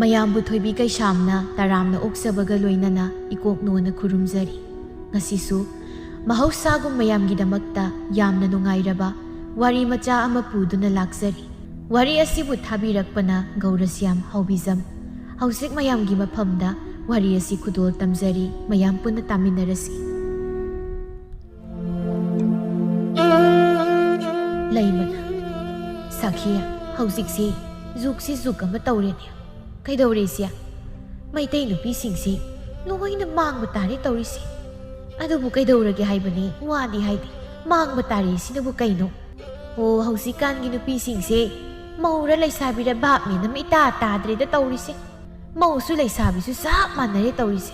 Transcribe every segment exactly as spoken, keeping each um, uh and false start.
ꯃꯌꯥꯝꯕꯨ ꯊꯣꯏꯕꯤ ꯀꯩꯁꯥꯝꯅ ꯇꯔꯥꯝꯅ ꯑꯣꯛꯆꯕꯒ ꯂꯣꯏꯅꯅ ꯏꯀꯣꯛ ꯅꯣꯟꯅ ꯈꯨꯔꯨꯝꯖꯔꯤ꯫ ꯉꯁꯤꯁꯨ ꯃꯍꯧꯁꯥꯒꯨꯝ ꯃꯌꯥꯝꯒꯤꯗꯃꯛꯇ ꯌꯥꯝꯅ ꯅꯨꯡꯉꯥꯏꯔꯕ ꯋꯥꯔꯤ ꯃꯆꯥ ꯑꯃ ꯄꯨꯗꯨꯅ ꯂꯥꯛꯆꯔꯤ꯫ ꯋꯥꯔꯤ ꯑꯁꯤꯕꯨ ꯊꯥꯕꯤꯔꯛꯄꯅ ꯒꯧꯔꯁ꯭ꯌꯥꯝ ꯍꯥꯎꯕꯤꯖꯝ꯫ ꯍꯧꯖꯤꯛ ꯃꯌꯥꯝꯒꯤ ꯃꯐꯝꯗ ꯋꯥꯔꯤ ꯑꯁꯤ ꯈꯨꯗꯣꯜ ꯇꯝꯖꯔꯤ, ꯃꯌꯥꯝ ꯄꯨꯟꯅ ꯇꯥꯃꯤꯟꯅꯔꯁꯤ꯫ ꯂꯩꯃꯅ, ꯁꯥꯈꯤ, ꯍꯧꯖꯤꯛꯁꯤ ꯖꯨꯛꯁꯤ ꯖꯨꯛ ꯑꯃ ꯇꯧꯔꯦꯅꯦ꯫ ꯀꯩꯗꯧꯔꯦ ꯏꯆꯦ? ꯃꯩꯇꯩ ꯅꯨꯄꯤꯁꯤꯡꯁꯤ ꯂꯣꯏꯅ ꯃꯥꯡꯕ ꯇꯥꯔꯦ ꯇꯧꯔꯤꯁꯦ꯫ ꯑꯗꯨꯕꯨ ꯀꯩꯗꯧꯔꯒꯦ ꯍꯥꯏꯕꯅꯤ, ꯋꯥꯗꯤ ꯍꯥꯏꯗꯤ, ꯃꯥꯡꯕ ꯇꯥꯔꯦ ꯁꯤꯅꯕꯨ ꯀꯩꯅꯣ? ꯑꯣ, ꯍꯧꯖꯤꯛꯀꯥꯟꯒꯤ ꯅꯨꯄꯤꯁꯤꯡꯁꯦ ꯃꯧꯔ ꯂꯩꯁꯥꯕꯤꯔ ꯚꯥꯞ ꯃꯦꯟ ꯑꯃ ꯏꯇꯥ ꯇꯥꯗ꯭ꯔꯦꯗ ꯇꯧꯔꯤꯁꯦ꯫ ꯃꯧꯁꯨ ꯂꯩꯁꯥꯕꯤꯁꯨ ꯆꯞ ꯃꯥꯟꯅꯔꯦ ꯇꯧꯔꯤꯁꯦ꯫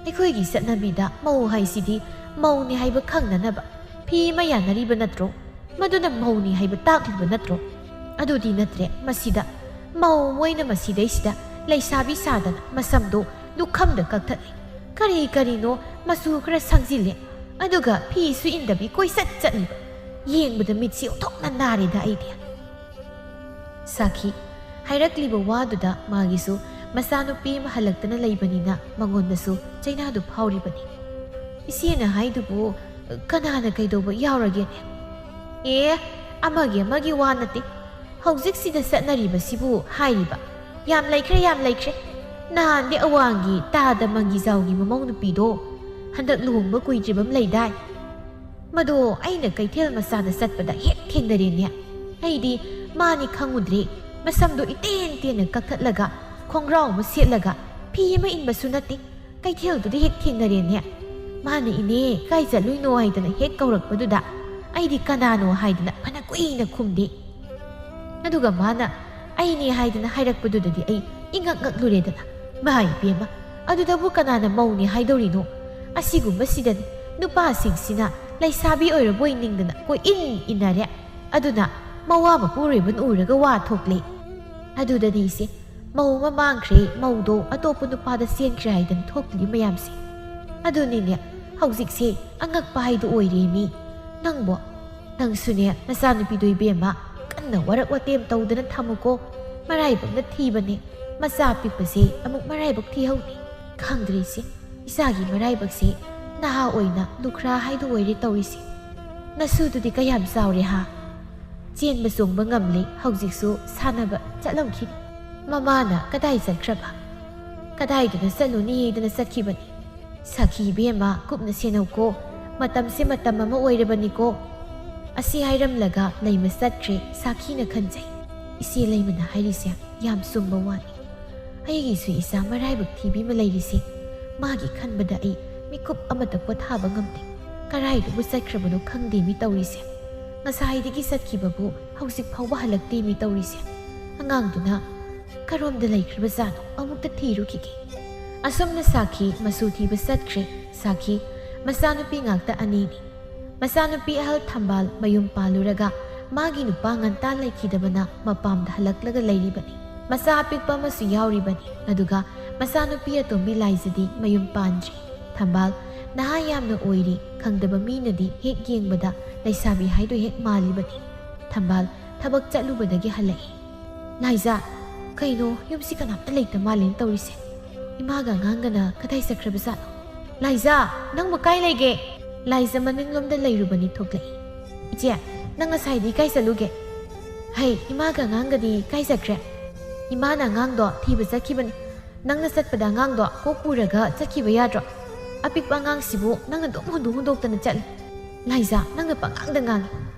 ꯑꯩꯈꯣꯏꯒꯤ ꯆꯠꯅꯕꯤꯗ ꯃꯧ ꯍꯥꯏꯁꯤꯗꯤ ꯃꯧꯅꯤ ꯍꯥꯏꯕ ꯈꯪꯅꯅꯕ ꯐꯤ ꯑꯃ ꯌꯥꯟꯅꯔꯤꯕ ꯅꯠꯇ꯭ꯔꯣ? ꯃꯗꯨꯅ ꯃꯧꯅꯤ ꯍꯥꯏꯕ ꯇꯥꯛꯂꯤꯕ ꯅꯠꯇ꯭ꯔꯣ? ꯑꯗꯨꯗꯤ ꯅꯠꯇ꯭ꯔꯦ꯫ ꯃꯁꯤꯗ ꯃꯧ ꯃꯣꯏꯅ ꯃꯁꯤꯗꯩꯁꯤꯗ ꯂꯩꯁꯥꯕꯤ ꯁꯥꯗꯅ ꯃꯁꯝꯗꯣ ꯂꯨꯈꯝꯗ ꯀꯛꯊꯠꯂꯤ꯫ ꯀꯔꯤ ꯀꯔꯤꯅꯣ ꯃꯆꯨ ꯈꯔ ꯁꯪꯖꯤꯜꯂꯦ꯫ ꯑꯗꯨꯒ ꯐꯤꯁꯨ ꯏꯟꯗꯕꯤ ꯀꯣꯏꯆꯠ ꯆꯠꯂꯤꯕ꯫ ꯌꯦꯡꯕꯗ ꯃꯤꯠꯁꯤ ꯑꯣꯟꯊꯣꯛꯅ ꯅꯥꯔꯦꯗ ꯑꯩꯗꯤ꯫ ꯁꯥꯈꯤ, ꯍꯥꯏꯔꯛꯂꯤꯕ ꯋꯥꯗꯨꯗ ꯃꯥꯒꯤꯁꯨ ꯃꯆꯥꯅꯨꯄꯤ ꯑꯃ ꯍꯜꯂꯛꯇꯅ ꯂꯩꯕꯅꯤꯅ ꯃꯉꯣꯟꯗꯁꯨ ꯆꯩꯅꯥꯗꯨ ꯐꯥꯎꯔꯤꯕꯅꯤ꯫ ꯏꯆꯦꯅ ꯍꯥꯏꯗꯨꯕꯨ ꯀꯅꯥꯅ ꯀꯩꯗꯧꯕ ꯌꯥꯎꯔꯒꯦꯅꯦ? ꯑꯦ, ꯑꯃꯒꯤ ꯑꯃꯒꯤ ꯋꯥ ꯅꯠꯇꯦ꯫ ꯍꯧꯖꯤꯛꯁꯤꯗ ꯆꯠꯅꯔꯤꯕꯁꯤꯕꯨ ꯍꯥꯏꯔꯤꯕ꯫ ꯌꯥꯝ ꯂꯩꯈ꯭ꯔꯦ, ꯌꯥꯝ ꯂꯩꯈ꯭ꯔꯦ꯫ ꯅꯍꯥꯟꯗꯤ ꯑꯋꯥꯡꯒꯤ ꯇꯥꯗ ꯃꯪꯒꯤꯖꯥꯎꯒꯤ ꯃꯃꯧ ꯅꯨꯄꯤꯗꯣ ꯍꯟꯗꯛ ꯂꯨꯍꯣꯡꯕ ꯀꯨꯏꯗ꯭ꯔꯤꯕ ꯑꯃ ꯂꯩꯗꯥꯏ? ꯃꯗꯣ ꯑꯩꯅ ꯀꯩꯊꯦꯜ ꯃꯆꯥꯗ ꯆꯠꯄꯗ ꯍꯦꯛ ꯊꯦꯡꯅꯔꯦꯅꯦ꯫ ꯑꯩꯗꯤ ꯃꯥꯅꯤ ꯈꯪꯉꯨꯗ꯭ꯔꯦ꯫ ꯃꯁꯝꯗꯣ ꯏꯇꯦꯟ ꯇꯦꯟꯅ ꯀꯛꯊꯠꯂꯒ, ꯈꯣꯡꯒ꯭ꯔꯥꯎ ꯑꯃ ꯁꯦꯠꯂꯒ, ꯐꯤ ꯑꯃ ꯏꯟꯕꯁꯨ ꯅꯠꯇꯦ꯫ ꯀꯩꯊꯦꯜꯗꯨꯗ ꯍꯦꯛ ꯊꯦꯡꯅꯔꯦꯅꯦ꯫ ꯃꯥꯅ, "ꯏꯅꯦ, ꯀꯥꯏ ꯆꯠꯂꯨꯏꯅꯣ?" ꯍꯥꯏꯗꯅ ꯍꯦꯛ ꯀꯧꯔꯛꯄꯗꯨꯗ ꯑꯩꯗꯤ ꯀꯅꯥꯅꯣ ꯍꯥꯏꯗꯅ ꯐꯅ ꯀꯨꯏꯅ ꯈꯨꯝꯗꯦ꯫ ꯑꯗꯨꯒ ꯃꯥꯅ ꯑꯩꯅꯦ ꯍꯥꯏꯗꯅ ꯍꯥꯏꯔꯛꯄꯗꯨꯗꯗꯤ ꯑꯩ ꯏꯉꯛ ꯉꯛꯂꯨꯔꯦꯗꯅ꯫ ꯃꯥ ꯏꯕꯦꯝꯃ, ꯑꯗꯨꯗꯕꯨ ꯀꯅꯥꯅ ꯃꯧꯅꯦ ꯍꯥꯏꯗꯧꯔꯤꯅꯣ? ꯑꯁꯤꯒꯨꯝꯕꯁꯤꯗꯅꯤ ꯅꯨꯄꯥꯁꯤꯡꯁꯤꯅ ꯂꯩꯁꯥꯕꯤ ꯑꯣꯏꯔꯕꯣꯏ ꯅꯤꯡꯗꯅ ꯀꯣꯏꯏꯟ ꯏꯟꯅꯔꯦ꯫ ꯑꯗꯨꯅ ꯃꯋꯥ ꯃꯄꯨꯔꯣꯏꯕꯅ ꯎꯔꯒ ꯋꯥ ꯊꯣꯛꯂꯦ꯫ ꯑꯗꯨꯗꯅꯤ ꯏꯆꯦ, ꯃꯧ ꯑꯃ ꯃꯥꯡꯈ꯭ꯔꯦ, ꯃꯧꯗꯣ ꯑꯇꯣꯞꯄ ꯅꯨꯄꯥꯗ ꯆꯦꯟꯈ꯭ꯔꯦ ꯍꯥꯏꯗꯅ ꯊꯣꯛꯂꯤ ꯃꯌꯥꯝꯁꯦ꯫ ꯑꯗꯨꯅꯤꯅꯦ, ꯍꯧꯖꯤꯛꯁꯦ ꯑꯉꯛꯄ ꯍꯥꯏꯗꯨ ꯑꯣꯏꯔꯦ ꯃꯤ꯫ ꯅꯪꯕꯣ, ꯅꯪꯁꯨꯅꯦ ꯅꯆꯥꯅꯨꯄꯤꯗꯣ ꯏꯕꯦꯝꯃ, ꯀꯟꯅ ꯋꯥꯔꯛ ꯋꯥꯇꯦꯝ ꯇꯧꯗꯅ ꯊꯝꯃꯨꯀꯣ꯫ ꯃꯔꯥꯏꯕꯛꯅ ꯊꯤꯕꯅꯦ꯫ ꯃꯆꯥ ꯑꯄꯤꯛꯄꯁꯦ ꯑꯃꯨꯛ ꯃꯔꯥꯏꯕꯛ ꯊꯤꯍꯧꯅꯤ꯫ ꯈꯪꯗ꯭ꯔꯦ ꯏꯆꯦ, ꯏꯆꯥꯒꯤ ꯃꯔꯥꯏꯕꯛꯁꯦ ꯅꯍꯥ ꯑꯣꯏꯅ ꯂꯨꯈ꯭ꯔꯥ ꯍꯥꯏꯗꯨ ꯑꯣꯏꯔꯦ ꯇꯧꯔꯤꯁꯦ꯫ ꯅꯁꯨꯗꯨꯗꯤ ꯀꯌꯥꯝ ꯆꯥꯎꯔꯦ ꯍꯥ? ꯆꯦꯟꯕ ꯆꯣꯡꯕ ꯉꯝꯂꯦ, ꯍꯧꯖꯤꯛꯁꯨ ꯁꯥꯟꯅꯕ ꯆꯠꯂꯝꯈꯤꯅꯤ꯫ ꯃꯃꯥꯅ ꯀꯗꯥꯏ ꯆꯠꯈ꯭ꯔꯕ? ꯀꯗꯥꯏꯗꯅ ꯆꯠꯂꯨꯅꯤ ꯍꯥꯏꯗꯅ ꯆꯠꯈꯤꯕꯅꯤ꯫ ꯁꯥꯈꯤ ꯏꯕꯦꯝꯃ, ꯀꯨꯞꯅ ꯁꯦꯟꯅꯧꯀꯣ꯫ ꯃꯇꯝꯁꯦ ꯃꯇꯝ ꯑꯃ ꯑꯣꯏꯔꯕꯅꯤꯀꯣ꯫ ꯑꯁꯤ ꯍꯥꯏꯔꯝꯂꯒ ꯂꯩꯃ ꯆꯠꯈ꯭ꯔꯦ꯫ ꯁꯥꯈꯤꯅ ꯈꯟꯖꯩ, ꯏꯆꯦ ꯂꯩꯃꯅ ꯍꯥꯏꯔꯤꯁꯦ ꯌꯥꯝ ꯆꯨꯝꯕ ꯋꯥꯅꯤ꯫ ꯑꯩꯒꯤꯁꯨ ꯏꯆꯥ ꯃꯔꯥꯏꯕꯛ ꯊꯤꯕꯤ ꯑꯃ ꯂꯩꯔꯤꯁꯦ꯫ ꯃꯥꯒꯤ ꯈꯟꯕꯗ ꯑꯩ ꯃꯤꯀꯨꯞ ꯑꯃꯇ ꯄꯣꯊꯥꯕ ꯉꯝꯗꯦ꯫ ꯀꯔꯥꯏꯗꯕꯨ ꯆꯠꯈ꯭ꯔꯕꯅꯣ ꯈꯪꯗꯦ ꯃꯤ ꯇꯧꯔꯤꯁꯦ꯫ ꯉꯁꯥꯏꯗꯒꯤ ꯆꯠꯈꯤꯕꯕꯨ ꯍꯧꯖꯤꯛ ꯐꯥꯎꯕ ꯍꯜꯂꯛꯇꯦ ꯃꯤ ꯇꯧꯔꯤꯁꯦ꯫ ꯑꯉꯥꯡꯗꯨꯅ ꯀꯔꯣꯝꯗ ꯂꯩꯈ꯭ꯔꯕꯖꯥꯠꯅꯣ? ꯑꯃꯨꯛꯇ ꯊꯤꯔꯨꯈꯤꯒꯦ꯫ ꯑꯁꯨꯝꯅ ꯁꯥꯈꯤ ꯃꯆꯨ ꯊꯤꯕ ꯆꯠꯈ꯭ꯔꯦ꯫ ꯁꯥꯈꯤ ꯃꯆꯥꯅꯨꯄꯤ ꯉꯥꯛꯇ ꯑꯅꯤꯅꯤ꯫ ꯃꯆꯥꯅꯨꯄꯤ ꯑꯍꯜ ꯊꯝꯕꯥꯜ ꯃꯌꯨꯝ ꯄꯥꯜꯂꯨꯔꯒ ꯃꯥꯒꯤ ꯅꯨꯄꯥ ꯉꯟꯇꯥ ꯂꯩꯈꯤꯗꯕꯅ ꯃꯄꯥꯝꯗ ꯍꯜꯂꯛꯂꯒ ꯂꯩꯔꯤꯕꯅꯤ꯫ ꯃꯆꯥ ꯑꯄꯤꯛꯄ ꯑꯃꯁꯨ ꯌꯥꯎꯔꯤꯕꯅꯤ꯫ ꯑꯗꯨꯒ ꯃꯆꯥꯅꯨꯄꯤ ꯑꯇꯣꯝꯕꯤ ꯂꯥꯏꯖꯗꯤ ꯃꯌꯨꯝ ꯄꯥꯟꯗ꯭ꯔꯤ꯫ ꯊꯝꯕꯥꯜ ꯅꯍꯥ ꯌꯥꯝꯅ ꯑꯣꯏꯔꯤ꯫ ꯈꯪꯗꯕ ꯃꯤꯅꯗꯤ ꯍꯦꯛ ꯌꯦꯡꯕꯗ ꯂꯩꯁꯥꯕꯤ ꯍꯥꯏꯗꯨ ꯍꯦꯛ ꯃꯥꯜꯂꯤꯕꯅꯤ꯫ ꯊꯝꯕꯥꯜ ꯊꯕꯛ ꯆꯠꯂꯨꯕꯗꯒꯤ ꯍꯜꯂꯛꯏ꯫ ꯂꯥꯏꯖꯥ, ꯀꯩꯅꯣ ꯌꯨꯝꯁꯤ ꯀꯅꯥꯝꯇ ꯂꯩꯇ ꯃꯥꯜꯂꯦꯅ ꯇꯧꯔꯤꯁꯦ? ꯏꯃꯥꯒ ꯑꯉꯥꯡꯒꯅ ꯀꯗꯥꯏ ꯆꯠꯈ꯭ꯔꯕꯖꯥꯠꯅꯣ? ꯂꯥꯏꯖꯥ, ꯅꯪꯕꯨ ꯀꯥꯏ ꯂꯩꯒꯦ? ꯂꯥꯏꯖꯥ ꯃꯅꯤꯡꯂꯣꯝꯗ ꯂꯩꯔꯨꯕꯅꯤ ꯊꯣꯛꯂꯛꯏ꯫ ꯏꯆꯦ, ꯅꯪ ꯉꯁꯥꯏꯗꯤ ꯀꯥꯏ ꯆꯠꯂꯨꯒꯦ? ꯍꯩ, ꯏꯃꯥꯒ ꯑꯉꯥꯡꯒꯗꯤ ꯀꯥꯏ ꯆꯠꯈ꯭ꯔꯦ? ꯏꯃꯥꯅ ꯑꯉꯥꯡꯗꯣ ꯊꯤꯕ ꯆꯠꯈꯤꯕꯅꯤ꯫ ꯅꯪꯅ ꯆꯠꯄꯗ ꯑꯉꯥꯡꯗꯣ ꯀꯣꯛ ꯄꯨꯔꯒ ꯆꯠꯈꯤꯕ ꯌꯥꯗ꯭ꯔꯣ? ꯑꯄꯤꯛꯄ ꯑꯉꯥꯡꯁꯤꯕꯨ ꯅꯪꯅ ꯑꯗꯨꯝ ꯍꯨꯟꯗꯣꯛ ꯍꯨꯟꯗꯣꯛꯇꯅ ꯆꯠꯂꯤ꯫ ꯂꯥꯏꯖꯥ, ꯅꯪꯅ ꯄꯉꯥꯡꯗ ꯉꯥꯡꯉꯤ꯫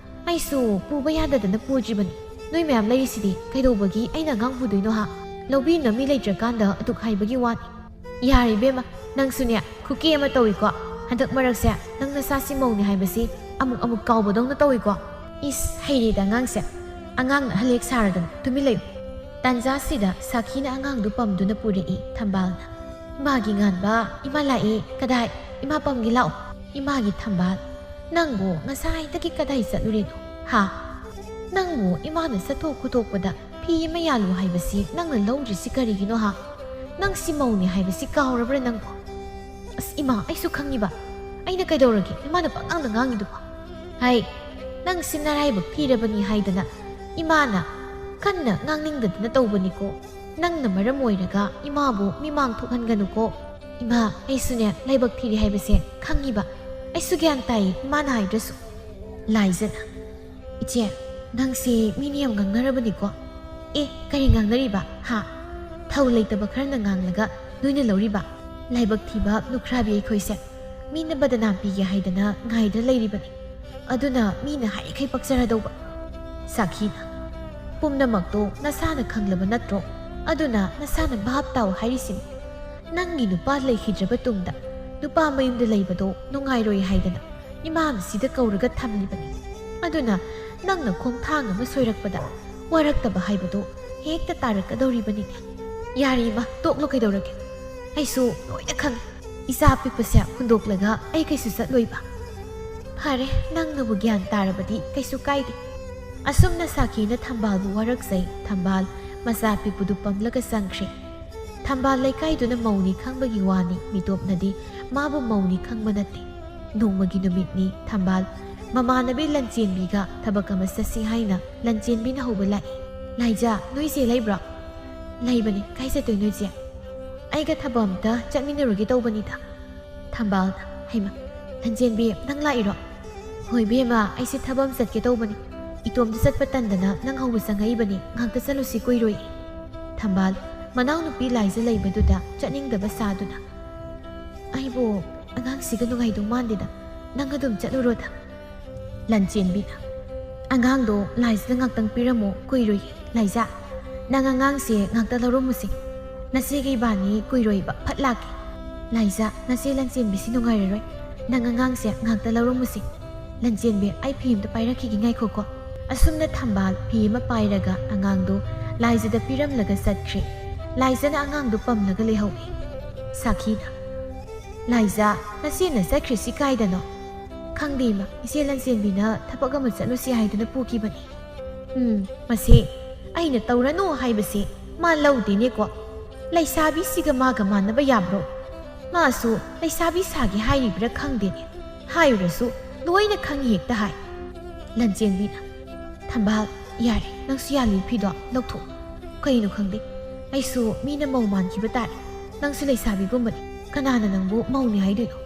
ꯑꯩꯁꯨ ꯄꯨꯕ ꯌꯥꯗꯗꯅ ꯄꯨꯗ꯭ꯔꯤꯕꯅꯤ꯫ ꯅꯣꯏ ꯃꯌꯥꯝ ꯂꯩꯔꯤꯁꯤꯗꯤ ꯀꯩꯗꯧꯕꯒꯤ ꯑꯩꯅ ꯑꯉꯥꯡ ꯄꯨꯗꯣꯏꯅꯣ ꯍꯥ? ꯂꯧꯕꯤꯅ ꯃꯤ ꯂꯩꯇ꯭ꯔꯀꯥꯟꯗ ꯑꯗꯨꯛ ꯍꯥꯏꯕꯒꯤ ꯋꯥꯅꯤ꯫ ꯌꯥꯔꯦ ꯏꯕꯦꯝꯃ, ꯅꯪꯁꯨꯅꯦ ꯈꯨꯀꯦ ꯑꯃ ꯇꯧꯏꯀꯣ꯫ ꯍꯟꯗꯛ ꯃꯔꯛꯁꯦ ꯅꯪ ꯅꯁꯥꯁꯤ ꯃꯧꯅꯤ ꯍꯥꯏꯕꯁꯤ ꯑꯃꯨꯛ ꯑꯃꯨꯛ ꯀꯥꯎꯕꯗꯧꯅ ꯇꯧꯏꯀꯣ꯫ ꯏꯁ, ꯍꯩꯔꯦꯗ ꯑꯉꯥꯡꯁꯦ꯫ ꯑꯉꯥꯡꯅ ꯑꯍꯜ ꯍꯦꯛ ꯁꯥꯔꯗꯅ ꯇꯨꯃꯤꯟ ꯂꯩꯌꯨ꯫ ꯇꯥꯟꯖꯥꯁꯤꯗ ꯁꯥꯈꯤꯅ ꯑꯉꯥꯡꯗꯨ ꯄꯝꯗꯨꯅ ꯄꯨꯔꯛꯏ ꯊꯝꯕꯥꯜꯅ꯫ ꯏꯃꯥꯒꯤ ꯉꯥꯟꯕ, ꯏꯃꯥ ꯂꯥꯛꯑꯦ꯫ ꯀꯗꯥꯏ? ꯏꯃꯥ ꯄꯝꯒꯦ ꯂꯥꯛꯑꯣ꯫ ꯏꯃꯥꯒꯤ ꯊꯝꯕꯥꯜ, ꯅꯪꯕꯨ ꯉꯁꯥꯏꯗꯒꯤ ꯀꯗꯥꯏ ꯆꯠꯂꯨꯔꯤꯅꯣ? ꯍꯥ? ꯅꯪꯕꯨ ꯏꯃꯥꯅ ꯆꯠꯊꯣꯛ ꯈꯣꯠꯇꯣꯛꯄꯗ ꯐꯤ ꯑꯃ ꯌꯥꯜꯂꯨ ꯍꯥꯏꯕꯁꯤ ꯅꯪꯅ ꯂꯧꯗ꯭ꯔꯤꯁꯤ ꯀꯔꯤꯒꯤꯅꯣ ꯍꯥ? ꯅꯪꯁꯤ ꯃꯧꯅꯤ ꯍꯥꯏꯕꯁꯤ ꯀꯥꯎꯔꯕ꯭ꯔꯥ ꯅꯪꯕꯨ? ꯑꯁ ꯏꯃꯥ, ꯑꯩꯁꯨ ꯈꯪꯉꯤꯕ꯫ ꯑꯩꯅ ꯀꯩꯗꯧꯔꯒꯦ ꯏꯃꯥꯅ ꯄꯉꯥꯡꯗ ꯉꯥꯡꯉꯤꯗꯨꯕꯣ? ꯍꯥꯏ, ꯅꯪꯁꯤ ꯅꯔꯥꯏꯕꯛ ꯊꯤꯔꯕꯅꯤ ꯍꯥꯏꯗꯅ ꯏꯃꯥꯅ ꯀꯟꯅ ꯉꯥꯡꯅꯤꯡꯗꯗꯅ ꯇꯧꯕꯅꯤꯀꯣ꯫ ꯅꯪꯅ ꯃꯔꯝ ꯑꯣꯏꯔꯒ ꯏꯃꯥꯕꯨ ꯃꯤꯃꯥꯡ ꯊꯣꯛꯍꯟꯒꯅꯨꯀꯣ꯫ ꯏꯃꯥ, ꯑꯩꯁꯨꯅꯦ ꯂꯥꯏꯕꯛ ꯊꯤꯔꯦ ꯍꯥꯏꯕꯁꯦ ꯈꯪꯉꯤꯕ꯫ ꯑꯩꯁꯨ ꯒ꯭ꯌꯥꯟ ꯇꯥꯏꯌꯦ ꯏꯃꯥꯅ ꯍꯥꯏꯗ꯭ꯔꯁꯨ꯫ ꯂꯥꯏꯖꯅ, "ꯏꯆꯦ, ꯅꯪꯁꯦ ꯃꯤꯅ ꯌꯥꯝ ꯉꯥꯡꯅꯔꯕꯅꯤꯀꯣ꯫ ꯑꯦ, ꯀꯔꯤ ꯉꯥꯡꯅꯔꯤꯕ? ꯍꯥ? ꯊꯧ ꯂꯩꯇꯕ ꯈꯔꯅ ꯉꯥꯡꯂꯒ ꯅꯣꯏꯅ ꯂꯧꯔꯤꯕ? ꯂꯥꯏꯕꯛ ꯊꯤꯕ ꯂꯨꯈ꯭ꯔꯥꯕꯤ ꯑꯩꯈꯣꯏꯁꯦ ꯃꯤꯅ ꯕꯗꯅꯥꯝ ꯄꯤꯒꯦ ꯍꯥꯏꯗꯅ ꯉꯥꯏꯗ ꯂꯩꯔꯤꯕꯅꯤ꯫ ꯑꯗꯨꯅ ꯃꯤꯅ ꯍꯥꯏꯔꯤꯈꯩ ꯄꯛꯆꯔꯗꯧꯕ꯫" ꯁꯥꯈꯤꯅ, "ꯄꯨꯝꯅꯃꯛꯇꯣ ꯅꯁꯥꯅ ꯈꯪꯂꯕ ꯅꯠꯇ꯭ꯔꯣ? ꯑꯗꯨꯅ ꯅꯁꯥꯅ ꯚꯥꯞ ꯇꯥꯎ ꯍꯥꯏꯔꯤꯁꯤꯅꯤ꯫ ꯅꯪꯒꯤ ꯅꯨꯄꯥ ꯂꯩꯈꯤꯗ꯭ꯔꯕ ꯇꯨꯡꯗ ꯅꯨꯄꯥ ꯃꯌꯨꯝꯗ ꯂꯩꯕꯗꯣ ꯅꯨꯡꯉꯥꯏꯔꯣꯏ ꯍꯥꯏꯗꯅ ꯏꯃꯥꯅ ꯁꯤꯗ ꯀꯧꯔꯒ ꯊꯝꯂꯤꯕꯅꯤ꯫ ꯑꯗꯨꯅ ꯅꯪꯅ ꯈꯣꯡꯊꯥꯡ ꯑꯃ ꯁꯣꯏꯔꯛꯄꯗ ꯋꯥꯔꯛꯇꯕ ꯍꯥꯏꯕꯗꯣ ꯍꯦꯛꯇ ꯇꯥꯔꯛꯀꯗꯧꯔꯤꯕꯅꯤꯅꯦ꯫ ꯌꯥꯔꯦ ꯏꯃꯥ, ꯇꯣꯛꯂꯣ ꯀꯩꯗꯧꯔꯒꯦ? ꯑꯩꯁꯨ ꯂꯣꯏꯅ ꯈꯪꯉꯤ꯫ ꯏꯆꯥ ꯑꯄꯤꯛꯄꯁꯦ ꯍꯨꯟꯗꯣꯛꯂꯒ ꯑꯩ ꯀꯩꯁꯨ ꯆꯠꯂꯣꯏꯕ꯫" "ꯐꯔꯦ, ꯅꯪꯅꯕꯨ ꯒ꯭ꯌꯥꯟ ꯇꯥꯔꯕꯗꯤ ꯀꯩꯁꯨ ꯀꯥꯏꯗꯦ꯫" ꯑꯁꯨꯝꯅ ꯁꯥꯈꯤꯅ ꯊꯝꯕꯥꯜꯕꯨ ꯋꯥꯔꯛꯆꯩ꯫ ꯊꯝꯕꯥꯜ ꯃꯆꯥ ꯑꯄꯤꯛꯄꯗꯨ ꯄꯝꯂꯒ ꯆꯪꯈ꯭ꯔꯦ꯫ ꯊꯝꯕꯥꯜ ꯂꯩꯀꯥꯏꯗꯨꯅ ꯃꯧꯅꯤ ꯈꯪꯕꯒꯤ ꯋꯥꯅꯤ, ꯃꯤꯇꯣꯞꯅꯗꯤ ꯃꯥꯕꯨ ꯃꯧꯅꯤ ꯈꯪꯕ ꯅꯠꯇꯦ꯫ ꯅꯣꯡꯃꯒꯤ ꯅꯨꯃꯤꯠꯅꯤ꯫ ꯊꯝꯕꯥꯜ ꯃꯃꯥꯟꯅꯕꯤ ꯂꯟꯆꯦꯟꯕꯤꯒ ꯊꯕꯛ ꯑꯃ ꯆꯠꯁꯤ ꯍꯥꯏꯅ ꯂꯟꯆꯦꯟꯕꯤꯅ ꯍꯧꯕ ꯂꯥꯛꯏ꯫ "ꯂꯥꯏꯖꯥ, ꯅꯣꯏ ꯆꯦ ꯂꯩꯕ꯭ꯔꯣ?" "ꯂꯩꯕꯅꯦ꯫ ꯀꯥꯏ ꯆꯠꯇꯣꯏꯅꯣ ꯏꯆꯦ?" "ꯑꯩꯒ ꯊꯕꯛ ꯑꯝꯇ ꯆꯠꯃꯤꯟꯅꯔꯨꯒꯦ ꯇꯧꯕꯅꯤꯗ꯫" ꯊꯝꯕꯥꯜꯅ, "ꯍꯩꯃ, ꯂꯟꯆꯦꯟꯕꯤ, ꯅꯪ ꯂꯥꯛꯏꯔꯣ?" "ꯍꯣꯏ ꯏꯕꯦꯝꯃ, ꯑꯩꯁꯦ ꯊꯕꯛ ꯑꯃ ꯆꯠꯀꯦ ꯇꯧꯕꯅꯤ꯫ ꯏꯇꯣꯝꯇ ꯆꯠꯄ ꯇꯟꯗꯅ ꯅꯪ ꯍꯧꯕ ꯆꯪꯉꯛꯏꯕꯅꯤ꯫ ꯉꯥꯛꯇ ꯆꯠꯂꯨꯁꯤ, ꯀꯨꯏꯔꯣꯏ꯫" ꯊꯝꯕꯥꯜ ꯃꯅꯥꯎꯅꯨꯄꯤ ꯂꯥꯏꯖ ꯂꯩꯕꯗꯨꯗ ꯆꯠꯅꯤꯡꯗꯕ ꯁꯥꯗꯨꯅ, "ꯑꯩꯕꯨ ꯑꯉꯥꯡꯁꯤꯒ ꯅꯨꯡꯉꯥꯏꯗꯧ ꯃꯥꯟꯗꯦꯗ, ꯅꯪ ꯑꯗꯨꯝ ꯆꯠꯂꯨꯔꯣꯗ꯫" ꯂꯟꯆꯦꯟꯕꯤꯅ, "ꯑꯉꯥꯡꯗꯣ ꯂꯥꯏꯖꯗ ꯉꯥꯛꯇꯪ ꯄꯤꯔꯝꯃꯣ, ꯀꯨꯏꯔꯣꯏ꯫ ꯂꯥꯏꯖ, ꯅꯪ ꯑꯉꯥꯡꯁꯦ ꯉꯥꯛꯇ ꯂꯧꯔꯝꯃꯨꯁꯦ꯫ ꯅꯆꯦꯒ ꯏꯕꯥꯅꯤ ꯀꯨꯏꯔꯣꯏꯕ, ꯐꯠ ꯂꯥꯛꯀꯦ꯫ ꯂꯥꯏꯖ, ꯅꯆꯦ ꯂꯟꯆꯦꯟꯕꯤꯁꯤ ꯅꯨꯡꯉꯥꯏꯔꯔꯣꯏ꯫ ꯅꯪ ꯑꯉꯥꯡꯁꯦ ꯉꯥꯛꯇ ꯂꯧꯔꯝꯃꯨꯁꯦ꯫" "ꯂꯟꯆꯦꯟꯕꯤ, ꯑꯩ ꯐꯤ ꯑꯝꯇ ꯄꯥꯏꯔꯛꯈꯤꯒꯦ, ꯉꯥꯏꯈꯣꯀꯣ꯫" ꯑꯁꯨꯝꯅ ꯊꯝꯕꯥꯜ ꯐꯤ ꯑꯃ ꯄꯥꯏꯔꯒ ꯑꯉꯥꯡꯗꯣ ꯂꯥꯏꯖꯗ ꯄꯤꯔꯝꯂꯒ ꯆꯠꯈ꯭ꯔꯦ꯫ ꯂꯥꯏꯖꯅ ꯑꯉꯥꯡꯗꯣ ꯄꯝꯂꯒ ꯂꯩꯍꯧꯏ꯫ ꯁꯥꯈꯤꯅ, "ꯂꯥꯏꯖ, ꯅꯆꯦꯅ ꯆꯠꯈ꯭ꯔꯤꯁꯤ ꯀꯥꯏꯗꯅꯣ?" "ꯈꯪꯗꯦ ꯏꯃꯥ, ꯏꯆꯦ ꯂꯟꯆꯦꯟꯕꯤꯅ ꯊꯕꯛ ꯑꯃ ꯆꯠꯂꯨꯁꯤ ꯍꯥꯏꯗꯨꯅ ꯄꯨꯈꯤꯕꯅꯤ꯫" "ꯎꯝ, ꯃꯁꯤ ꯑꯩꯅ ꯇꯧꯔꯅꯨ ꯍꯥꯏꯕꯁꯤ ꯃꯥ ꯂꯧꯗꯦꯅꯦꯀꯣ꯫ ꯂꯩꯁꯥꯕꯤꯁꯤꯒ ꯃꯥꯒ ꯃꯥꯟꯅꯕ ꯌꯥꯕ꯭ꯔꯣ? ꯃꯥꯁꯨ ꯂꯩꯁꯥꯕꯤ ꯁꯥꯒꯦ ꯍꯥꯏꯔꯤꯕ꯭ꯔꯥ ꯈꯪꯗꯦꯅꯦ꯫ ꯍꯥꯏꯔꯨꯔꯁꯨ ꯂꯣꯏꯅ ꯈꯪꯉꯤ ꯍꯦꯛꯇ ꯍꯥꯏ꯫ ꯂꯟꯆꯦꯟꯕꯤꯅ, "ꯊꯝꯕꯥꯜ, ꯌꯥꯔꯦ, ꯅꯪꯁꯨ ꯌꯥꯜꯂꯤ ꯐꯤꯗꯣ ꯂꯧꯊꯣꯛꯑꯣ꯫ ꯀꯩꯅꯣ ꯈꯪꯗꯦ, ꯑꯩꯁꯨ ꯃꯤꯅ ꯃꯧ ꯃꯥꯟꯈꯤꯕ ꯇꯥꯔꯦ꯫ ꯅꯪꯁꯨ ꯂꯩꯁꯥꯕꯤꯒꯨꯝꯕꯅꯤ, ꯀꯅꯥꯅ ꯅꯪꯕꯨ ꯃꯧꯅꯤ ꯍꯥꯏꯗꯣꯏꯅꯣ?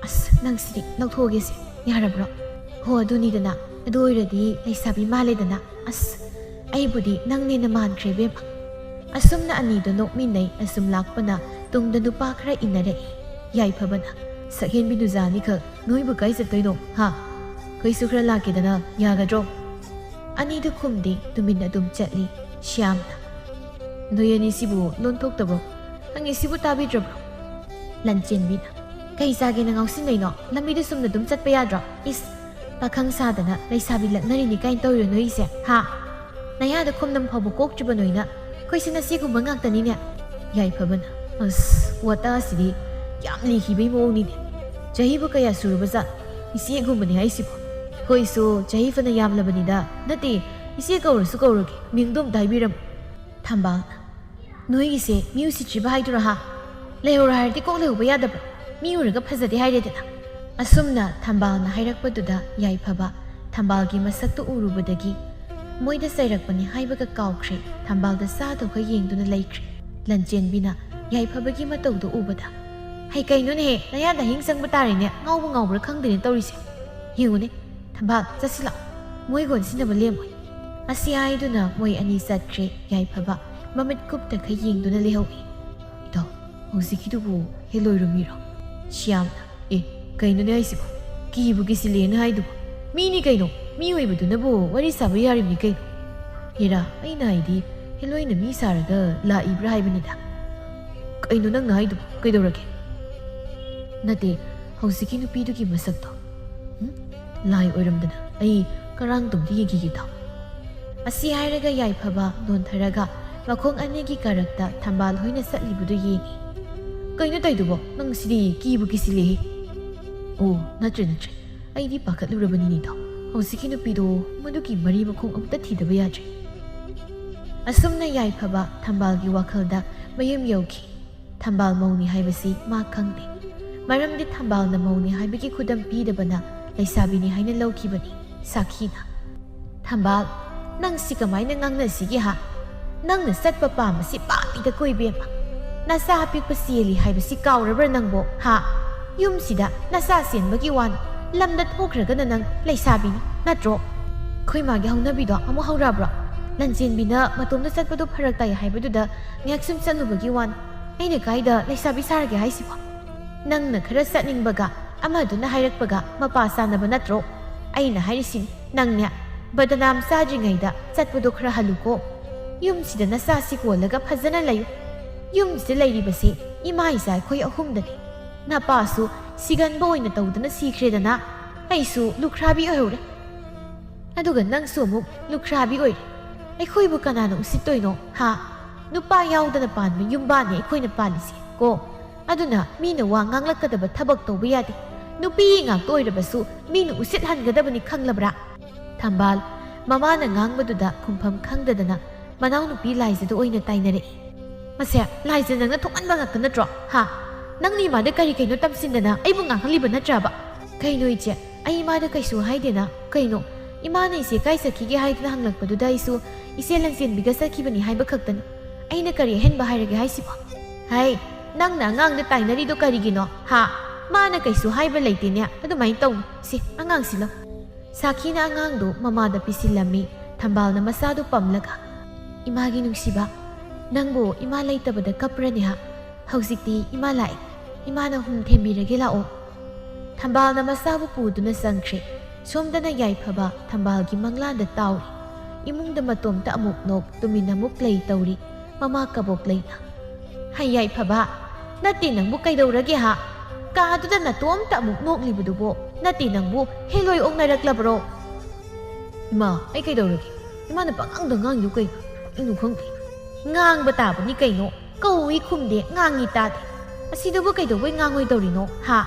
ꯑꯁ, ꯅꯪꯁꯤꯗꯤ ꯂꯧꯊꯣꯛꯑꯒꯦꯁꯦ, ꯌꯥꯔꯕ꯭ꯔꯣ?" "ꯍꯣ, ꯑꯗꯨꯅꯤꯗꯅ, ꯑꯗꯨ ꯑꯣꯏꯔꯗꯤ ꯂꯩꯁꯥꯕꯤ ꯃꯥꯜꯂꯦꯗꯅ꯫ ꯑꯁ, ꯑꯩꯕꯨꯗꯤ ꯅꯪꯅꯦꯅ ꯃꯥꯟꯈ꯭ꯔꯦ ꯏꯕꯦꯝꯃ꯫" ꯑꯁꯨꯝꯅ ꯑꯅꯤꯗꯣ ꯅꯣꯛꯃꯤꯟꯅꯩ꯫ ꯑꯁꯨꯝ ꯂꯥꯛꯄꯅ ꯇꯨꯡꯗ ꯅꯨꯄꯥ ꯈꯔ ꯏꯟꯅꯔꯛꯏ꯫ ꯌꯥꯏꯐꯕꯅ, "ꯁꯛꯍꯦꯟꯕꯤ ꯅꯨꯖꯥꯅꯤꯈꯛ ꯅꯣꯏꯕꯨ ꯀꯥꯏ ꯆꯠꯇꯣꯏꯅꯣ, ꯍꯥ? ꯑꯩꯈꯣꯏꯁꯨ ꯈꯔ ꯂꯥꯛꯀꯦꯗꯅ, ꯌꯥꯒꯗ꯭ꯔꯣ?" ꯑꯅꯤꯗꯨ ꯈꯨꯝꯗꯦ, ꯇꯨꯃꯤꯟꯅ ꯑꯗꯨꯝ ꯆꯠꯂꯤ꯫ ꯁ꯭ꯌꯥꯝꯅ, "ꯅꯣꯏ ꯑꯅꯤꯁꯤꯕꯨ ꯂꯣꯟꯊꯣꯛꯇꯕ꯭ꯔꯣ? ꯍꯪꯉꯤꯁꯤꯕꯨ ꯇꯥꯕꯤꯗ꯭ꯔꯕ꯭ꯔꯣ?" ꯂꯟꯆꯦꯟꯕꯤꯅ, "ꯀꯩ ꯆꯥꯒꯦꯅ ꯉꯥꯎꯁꯤꯟꯅꯩꯅꯣ? ꯂꯝꯕꯤꯗ ꯆꯨꯝꯅ ꯑꯗꯨꯝ ꯆꯠꯄ ꯌꯥꯗ꯭ꯔꯣ? ꯏꯁ, ꯄꯥꯈꯪ ꯁꯥꯗꯅ ꯂꯩꯁꯥꯕꯤ ꯂꯛꯅꯔꯤꯅꯤ ꯀꯥꯏꯅ ꯇꯧꯔꯤꯔꯣ ꯅꯣꯏꯁꯦ, ꯍꯥ? ꯅꯌꯥꯗ ꯈꯨꯝꯅꯝ ꯐꯥꯎꯕ ꯀꯣꯛꯇ꯭ꯔꯤꯕ ꯅꯣꯏꯅ, ꯑꯩꯈꯣꯏꯁꯦ ꯅꯆꯦꯒꯨꯝꯕ ꯉꯥꯛꯇꯅꯤꯅꯦ꯫" ꯌꯥꯏꯐꯕꯅ, "ꯑꯁ, ꯋꯥꯇꯥꯁꯤꯗꯤ ꯌꯥꯝ ꯂꯤꯈꯤꯕꯩ ꯃꯑꯣꯡꯅꯤꯅꯦ꯫ ꯆꯍꯤꯕꯨ ꯀꯌꯥ ꯁꯨꯔꯕꯖꯥꯠ? ꯏꯆꯦꯒꯨꯝꯕꯅꯤ ꯍꯥꯏꯁꯤꯕꯣ꯫ ꯑꯩꯈꯣꯏꯁꯨ ꯆꯍꯤ ꯐꯅ ꯌꯥꯝꯂꯕꯅꯤꯗ꯫ ꯅꯠꯇꯦ, ꯏꯆꯦ ꯀꯧꯔꯁꯨ ꯀꯧꯔꯒꯦ, ꯃꯤꯡꯗꯣ ꯑꯝꯇ ꯍꯥꯏꯕꯤꯔꯝꯃꯨ꯫" ꯊꯝꯕꯥꯜꯅ, "ꯅꯣꯏꯒꯤꯁꯦ ꯃꯤ ꯎꯁꯤꯠꯇ꯭ꯔꯤꯕ ꯍꯥꯏꯗꯨꯔꯥ, ꯍꯥ? ꯂꯩꯍꯧꯔꯣ ꯍꯥꯏꯔꯗꯤ ꯀꯣꯛ ꯂꯩꯍꯧꯕ ꯌꯥꯗꯕ꯭ꯔꯣ? ꯃꯤ ꯎꯔꯒ ꯐꯖꯗꯦ ꯍꯥꯏꯔꯦꯗꯅ꯫" ꯑꯁꯨꯝꯅ ꯊꯝꯕꯥꯜꯅ ꯍꯥꯏꯔꯛꯄꯗꯨꯗ ꯌꯥꯏꯐꯕ ꯊꯝꯕꯥꯜꯒꯤ ꯃꯁꯛꯇꯨ ꯎꯔꯨꯕꯗꯒꯤ ꯃꯣꯏꯗ ꯆꯩꯔꯛꯄꯅꯤ ꯍꯥꯏꯕꯒ ꯀꯥꯎꯈ꯭ꯔꯦ꯫ ꯊꯝꯕꯥꯜꯗ ꯆꯥꯗꯧꯒ ꯌꯦꯡꯗꯨꯅ ꯂꯩꯈ꯭ꯔꯦ꯫ ꯂꯟꯆꯦꯟꯕꯤꯅ ꯌꯥꯏꯐꯕꯒꯤ ꯃꯇꯧꯗꯨ ꯎꯕꯗ, "ꯍꯩ, ꯀꯩꯅꯣꯅꯦꯍꯦ, ꯅꯌꯥꯗ ꯍꯤꯡ ꯆꯪꯕ ꯇꯥꯔꯦꯅꯦ, ꯉꯥꯎꯕ ꯉꯥꯎꯕ꯭ꯔꯥ ꯈꯪꯗꯦꯅꯦ ꯇꯧꯔꯤꯁꯦ꯫ ꯌꯦꯡꯉꯨꯅꯦ, ꯊꯝꯕꯥꯜ, ꯆꯠꯁꯤ ꯂꯥꯛꯑꯣ, ꯃꯣꯏꯒ ꯑꯣꯟꯁꯤꯟꯅꯕ ꯂꯦꯝꯃꯣꯏ꯫" ꯑꯁꯤ ꯍꯥꯏꯗꯨꯅ ꯃꯣꯏ ꯑꯅꯤ ꯆꯠꯈ꯭ꯔꯦ꯫ ꯌꯥꯏꯐꯕ ꯃꯃꯤꯠ ꯀꯨꯞꯇꯈꯩ ꯌꯦꯡꯗꯨꯅ ꯂꯩꯍꯧꯏ꯫ "ꯏꯇꯥꯎ, ꯍꯧꯖꯤꯛꯀꯤꯗꯨꯕꯨ ꯍꯦꯜꯂꯣꯏꯔꯣ ꯃꯤꯔꯣ?" ꯁ꯭ꯌꯥꯝꯅ, "ꯑꯦ, ꯀꯩꯅꯣꯅꯦ ꯍꯥꯏꯁꯤꯕꯣ? ꯀꯤꯕꯨ ꯀꯤꯁꯤꯜꯂꯦꯅ ꯍꯥꯏꯗꯨꯕꯣ? ꯃꯤꯅꯤ ꯀꯩꯅꯣ, ꯃꯤ ꯑꯣꯏꯕꯗꯨꯅꯕꯨ ꯋꯥꯔꯤ ꯁꯥꯕ ꯌꯥꯔꯤꯕꯅꯤ ꯀꯩꯅꯣ꯫ ꯍꯦꯔꯥ, ꯑꯩꯅ ꯍꯥꯏꯗꯤ ꯍꯦꯜꯂꯣꯏꯅ ꯃꯤ ꯁꯥꯔꯒ ꯂꯥꯛꯏꯕ꯭ꯔꯥ ꯍꯥꯏꯕꯅꯤꯗ꯫" "ꯀꯩꯅꯣ ꯅꯪꯅ ꯍꯥꯏꯗꯨꯕꯣ? ꯀꯩꯗꯧꯔꯒꯦ?" "ꯅꯠꯇꯦ, ꯍꯧꯖꯤꯛꯀꯤ ꯅꯨꯄꯤꯗꯨꯒꯤ ꯃꯁꯛꯇꯣ꯫ ꯎꯝ? ꯂꯥꯏ ꯑꯣꯏꯔꯝꯗꯅ ꯑꯩ ꯀꯔꯥꯡꯗꯣꯝꯗ ꯌꯦꯡꯈꯤꯒꯦ ꯇꯥꯎ꯫" ꯑꯁꯤ ꯍꯥꯏꯔꯒ ꯌꯥꯏꯐꯕ ꯅꯣꯟꯊꯔꯒ ꯃꯈꯣꯡ ꯑꯅꯤꯒꯤ ꯀꯥꯔꯛꯇ ꯊꯝꯕꯥꯜ ꯍꯣꯏꯅ ꯆꯠꯂꯤꯕꯗꯨ ꯌꯦꯡꯏ꯫ "ꯀꯩꯅꯣ ꯇꯧꯏꯗꯨꯕꯣ? ꯅꯪ ꯁꯤꯗꯤ ꯀꯤꯕꯨ ꯀꯤꯁꯤꯜꯂꯦꯍꯦ꯫" "ꯑꯣ, ꯅꯠꯇ꯭ꯔꯦ, ꯅꯠꯇ꯭ꯔꯦ꯫ ꯑꯩꯗꯤ ꯄꯥꯈꯠꯂꯨꯔꯕꯅꯤꯅꯦ ꯇꯥꯎ꯫ ꯍꯧꯖꯤꯛꯀꯤ ꯅꯨꯄꯤꯗꯣ, ꯃꯗꯨꯒꯤ ꯃꯔꯤ ꯃꯈꯣꯡ ꯑꯃꯨꯛꯇ ꯊꯤꯗꯕ ꯌꯥꯗ꯭ꯔꯦ꯫" ꯑꯁꯨꯝꯅ ꯌꯥꯏꯐꯕ ꯊꯝꯕꯥꯜꯒꯤ ꯋꯥꯈꯜꯗ ꯃꯌꯨꯝ ꯌꯧꯈꯤ꯫ ꯊꯝꯕꯥꯜ ꯃꯧꯅꯤ ꯍꯥꯏꯕꯁꯤ ꯃꯥ ꯈꯪꯗꯦ꯫ ꯃꯔꯝꯗꯤ ꯊꯝꯕꯥꯜꯅ ꯃꯧꯅꯤ ꯍꯥꯏꯕꯒꯤ ꯈꯨꯗꯝ ꯄꯤꯗꯕꯅ ꯂꯩꯁꯥꯕꯤꯅꯤ ꯍꯥꯏꯅ ꯂꯧꯈꯤꯕꯅꯤ ꯁꯥꯈꯤꯅ꯫ "ꯊꯝꯕꯥꯜ, ꯅꯪ ꯁꯤ ꯀꯃꯥꯏꯅ ꯉꯥꯡꯅꯁꯤꯒꯦ ꯍꯥ? ꯅꯪꯅ ꯆꯠꯄ ꯄꯥꯝꯕꯁꯤ ꯄꯥꯝꯃꯤꯗꯀꯣ ꯏꯕꯦꯝꯃ꯫ ꯅꯆꯥ ꯑꯄꯤꯛꯄ ꯆꯦꯜꯂꯤ ꯍꯥꯏꯕꯁꯤ ꯀꯥꯎꯔꯕ꯭ꯔꯥ ꯅꯪꯕꯣ ꯍꯥ? ꯌꯨꯝꯁꯤꯗ ꯅꯆꯥ ꯆꯦꯟꯕꯒꯤ ꯋꯥꯅꯤ, ꯂꯝꯗ ꯊꯣꯛꯈ꯭ꯔꯒꯅ ꯅꯪ ꯂꯩꯁꯥꯕꯤꯅꯤ ꯅꯠꯇ꯭ꯔꯣ?" "ꯑꯩꯈꯣꯏ ꯃꯥꯒꯤ ꯍꯧꯅꯕꯤꯗꯣ ꯑꯃꯨꯛ ꯍꯧꯔꯛꯑꯕ꯭ꯔꯣ? ꯂꯟꯆꯦꯟꯕꯤꯅ ꯃꯇꯣꯝꯗ ꯆꯠꯄꯗꯣ ꯐꯔꯛ ꯇꯥꯏ ꯍꯥꯏꯕꯗꯨꯗ ꯉꯥꯏꯍꯥꯛ ꯁꯨꯝ ꯆꯠꯂꯨꯕꯒꯤ ꯋꯥꯅꯤ꯫ ꯑꯩꯅ ꯀꯥꯏꯗ ꯂꯩꯁꯥꯕꯤ ꯁꯥꯔꯒꯦ ꯍꯥꯏꯁꯤꯕꯣ? ꯅꯪꯅ ꯈꯔ ꯆꯠꯅꯤꯡꯕꯒ ꯑꯃꯗꯨꯅ ꯍꯥꯏꯔꯛꯄꯒ ꯃꯄꯥ ꯆꯥꯅꯕ ꯅꯠꯇ꯭ꯔꯣ? ꯑꯩꯅ ꯍꯥꯏꯔꯤꯁꯤꯅꯤ, ꯅꯪꯅꯦ ꯕꯗꯅꯥꯝ ꯆꯥꯗ꯭ꯔꯤꯉꯩꯗ ꯆꯠꯄꯗꯣ ꯈꯔ ꯍꯜꯂꯨꯀꯣ꯫ ꯌꯨꯝꯁꯤꯗ ꯅꯆꯥꯁꯤ ꯀꯣꯜꯂꯒ ꯐꯖꯅ ꯂꯩꯌꯨ꯫ ꯌꯨꯝꯁꯤꯗ ꯂꯩꯔꯤꯕꯁꯤ ꯏꯃꯥ ꯏꯆꯥ ꯑꯩꯈꯣꯏ ꯑꯍꯨꯝꯗꯅꯤ꯫ ꯅꯄꯥꯁꯨ ꯁꯤꯒꯟꯕ ꯑꯣꯏꯅ ꯇꯧꯗꯅ ꯁꯤꯈ꯭ꯔꯦꯗꯅ, ꯑꯩꯁꯨ ꯂꯨꯈ꯭ꯔꯥꯕꯤ ꯑꯣꯏꯍꯧꯔꯦ꯫ ꯑꯗꯨꯒ ꯅꯪꯁꯨ ꯑꯃꯨꯛ ꯂꯨꯈ꯭ꯔꯥꯕꯤ ꯑꯣꯏꯔꯦ꯫ ꯑꯩꯈꯣꯏꯕꯨ ꯀꯅꯥꯅ ꯎꯁꯤꯠꯇꯣꯏꯅꯣ ꯍꯥ? ꯅꯨꯄꯥ ꯌꯥꯎꯗꯅ ꯄꯥꯟꯕ ꯌꯨꯝꯕꯥꯟꯅꯦ ꯑꯩꯈꯣꯏꯅ ꯄꯥꯜꯂꯤꯁꯦ ꯀꯣ꯫ ꯑꯗꯨꯅ ꯃꯤꯅ ꯋꯥ ꯉꯥꯡꯂꯛꯀꯗꯕ ꯊꯕꯛ ꯇꯧꯕ ꯌꯥꯗꯦ꯫ ꯅꯨꯄꯤ ꯉꯥꯛꯇ ꯑꯣꯏꯔꯕꯁꯨ ꯃꯤꯅ ꯎꯁꯤꯠꯍꯟꯒꯗꯕꯅꯤ, ꯈꯪꯂꯕ꯭ꯔꯥ?" ꯊꯝꯕꯥꯜ ꯃꯃꯥꯅ ꯉꯥꯡꯕꯗꯨꯗ ꯈꯨꯝꯐꯝ ꯈꯪꯗꯗꯅ ꯃꯅꯥꯎꯅꯨꯄꯤ ꯂꯥꯏꯖꯗ ꯑꯣꯏꯅ ꯇꯥꯏꯅꯔꯛꯏ꯫ "ꯃꯁꯦ, ꯂꯥꯏꯖ, ꯅꯪꯅ ꯊꯣꯛꯍꯟꯕ ꯉꯥꯛꯇ ꯅꯠꯇ꯭ꯔꯣ ꯍꯥ? ꯅꯪꯅ ꯏꯃꯥꯗ ꯀꯔꯤ ꯀꯩꯅꯣ ꯇꯝꯁꯤꯟꯗꯅ ꯑꯩꯕꯨ ꯉꯥꯡꯍꯜꯂꯤꯕ ꯅꯠꯇ꯭ꯔꯕ?" "ꯀꯩꯅꯣ ꯏꯆꯦ, ꯑꯩ ꯏꯃꯥꯗ ꯀꯩꯁꯨ ꯍꯥꯏꯗꯦꯅ꯫ ꯀꯩꯅꯣ, ꯏꯃꯥꯅ ꯏꯆꯦ ꯀꯥꯏ ꯆꯠꯈꯤꯒꯦ ꯍꯥꯏꯗꯅ ꯍꯪꯂꯛꯄꯗꯨꯗ ꯑꯩꯁꯨ ꯏꯆꯦ ꯂꯟꯆꯦꯟꯕꯤꯒ ꯆꯠꯈꯤꯕꯅꯤ ꯍꯥꯏꯕ ꯈꯛꯇꯅꯤ꯫ ꯑꯩꯅ ꯀꯔꯤ ꯑꯍꯦꯟꯕ ꯍꯥꯏꯔꯒꯦ ꯍꯥꯏꯁꯤꯕꯣ?" "ꯍꯥꯏ, ꯅꯪꯅ ꯑꯉꯥꯡꯗ ꯇꯥꯏꯅꯔꯤꯗꯣ ꯀꯔꯤꯒꯤꯅꯣ ꯍꯥ? ꯃꯥꯅ ꯀꯩꯁꯨ ꯍꯥꯏꯕ ꯂꯩꯇꯦꯅꯦ, ꯑꯗꯨꯃꯥꯏꯅ ꯇꯧꯅꯨ꯫ ꯁꯤ ꯑꯉꯥꯡꯁꯤꯂꯣ꯫" ꯁꯥꯈꯤꯅ ꯑꯉꯥꯡꯗꯨ ꯃꯃꯥꯗ ꯄꯤꯁꯤꯜꯂꯝꯃꯤ꯫ ꯊꯝꯕꯥꯜꯅ ꯃꯆꯥꯗꯨ ꯄꯝꯂꯒ, "ꯏꯃꯥꯒꯤ ꯅꯨꯡꯁꯤꯕ, ꯅꯪꯕꯨ ꯏꯃꯥ ꯂꯩꯇꯕꯗ ꯀꯞꯄ꯭ꯔꯅꯦ ꯍꯥ? ꯍꯧꯖꯤꯛꯇꯤ ꯏꯃꯥ ꯂꯥꯛꯑꯦ꯫ ꯏꯃꯥꯅ ꯍꯨꯝ ꯊꯦꯝꯕꯤꯔꯒꯦ, ꯂꯥꯛꯑꯣ꯫" ꯊꯝꯕꯥꯜꯅ ꯃꯆꯥꯕꯨ ꯄꯨꯗꯨꯅ ꯆꯪꯈ꯭ꯔꯦ꯫ ꯁꯣꯝꯗꯅ ꯌꯥꯏꯐꯕ ꯊꯝꯕꯥꯜꯒꯤ ꯃꯪꯂꯥꯟꯗ ꯇꯥꯎꯔꯤ꯫ ꯏꯃꯨꯡꯗ ꯃꯇꯣꯝꯇ ꯑꯃꯨꯛ ꯅꯣꯛ, ꯇꯨꯃꯤꯟ ꯑꯃꯨꯛ ꯂꯩ ꯇꯧꯔꯤ꯫ ꯃꯃꯥ ꯀꯕꯣꯛ ꯂꯩꯅ꯫ "ꯍꯩ ꯌꯥꯏꯐꯕ, ꯅꯠꯇꯦ ꯅꯪꯕꯨ ꯀꯩꯗꯧꯔꯒꯦ ꯍꯥ? ꯀꯥꯗꯨꯗ ꯅꯇꯣꯝꯇ ꯑꯃꯨꯛ ꯅꯣꯛꯂꯤꯕꯗꯨꯕꯨ ꯅꯠꯇꯦ ꯅꯪꯕꯨ ꯍꯦꯂꯣꯏ ꯑꯣꯛꯅꯔꯛꯂꯕ꯭ꯔꯣ?" "ꯏꯃꯥ, ꯑꯩ ꯀꯩꯗꯧꯔꯒꯦ? ꯏꯃꯥꯅ ꯄꯉꯥꯡꯗ ꯉꯥꯡꯉꯤꯗꯨ ꯀꯩꯅꯣ? ꯀꯔꯤꯅꯣ ꯈꯪꯗꯦ꯫" "ꯉꯥꯡꯕ ꯇꯥꯕꯅꯤ ꯀꯩꯅꯣ, ꯀꯧꯏ ꯈꯨꯝꯗꯦ, ꯉꯥꯡꯉꯤ ꯇꯥꯗꯦ꯫ ꯑꯁꯤꯗꯕꯨ ꯀꯩꯗꯧꯕꯩ ꯉꯥꯡꯉꯣꯏꯗꯧꯔꯤꯅꯣ ꯍꯥ?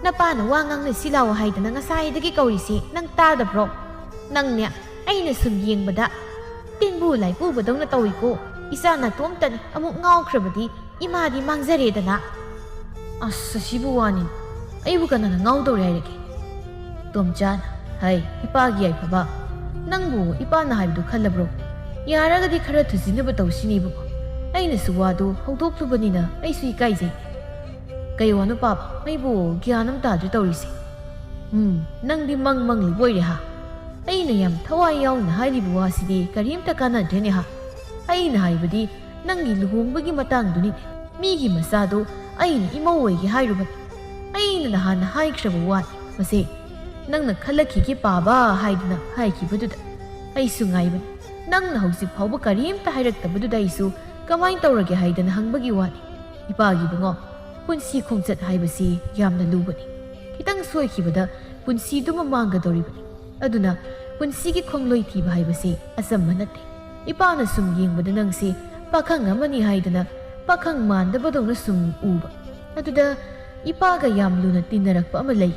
ꯅꯄꯥꯅ ꯋꯥ ꯉꯥꯡꯅꯁꯤ ꯂꯥꯛꯑꯣ ꯍꯥꯏꯗꯅ ꯉꯁꯥꯏꯗꯒꯤ ꯀꯧꯔꯤꯁꯤ ꯅꯪ ꯇꯥꯗꯕ꯭ꯔꯣ? ꯅꯪꯅꯦ, ꯑꯩꯅ ꯁꯨꯝ ꯌꯦꯡꯕꯗ ꯇꯤꯟꯕꯨ ꯂꯥꯏꯄꯨꯕꯗꯧꯅ ꯇꯧꯏꯀꯣ꯫ ꯏꯆꯥ ꯅꯇꯣꯝꯇꯅꯤ, ꯑꯃꯨꯛ ꯉꯥꯎꯈ꯭ꯔꯕꯗꯤ ꯏꯃꯥꯗꯤ ꯃꯥꯡꯖꯔꯦꯗꯅ꯫ ꯑꯁ, ꯑꯁꯤꯕꯨ ꯋꯥꯅꯤ꯫ ꯑꯩꯕꯨ ꯀꯅꯥꯅ ꯉꯥꯎꯗꯧꯔꯦ ꯍꯥꯏꯔꯒꯦ? ꯇꯣꯝꯆꯥꯅ, ꯍꯩ, ꯏꯄꯥꯒꯤ ꯌꯥꯏꯐꯕ, ꯅꯪꯕꯨ ꯏꯄꯥꯅ ꯍꯥꯏꯕꯗꯨ ꯈꯜꯂꯕ꯭ꯔꯣ? ꯌꯥꯔꯒꯗꯤ ꯈꯔ ꯊꯨꯖꯤꯟꯅꯕ ꯇꯧꯁꯤꯅꯦ ꯏꯕꯨꯡꯉꯣ꯫ ꯑꯩꯅꯁꯨ ꯋꯥꯗꯨ ꯍꯧꯗꯣꯛꯂꯨꯕꯅꯤꯅ ꯑꯩꯁꯨ ꯏꯀꯥꯏꯖꯩ꯫ ꯀꯩ ꯋꯥꯅꯣ ꯄꯥꯕ? ꯑꯩꯕꯨ ꯒ꯭ꯌꯥꯟ ꯑꯃ ꯇꯥꯗ꯭ꯔꯦ ꯇꯧꯔꯤꯁꯦ꯫ ꯎꯝ, ꯅꯪꯗꯤ ꯃꯪ ꯃꯪꯂꯤꯕ ꯑꯣꯏꯔꯦ ꯍꯥ? ꯑꯩꯅ ꯌꯥꯝ ꯊꯋꯥꯏ ꯌꯥꯎꯅ ꯍꯥꯏꯔꯤꯕ ꯋꯥꯁꯤꯗꯤ ꯀꯔꯤꯝꯇ ꯀꯥꯟꯅꯗ꯭ꯔꯦꯅꯦ ꯍꯥ? ꯑꯩꯅ ꯍꯥꯏꯕꯗꯤ ꯅꯪꯒꯤ ꯂꯨꯍꯣꯡꯕꯒꯤ ꯃꯇꯥꯡꯗꯨꯅꯤꯅꯦ꯫ ꯃꯤꯒꯤ ꯃꯆꯥꯗꯣ ꯑꯩꯅ ꯏꯃꯧ ꯑꯣꯏꯒꯦ ꯍꯥꯏꯔꯨꯕꯅꯤ꯫ ꯑꯩꯅ ꯅꯍꯥꯟ ꯍꯥꯏꯈ꯭ꯔꯕ ꯋꯥꯅꯤ ꯃꯁꯦ꯫ ꯅꯪꯅ ꯈꯜꯂꯛꯈꯤꯒꯦ ꯄꯥꯕ ꯍꯥꯏꯗꯅ ꯍꯥꯏꯈꯤꯕꯗꯨꯗ ꯑꯩꯁꯨ ꯉꯥꯏꯕꯅꯤ꯫ ꯅꯪꯅ ꯍꯧꯖꯤꯛ ꯐꯥꯎꯕ ꯀꯔꯤꯝꯇ ꯍꯥꯏꯔꯛꯇꯕꯗꯨꯗ ꯑꯩꯁꯨ ꯀꯃꯥꯏꯅ ꯇꯧꯔꯒꯦ ꯍꯥꯏꯗꯅ ꯍꯪꯕꯒꯤ ꯋꯥꯅꯤ꯫ ꯏꯄꯥꯒꯤ ꯏꯕꯨꯡꯉꯣ, ꯄꯨꯟꯁꯤ ꯈꯣꯡꯆꯠ ꯍꯥꯏꯕꯁꯤ ꯌꯥꯝꯅ ꯂꯨꯕꯅꯤ꯫ ꯈꯤꯇꯪ ꯁꯣꯏꯈꯤꯕꯗ ꯄꯨꯟꯁꯤꯗꯨꯃ ꯃꯥꯡꯒꯗꯧꯔꯤꯕꯅꯤ꯫ ꯑꯗꯨꯅ ꯄꯨꯟꯁꯤꯒꯤ ꯈꯣꯡꯂꯣꯏ ꯊꯤꯕ ꯍꯥꯏꯕꯁꯤ ꯑꯆꯝꯕ ꯅꯠꯇꯦ꯫ ꯏꯄꯥꯅ ꯁꯨꯝ ꯌꯦꯡꯕꯗ ꯅꯪꯁꯤ ꯄꯥꯈꯪ ꯑꯃꯅꯤ ꯍꯥꯏꯗꯅ ꯄꯥꯈꯪ ꯃꯥꯟꯗꯕꯗꯧꯅ ꯁꯨꯝ ꯎꯕ꯫ ꯑꯗꯨꯗ ꯏꯄꯥꯒ ꯌꯥꯝ ꯂꯨꯅ ꯇꯤꯟꯅꯔꯛꯄ ꯑꯃ ꯂꯩ꯫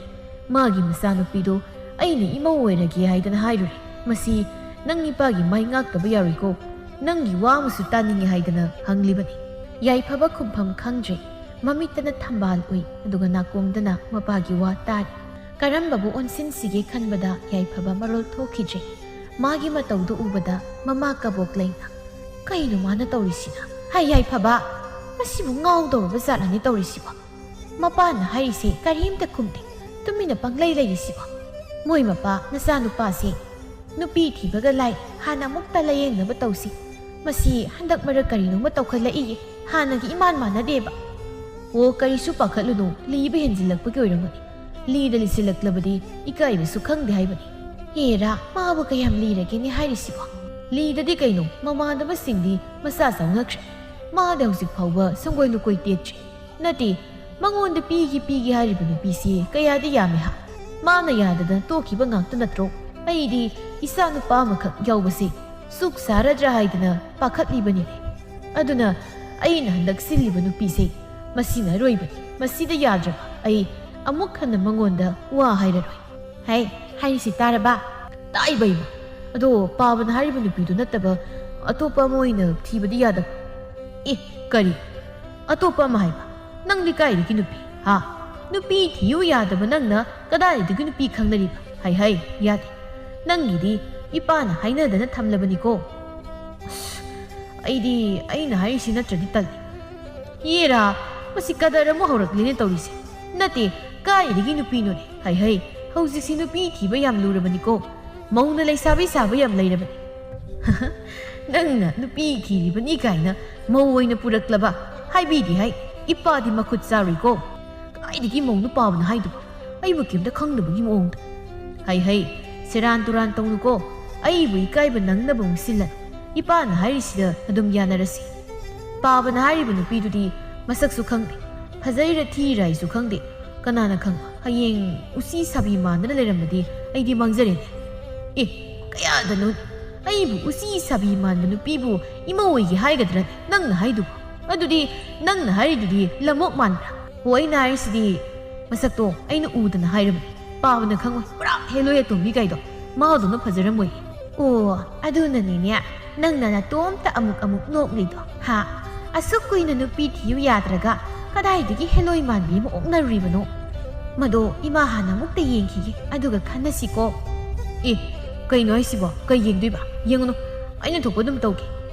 ꯃꯥꯒꯤ ꯃꯆꯥꯅꯨꯄꯤꯗꯣ ꯑꯩꯅ ꯏꯃꯧ ꯑꯣꯏꯔꯒꯦ ꯍꯥꯏꯗꯅ ꯍꯥꯏꯔꯨꯔꯦ꯫ ꯃꯁꯤ ꯅꯪ ꯏꯄꯥꯒꯤ ꯃꯥꯏ ꯉꯥꯛꯇꯕ ꯌꯥꯔꯣꯏꯀꯣ꯫ ꯅꯪꯒꯤ ꯋꯥ ꯑꯃꯁꯨ ꯇꯥꯅꯤꯡꯉꯦ ꯍꯥꯏꯗꯅ ꯍꯪꯂꯤꯕꯅꯤ꯫ ꯌꯥꯏꯐꯕ ꯈꯨꯝꯐꯝ ꯈꯪꯗ꯭ꯔꯦ꯫ ꯃꯃꯤꯠꯇꯅ ꯊꯝꯕꯥꯜ ꯎꯏ, ꯑꯗꯨꯒ ꯅꯥꯀꯣꯡꯗꯅ ꯃꯄꯥꯒꯤ ꯋꯥ ꯇꯥꯔꯤ꯫ ꯀꯔꯝꯕꯕꯨ ꯑꯣꯟꯁꯤꯟꯁꯤꯒꯦ ꯈꯟꯕꯗ ꯌꯥꯏꯐꯕ ꯃꯔꯣꯜ ꯊꯣꯛꯈꯤꯗ꯭ꯔꯦ꯫ ꯃꯥꯒꯤ ꯃꯇꯧꯗꯨ ꯎꯕꯗ ꯃꯃꯥ ꯀꯕꯣꯛ ꯂꯩꯅ, "ꯀꯩꯅꯣ ꯃꯥꯅ ꯇꯧꯔꯤꯁꯤꯅ? ꯍꯥꯏ ꯌꯥꯏꯐꯕ, ꯃꯁꯤꯕꯨ ꯉꯥꯎꯗꯧꯔꯕ ꯖꯥꯠꯂꯅꯦ ꯇꯧꯔꯤꯁꯤꯕꯣ? ꯃꯄꯥꯅ ꯍꯥꯏꯔꯤꯁꯦ ꯀꯔꯤꯝꯇ ꯈꯨꯝꯗꯦ, ꯇꯨꯃꯤꯟꯅ ꯄꯪꯂꯩ ꯂꯩꯔꯤꯁꯤꯕꯣ? ꯃꯣꯏ ꯃꯄꯥ ꯃꯆꯥꯅꯨꯄꯥꯁꯦ ꯅꯨꯄꯤ ꯊꯤꯕꯒ ꯂꯥꯏ, ꯍꯥꯟꯅ ꯑꯃꯨꯛꯇ ꯂꯥꯌꯦꯡꯅꯕ ꯇꯧꯁꯤ꯫ ꯃꯁꯤ ꯍꯟꯗꯛ ꯃꯔꯛ ꯀꯔꯤꯅꯣꯃ ꯇꯧꯈꯠꯂꯛꯏꯌꯦ, ꯍꯥꯟꯅꯒꯤ ꯏꯃꯥꯟ ꯃꯥꯟꯅꯗꯦꯕ꯫" "ꯑꯣ, ꯀꯔꯤꯁꯨ ꯄꯥꯈꯠꯂꯨꯅꯨ, ꯂꯤꯕ ꯍꯦꯟꯖꯤꯜꯂꯛꯄꯒꯤ ꯑꯣꯏꯔꯝꯒꯅꯤ꯫ ꯂꯤꯗ ꯂꯤꯁꯤꯜꯂꯛꯂꯕꯗꯤ ꯏꯀꯥꯏꯕꯁꯨ ꯈꯪꯗꯦ ꯍꯥꯏꯕꯅꯤ꯫" "ꯍꯦꯔꯥ, ꯃꯥꯕꯨ ꯀꯌꯥꯝ ꯂꯤꯔꯒꯦꯅꯦ ꯍꯥꯏꯔꯤꯁꯤꯕꯣ?" "ꯂꯤꯗꯗꯤ ꯀꯩꯅꯣ, ꯃꯃꯥꯟꯅꯕꯁꯤꯡꯗꯤ ꯃꯁꯥ ꯆꯥꯎꯅꯈ꯭ꯔꯦ꯫ ꯃꯥꯗꯤ ꯍꯧꯖꯤꯛ ꯐꯥꯎꯕ ꯁꯪꯒꯣꯏ ꯂꯨꯀꯣꯏ ꯇꯦꯛꯇ꯭ꯔꯤ꯫ ꯅꯠꯇꯦ, ꯃꯉꯣꯟꯗ ꯄꯤꯒꯦ ꯄꯤꯒꯦ ꯍꯥꯏꯔꯤꯕ ꯅꯨꯄꯤꯁꯤ ꯀꯌꯥꯗꯤ ꯌꯥꯝꯃꯦ ꯍꯥ? ꯃꯥꯅ ꯌꯥꯗꯗꯅ ꯇꯣꯛꯈꯤꯕ ꯉꯥꯛꯇ ꯅꯠꯇ꯭ꯔꯣ? ꯑꯩꯗꯤ ꯏꯆꯥ ꯅꯨꯄꯥ ꯑꯃꯈꯛ ꯌꯥꯎꯕꯁꯦ ꯆꯨꯛ ꯆꯥꯔꯗ꯭ꯔꯥ ꯍꯥꯏꯗꯅ ꯄꯥꯈꯠꯂꯤꯕꯅꯤꯅꯦ꯫ ꯑꯗꯨꯅ ꯑꯩꯅ ꯍꯟꯗꯛ ꯁꯤꯜꯂꯤꯕ ꯅꯨꯄꯤꯁꯦ ꯃꯁꯤꯅ ꯑꯔꯣꯏꯕꯅꯤ꯫ ꯃꯁꯤꯗ ꯌꯥꯗ꯭ꯔꯕ ꯑꯩ ꯑꯃꯨꯛ ꯍꯟꯅ ꯃꯉꯣꯟꯗ ꯋꯥ ꯍꯥꯏꯔꯔꯣꯏ꯫" "ꯍꯩ, ꯍꯥꯏꯔꯤꯁꯤ ꯇꯥꯔꯕ?" "ꯇꯥꯏꯕ ꯏꯃꯥ꯫ ꯑꯗꯣ ꯄꯥꯕꯅ ꯍꯥꯏꯔꯤꯕ ꯅꯨꯄꯤꯗꯨ ꯅꯠꯇꯕ ꯑꯇꯣꯞꯄ ꯑꯃ ꯑꯣꯏꯅ ꯊꯤꯕꯗꯤ ꯌꯥꯗꯕ?" "ꯑꯦ, ꯀꯔꯤ?" ꯑꯇꯣꯞꯄ ꯑꯃ ꯍꯥꯏꯕ, ꯅꯪꯗꯤ ꯀꯥꯏꯗꯒꯤ ꯅꯨꯄꯤ? ꯍꯥ? ꯅꯨꯄꯤ ꯊꯤꯌꯨ ꯌꯥꯗꯕ ꯅꯪꯅ ꯀꯗꯥꯏꯗꯒꯤ ꯅꯨꯄꯤ ꯈꯪꯅꯔꯤꯕ? ꯍꯩ ꯍꯩ, ꯌꯥꯗꯦ꯫ ꯅꯪꯒꯤꯗꯤ ꯏꯄꯥꯅ ꯍꯥꯏꯅꯗꯅ ꯊꯝꯂꯕꯅꯤꯀꯣ꯫ ꯑꯁ, ꯑꯩꯗꯤ ꯑꯩꯅ ꯍꯥꯏꯔꯤꯁꯤ ꯅꯠꯇ꯭ꯔꯗꯤ ꯇꯜꯂꯤ꯫ ꯌꯦꯔꯥ, ꯃꯁꯤ ꯀꯗꯔ ꯑꯃꯨꯛ ꯍꯧꯔꯛꯂꯦꯅꯦ ꯇꯧꯔꯤꯁꯦ꯫ ꯅꯠꯇꯦ, ꯀꯥꯏꯗꯒꯤ ꯅꯨꯄꯤꯅꯣꯅꯦ? ꯍꯩ ꯍꯩ, ꯍꯧꯖꯤꯛꯁꯤ ꯅꯨꯄꯤ ꯊꯤꯕ ꯌꯥꯝ ꯂꯨꯔꯕꯅꯤꯀꯣ꯫ ꯃꯧꯅ ꯂꯩꯁꯥꯕꯤ ꯁꯥꯕ ꯌꯥꯝ ꯂꯩꯔꯕꯅꯤ꯫ ꯅꯪꯅ ꯅꯨꯄꯤ ꯊꯤꯔꯤꯕꯅꯤ ꯀꯥꯏꯅ ꯃꯧ ꯑꯣꯏꯅ ꯄꯨꯔꯛꯂꯕ? ꯍꯥꯏꯕꯤꯗꯤ ꯍꯥꯏ, ꯏꯄꯥꯗꯤ ꯃꯈꯨꯠ ꯆꯥꯔꯣꯏꯀꯣ꯫ ꯀꯥꯏꯗꯒꯤ ꯃꯧꯅꯣ ꯄꯥꯕꯅ ꯍꯥꯏꯗꯨꯕꯣ? ꯑꯩꯕꯨ ꯀꯩꯝꯇ ꯈꯪꯗꯕꯒꯤ ꯃꯑꯣꯡꯗ꯫ ꯍꯩ ꯍꯩ, ꯁꯦꯔꯥꯟ ꯇꯨꯔꯥꯟ ꯇꯧꯅꯨꯀꯣ꯫ ꯑꯩꯕꯨ ꯏꯀꯥꯏꯕ ꯅꯪꯅꯕ ꯑꯃꯨꯛ ꯁꯤꯜꯂꯅꯨ꯫ ꯏꯄꯥꯅ ꯍꯥꯏꯔꯤꯁꯤꯗ ꯑꯗꯨꯝ ꯌꯥꯅꯔꯁꯤ꯫ ꯄꯥꯕꯅ ꯍꯥꯏꯔꯤꯕ ꯅꯨꯄꯤꯗꯨꯗꯤ ꯃꯁꯛꯁꯨ ꯈꯪꯗꯦ, ꯐꯖꯩꯔ ꯊꯤꯔ ꯍꯥꯏꯁꯨ ꯈꯪꯗꯦ꯫ ꯀꯅꯥꯅ ꯈꯪꯕ, ꯍꯌꯦꯡ ꯎꯆꯤ ꯁꯥꯕꯤ ꯃꯥꯟꯗꯅ ꯂꯩꯔꯝꯃꯗꯤ ꯑꯩꯗꯤ ꯃꯥꯡꯖꯔꯦꯅꯦ꯫ ꯑꯦ, ꯀꯌꯥꯗꯅꯣ ꯑꯩꯕꯨ ꯎꯆꯤ ꯁꯥꯕꯤ ꯃꯥꯟꯕ ꯅꯨꯄꯤꯕꯨ ꯏꯃꯧ ꯑꯣꯏꯒꯦ ꯍꯥꯏꯒꯗ꯭ꯔꯅꯦ ꯅꯪꯅ ꯍꯥꯏꯗꯨꯕꯨ? ꯑꯗꯨꯗꯤ ꯅꯪꯅ ꯍꯥꯏꯔꯤꯗꯨꯗꯤ ꯂꯝꯑꯣꯛ ꯃꯥꯟꯕ꯭ꯔꯥ? ꯍꯣ, ꯑꯩꯅ ꯍꯥꯏꯔꯤꯁꯤꯗꯤ ꯃꯁꯛꯇꯣ ꯑꯩꯅ ꯎꯗꯅ ꯍꯥꯏꯔꯕꯅꯤ꯫ ꯄꯥꯕꯅ ꯈꯪꯉꯣꯏ, ꯄꯨꯔꯥ ꯍꯦꯂꯣꯏ ꯑꯇꯣꯝꯕꯤ ꯀꯥꯏꯗꯣ꯫ ꯃꯥꯗꯧꯅ ꯐꯖꯔꯝꯃꯣꯏ꯫ ꯑꯣ, ꯑꯗꯨꯅꯅꯤꯅꯦ ꯅꯪꯅ ꯅꯇꯣꯝꯇ ꯑꯃꯨꯛ ꯑꯃꯨꯛ ꯅꯣꯛꯂꯤꯗꯣ, ꯍꯥ? ꯑꯁꯨꯛ ꯀꯨꯏꯅ ꯅꯨꯄꯤ ꯊꯤꯌꯨ ꯌꯥꯗ꯭ꯔꯒ ꯀꯗꯥꯏꯗꯒꯤ ꯍꯦꯂꯣꯏ ꯃꯥꯟꯕꯤ ꯑꯃ ꯑꯣꯛꯅꯔꯨꯔꯤꯕꯅꯣ? ꯃꯗꯣ ꯏꯃꯥ ꯍꯥꯟꯅ ꯑꯃꯨꯛꯇ ꯌꯦꯡꯈꯤꯒꯦ, ꯑꯗꯨꯒ ꯈꯟꯅꯁꯤꯀꯣ꯫ ꯑꯦ, ꯀꯩꯅꯣ ꯍꯥꯏꯁꯤꯕꯣ? ꯀꯩ ꯌꯦꯡꯗꯣꯏꯕ? ꯌꯦꯡꯉꯨꯅꯨ, ꯑꯩꯅ ꯊꯣꯛꯄ ꯑꯗꯨꯝ ꯇꯧꯒꯦ꯫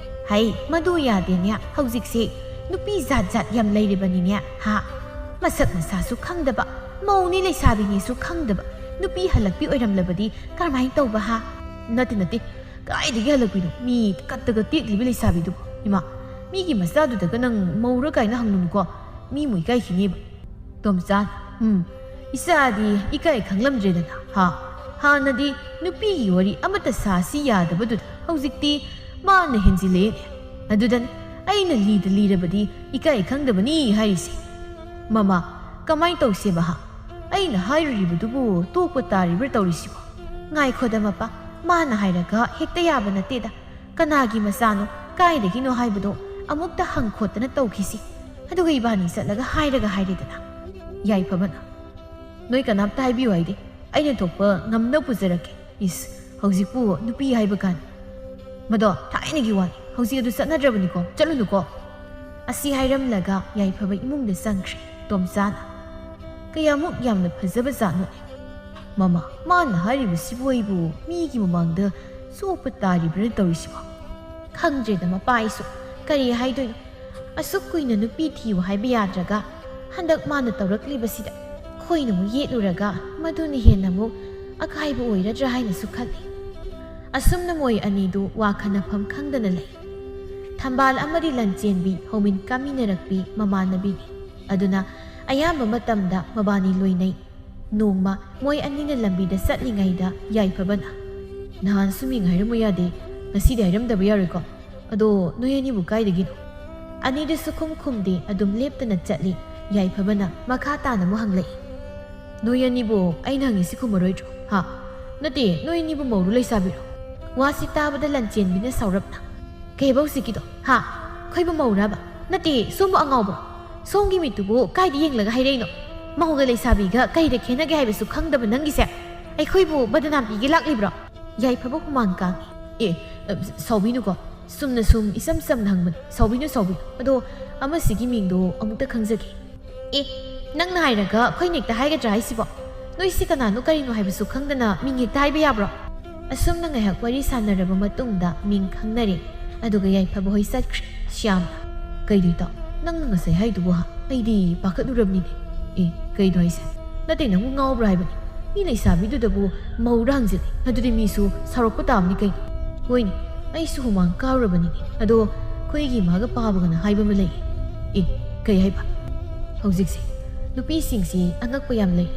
ꯍꯩ, ꯃꯗꯨ ꯌꯥꯗꯦꯅꯦ꯫ ꯍꯧꯖꯤꯛꯁꯦ ꯅꯨꯄꯤ ꯖꯥꯠ ꯖꯥꯠ ꯌꯥꯝ ꯂꯩꯔꯤꯕꯅꯤꯅꯦ, ꯍꯥ? ꯃꯁꯛ ꯃꯁꯥꯁꯨ ꯈꯪꯗꯕ, ꯃꯧꯅꯤ ꯂꯩꯁꯥꯕꯤꯅꯤꯁꯨ ꯈꯪꯗꯕ ꯅꯨꯄꯤ ꯍꯜꯂꯛꯄꯤ ꯑꯣꯏꯔꯝꯂꯕꯗꯤ ꯀꯔꯝꯍꯥꯏꯅ ꯇꯧꯕ, ꯍꯥ? ꯅꯠꯇꯦ, ꯅꯠꯇꯦ, ꯀꯥꯏꯗꯒꯤ ꯍꯜꯂꯛꯄꯤꯅꯣ? ꯃꯤ ꯀꯠꯇꯒ ꯇꯦꯛꯂꯤꯕ ꯂꯩꯁꯥꯕꯤꯗꯨꯕꯨ꯫ ꯏꯃꯥ, ꯃꯤꯒꯤ ꯃꯆꯥꯗꯨꯗꯒ ꯅꯪ ꯃꯧꯔ ꯀꯥꯏꯅ ꯍꯪꯂꯨꯅꯨꯀꯣ, ꯃꯤ ꯃꯣꯏ ꯏꯀꯥꯏꯈꯤꯅꯦꯕ꯫ ꯇꯣꯝꯆꯥ, ꯎꯝ, ꯏꯆꯥꯗꯤ ꯏꯀꯥꯏ ꯈꯪꯂꯝꯗ꯭ꯔꯦꯗꯅ, ꯍꯥ? ꯍꯥꯟꯅꯗꯤ ꯅꯨꯄꯤꯒꯤ ꯋꯥꯔꯤ ꯑꯃꯠꯇ ꯁꯥꯁꯤ ꯌꯥꯗꯕꯗꯨꯗ ꯍꯧꯖꯤꯛꯇꯤ ꯃꯥꯅ ꯍꯦꯟꯖꯤꯜꯂꯛꯑꯦꯅꯦ꯫ ꯑꯗꯨꯗꯅꯤ ꯑꯩꯅ ꯂꯤꯗ ꯂꯤꯔꯕꯗꯤ ꯏꯀꯥꯏ ꯈꯪꯗꯕꯅꯤ ꯍꯥꯏꯔꯤꯁꯦ꯫ ꯃꯃꯥ, ꯀꯃꯥꯏ ꯇꯧꯁꯦꯕ, ꯍꯥ? ꯑꯩꯅ ꯍꯥꯏꯔꯨꯔꯤꯕꯗꯨꯕꯨ ꯇꯣꯛꯄ ꯇꯥꯔꯤꯕ꯭ꯔꯥ ꯇꯧꯔꯤꯁꯤꯕꯣ? ꯉꯥꯏꯈꯣꯗ ꯃꯄꯥ, ꯃꯥꯅ ꯍꯥꯏꯔꯒ ꯍꯦꯛꯇ ꯌꯥꯕ ꯅꯠꯇꯦꯗ꯫ ꯀꯅꯥꯒꯤ ꯃꯆꯥꯅꯣ, ꯀꯥꯏꯗꯒꯤꯅꯣ ꯍꯥꯏꯕꯗꯣ ꯑꯃꯨꯛꯇ ꯍꯪꯈꯣꯠꯇꯅ ꯇꯧꯈꯤꯁꯤ꯫ ꯑꯗꯨꯒ ꯏꯕꯥꯅꯤ ꯆꯠꯂꯒ ꯍꯥꯏꯔꯒ ꯍꯥꯏꯔꯦꯗꯅ꯫ ꯌꯥꯏꯐꯕꯅ, ꯅꯣꯏ ꯀꯅꯥꯝꯇ ꯍꯥꯏꯕꯤꯌꯨ ꯍꯥꯏꯗꯦ꯫ ꯑꯩꯅ ꯊꯣꯛꯄ ꯉꯝꯅ ꯄꯨꯖꯔꯛꯀꯦ꯫ ꯏꯁ, ꯍꯧꯖꯤꯛꯄꯨ ꯅꯨꯄꯤ ꯍꯥꯏꯕ ꯀꯥꯟ꯫ ꯃꯗꯣ ꯊꯥꯏꯅꯒꯤ ꯋꯥꯅꯤ, ꯍꯧꯖꯤꯛ ꯑꯗꯨ ꯆꯠꯅꯗ꯭ꯔꯕꯅꯤꯀꯣ, ꯆꯠꯂꯨꯅꯨꯀꯣ꯫ ꯑꯁꯤ ꯍꯥꯏꯔꯝꯂꯒ ꯌꯥꯏꯐꯕ ꯏꯃꯨꯡꯗ ꯆꯪꯈ꯭ꯔꯦ ꯇꯣꯝꯆꯥꯅ꯫ "ꯀꯌꯥꯃꯨꯛ ꯌꯥꯝꯅ ꯐꯖꯕ ꯖꯥꯠꯅꯣ꯫ ꯃꯃꯥ, ꯃꯥꯅ ꯍꯥꯏꯔꯤꯕꯁꯤꯕꯨ ꯑꯩꯕꯨ ꯃꯤꯒꯤ ꯃꯃꯥꯡꯗ ꯆꯣꯞꯄ ꯇꯥꯔꯤꯕ꯭ꯔꯥ ꯇꯧꯔꯤꯁꯤꯕꯣ?" ꯈꯪꯗ꯭ꯔꯦꯗ ꯃꯄꯥ ꯑꯩꯁꯨ ꯀꯔꯤ ꯍꯥꯏꯗꯣꯏꯅꯣ꯫ ꯑꯁꯨꯛ ꯀꯨꯏꯅ ꯅꯨꯄꯤ ꯊꯤꯌꯨ ꯍꯥꯏꯕ ꯌꯥꯗ꯭ꯔꯒ ꯍꯟꯗꯛ ꯃꯥꯅ ꯇꯧꯔꯛꯂꯤꯕꯁꯤꯗ ꯈꯣꯏꯅ ꯑꯃꯨꯛ ꯌꯦꯠꯂꯨꯔꯒ ꯃꯗꯨꯅ ꯍꯦꯟꯅ ꯑꯃꯨꯛ ꯑꯀꯥꯏꯕ ꯑꯣꯏꯔꯗ꯭ꯔꯥ ꯍꯥꯏꯅꯁꯨ ꯈꯜꯂꯤ꯫ ꯑꯁꯨꯝꯅ ꯃꯣꯏ ꯑꯅꯤꯗꯨ ꯋꯥ ꯈꯟꯅꯐꯝ ꯈꯪꯗꯅ ꯂꯩ꯫ ꯊꯝꯕꯥꯜ ꯑꯃꯗꯤ ꯂꯟꯆꯦꯟꯕꯤ ꯍꯧꯃꯤꯟ ꯀꯥꯃꯤꯟꯅꯔꯛꯄꯤ ꯃꯃꯥꯟꯅꯕꯤꯅꯤ꯫ ꯑꯗꯨꯅ ꯑꯌꯥꯝꯕ ꯃꯇꯝꯗ ꯃꯕꯥꯅꯤ ꯂꯣꯏꯅꯩ꯫ ꯅꯣꯡꯃ ꯃꯣꯏ ꯑꯅꯤꯅ ꯂꯝꯕꯤꯗ ꯆꯠꯂꯤꯉꯩꯗ ꯌꯥꯏꯐꯕꯅ, "ꯅꯍꯥꯟꯁꯨ ꯃꯤꯡ ꯍꯥꯏꯔꯝꯃꯨ ꯌꯥꯗꯦ, ꯉꯁꯤꯗꯤ ꯍꯥꯏꯔꯝꯗꯕ ꯌꯥꯔꯣꯏꯀꯣ꯫ ꯑꯗꯣ ꯅꯣꯏ ꯑꯅꯤꯕꯨ ꯀꯥꯏꯗꯒꯤꯅꯣ?" ꯑꯅꯤꯗꯨꯁꯨ ꯈꯨꯝ ꯈꯨꯝꯗꯦ, ꯑꯗꯨꯝ ꯂꯦꯞꯇꯅ ꯆꯠꯂꯤ꯫ ꯌꯥꯏꯐꯕꯅ ꯃꯈꯥ ꯇꯥꯅ ꯑꯃꯨꯛ ꯍꯪꯂꯛꯏ, "ꯅꯣꯏ ꯑꯅꯤꯕꯨ ꯑꯩꯅ ꯍꯪꯉꯤꯁꯤ ꯈꯨꯝꯃꯔꯣꯏꯗ꯭ꯔꯣ? ꯍꯥ? ꯅꯠꯇꯦ, ꯅꯣꯏ ꯑꯅꯤꯕꯨ ꯃꯧꯔꯣ ꯂꯩꯁꯥꯕꯤꯔꯣ?" ꯋꯥꯁꯤ ꯇꯥꯕꯗ ꯂꯟꯆꯦꯟꯕꯤꯅ ꯁꯥꯎꯔꯞꯅ, "ꯀꯩꯕ ꯍꯧꯖꯤꯛꯀꯤꯗꯣ? ꯍꯥ? ꯑꯩꯈꯣꯏꯕꯨ ꯃꯧꯔꯕ? ꯅꯠꯇꯦ, ꯁꯣꯝꯕꯨ ꯑꯉꯥꯎꯕ꯭ꯔꯣ? ꯁꯣꯝꯒꯤ ꯃꯤꯠꯇꯨꯕꯨ ꯀꯥꯏꯗ ꯌꯦꯡꯂꯒ ꯍꯥꯏꯔꯛꯏꯅꯣ? ꯃꯧꯒ ꯂꯩꯁꯥꯕꯤꯒ ꯀꯩꯗ ꯈꯦꯠꯅꯒꯦ ꯍꯥꯏꯕꯁꯨ ꯈꯪꯗꯕ ꯅꯪꯒꯤꯁꯦ? ꯑꯩꯈꯣꯏꯕꯨ ꯕꯗꯅꯥꯝ ꯄꯤꯒꯦ ꯂꯥꯛꯂꯤꯕ꯭ꯔꯣ?" ꯌꯥꯏꯐꯕ ꯍꯨꯃꯥꯡ ꯀꯥꯡꯉꯤ꯫ "ꯑꯦ, ꯑ, ꯁꯥꯎꯕꯤꯅꯨꯀꯣ, ꯆꯨꯝꯅ ꯁꯨꯝ ꯏꯆꯝ ꯆꯝꯅ ꯍꯪꯕꯅꯤ꯫ ꯁꯥꯎꯕꯤꯅꯨ, ꯁꯥꯎꯕꯤꯅꯨ꯫ ꯑꯗꯣ ꯑꯃꯁꯤꯒꯤ ꯃꯤꯡꯗꯣ ꯑꯃꯨꯛꯇ ꯈꯪꯖꯒꯦ?" "ꯑꯦ, ꯅꯪꯅ ꯍꯥꯏꯔꯒ ꯑꯩꯈꯣꯏꯅ ꯍꯦꯛꯇ ꯍꯥꯏꯒꯗ꯭ꯔꯥ ꯍꯥꯏꯁꯤꯕꯣ? ꯅꯣꯏꯁꯤ ꯀꯅꯥꯅꯣ ꯀꯔꯤꯅꯣ ꯍꯥꯏꯕꯁꯨ ꯈꯪꯗꯅ ꯃꯤꯡ ꯍꯦꯛꯇ ꯍꯥꯏꯕ ꯌꯥꯕ꯭ꯔꯣ?" ꯑꯁꯨꯝꯅ ꯉꯥꯏꯍꯥꯛ ꯋꯥꯔꯤ ꯁꯥꯟꯅꯔꯕ ꯃꯇꯨꯡꯗ ꯃꯤꯡ ꯈꯪꯅꯔꯦ꯫ ꯑꯗꯨꯒ ꯌꯥꯏꯐꯕ ꯍꯣꯏ ꯆꯠꯈ꯭ꯔꯦ꯫ ꯁ꯭ꯌꯥꯝꯅ, "ꯀꯩꯅꯣ ꯏꯇꯥꯎ, ꯅꯪꯅ ꯉꯁꯥꯏ ꯍꯥꯏꯗꯨꯕꯨ ꯍꯥ? ꯑꯩꯗꯤ ꯄꯥꯈꯠꯂꯨꯔꯕꯅꯤꯅꯦ꯫ ꯑꯦ, ꯀꯩꯅꯣ ꯍꯥꯏꯁꯦ? ꯅꯠꯇꯦ, ꯅꯪꯕꯨ ꯉꯥꯎꯕ꯭ꯔꯥ ꯍꯥꯏꯕꯅꯤ꯫ ꯃꯤ ꯂꯩꯁꯥꯕꯤꯗꯨꯗꯕꯨ ꯃꯧꯔꯥ ꯍꯪꯖꯤꯜꯂꯤ꯫ ꯑꯗꯨꯗꯤ ꯃꯤꯁꯨ ꯁꯥꯎꯔꯛꯄ ꯇꯥꯕꯅꯤ ꯀꯩꯅꯣ꯫ ꯍꯣꯏꯅꯦ, ꯑꯩꯁꯨ ꯍꯨꯃꯥꯡ ꯀꯥꯎꯔꯕꯅꯤꯅꯦ꯫ ꯑꯗꯣ ꯑꯩꯈꯣꯏꯒꯤ ꯏꯃꯥꯒ ꯄꯥꯕꯒꯅ ꯍꯥꯏꯕ ꯑꯃ ꯂꯩ꯫" "ꯑꯦ, ꯀꯩ ꯍꯥꯏꯕ?" "ꯍꯧꯖꯤꯛꯁꯦ ꯅꯨꯄꯤꯁꯤꯡꯁꯤ ꯑꯉꯛꯄ ꯌꯥꯝ ꯂꯩ꯫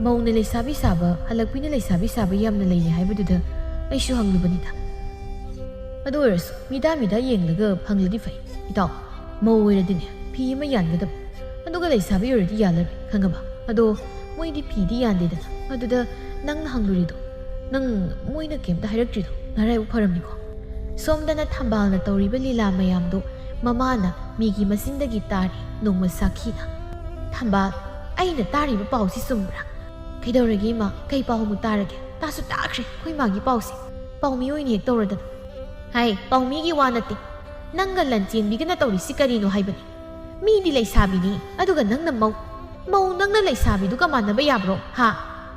ꯃꯧꯅ ꯂꯩꯁꯥꯕꯤ ꯁꯥꯕ, ꯍꯜꯂꯛꯄꯤꯅ ꯂꯩꯁꯥꯕꯤ ꯁꯥꯕ ꯌꯥꯝꯅ ꯂꯩꯌꯦ ꯍꯥꯏꯕꯗꯨꯗ ꯑꯩꯁꯨ ꯍꯪꯂꯨꯕꯅꯤꯗ꯫ ꯑꯗꯨ ꯑꯣꯏꯔꯁꯨ ꯃꯤꯗꯥ ꯃꯤꯗꯥ ꯌꯦꯡꯂꯒ ꯐꯪꯂꯗꯤ ꯐꯩ꯫ ꯏꯇꯥꯎ, ꯃꯧ ꯑꯣꯏꯔꯗꯤꯅꯦ ꯐꯤ ꯑꯃ ꯌꯥꯟꯒꯗꯕ꯫ ꯑꯗꯨꯒ ꯂꯩꯁꯥꯕꯤ ꯑꯣꯏꯔꯗꯤ ꯌꯥꯜꯂꯔꯣꯏ, ꯈꯪꯉꯕ? ꯑꯗꯣ ꯃꯣꯏꯗꯤ ꯐꯤꯗꯤ ꯌꯥꯟꯗꯦꯗꯅ꯫ ꯑꯗꯨꯗ ꯅꯪꯅ ꯍꯪꯂꯨꯔꯤꯗꯣ, ꯅꯪ ꯃꯣꯏꯅ ꯀꯩꯝꯇ ꯍꯥꯏꯔꯛꯇ꯭ꯔꯤꯗꯣ ꯅꯔꯥꯏꯕꯛ ꯐꯔꯝꯅꯤꯀꯣ꯫" ꯁꯣꯝꯗꯅ ꯊꯝꯕꯥꯜꯅ ꯇꯧꯔꯤꯕ ꯂꯤꯂꯥ ꯃꯌꯥꯝꯗꯣ ꯃꯃꯥꯅ ꯃꯤꯒꯤ ꯃꯆꯤꯟꯗꯒꯤ ꯇꯥꯔꯤ ꯅꯣꯡꯃ ꯁꯥꯈꯤꯅ꯫ "ꯊꯝꯕꯥꯜ, ꯑꯩꯅ ꯇꯥꯔꯤꯕ ꯄꯥꯎꯁꯤ ꯆꯨꯝꯕ꯭ꯔꯥ?" "ꯀꯩꯗꯧꯔꯒꯦ ꯏꯃꯥ? ꯀꯩ ꯄꯥꯎ ꯑꯃꯨꯛ ꯇꯥꯔꯒꯦ?" "ꯇꯥꯁꯨ ꯇꯥꯈ꯭ꯔꯦ ꯑꯩꯈꯣꯏ ꯃꯥꯒꯤ ꯄꯥꯎꯁꯦ꯫ ꯄꯥꯎꯃꯤ ꯑꯣꯏꯅ ꯍꯦꯛ ꯇꯧꯔꯗꯅ꯫" "ꯍꯥꯏ, ꯄꯥꯎꯃꯤꯒꯤ ꯋꯥ ꯅꯠꯇꯦ꯫ ꯅꯪꯒ ꯂꯟꯆꯦꯟꯕꯤꯒꯅ ꯇꯧꯔꯤꯁꯤ ꯀꯔꯤꯅꯣ ꯍꯥꯏꯕꯅꯤ? ꯃꯤꯗꯤ ꯂꯩꯁꯥꯕꯤꯅꯤ, ꯑꯗꯨꯒ ꯅꯪꯅ ꯃꯧ꯫ ꯃꯧ ꯅꯪꯅ ꯂꯩꯁꯥꯕꯤꯗꯨꯒ ꯃꯥꯟꯅꯕ ꯌꯥꯕ꯭ꯔꯣ? ꯍꯥ?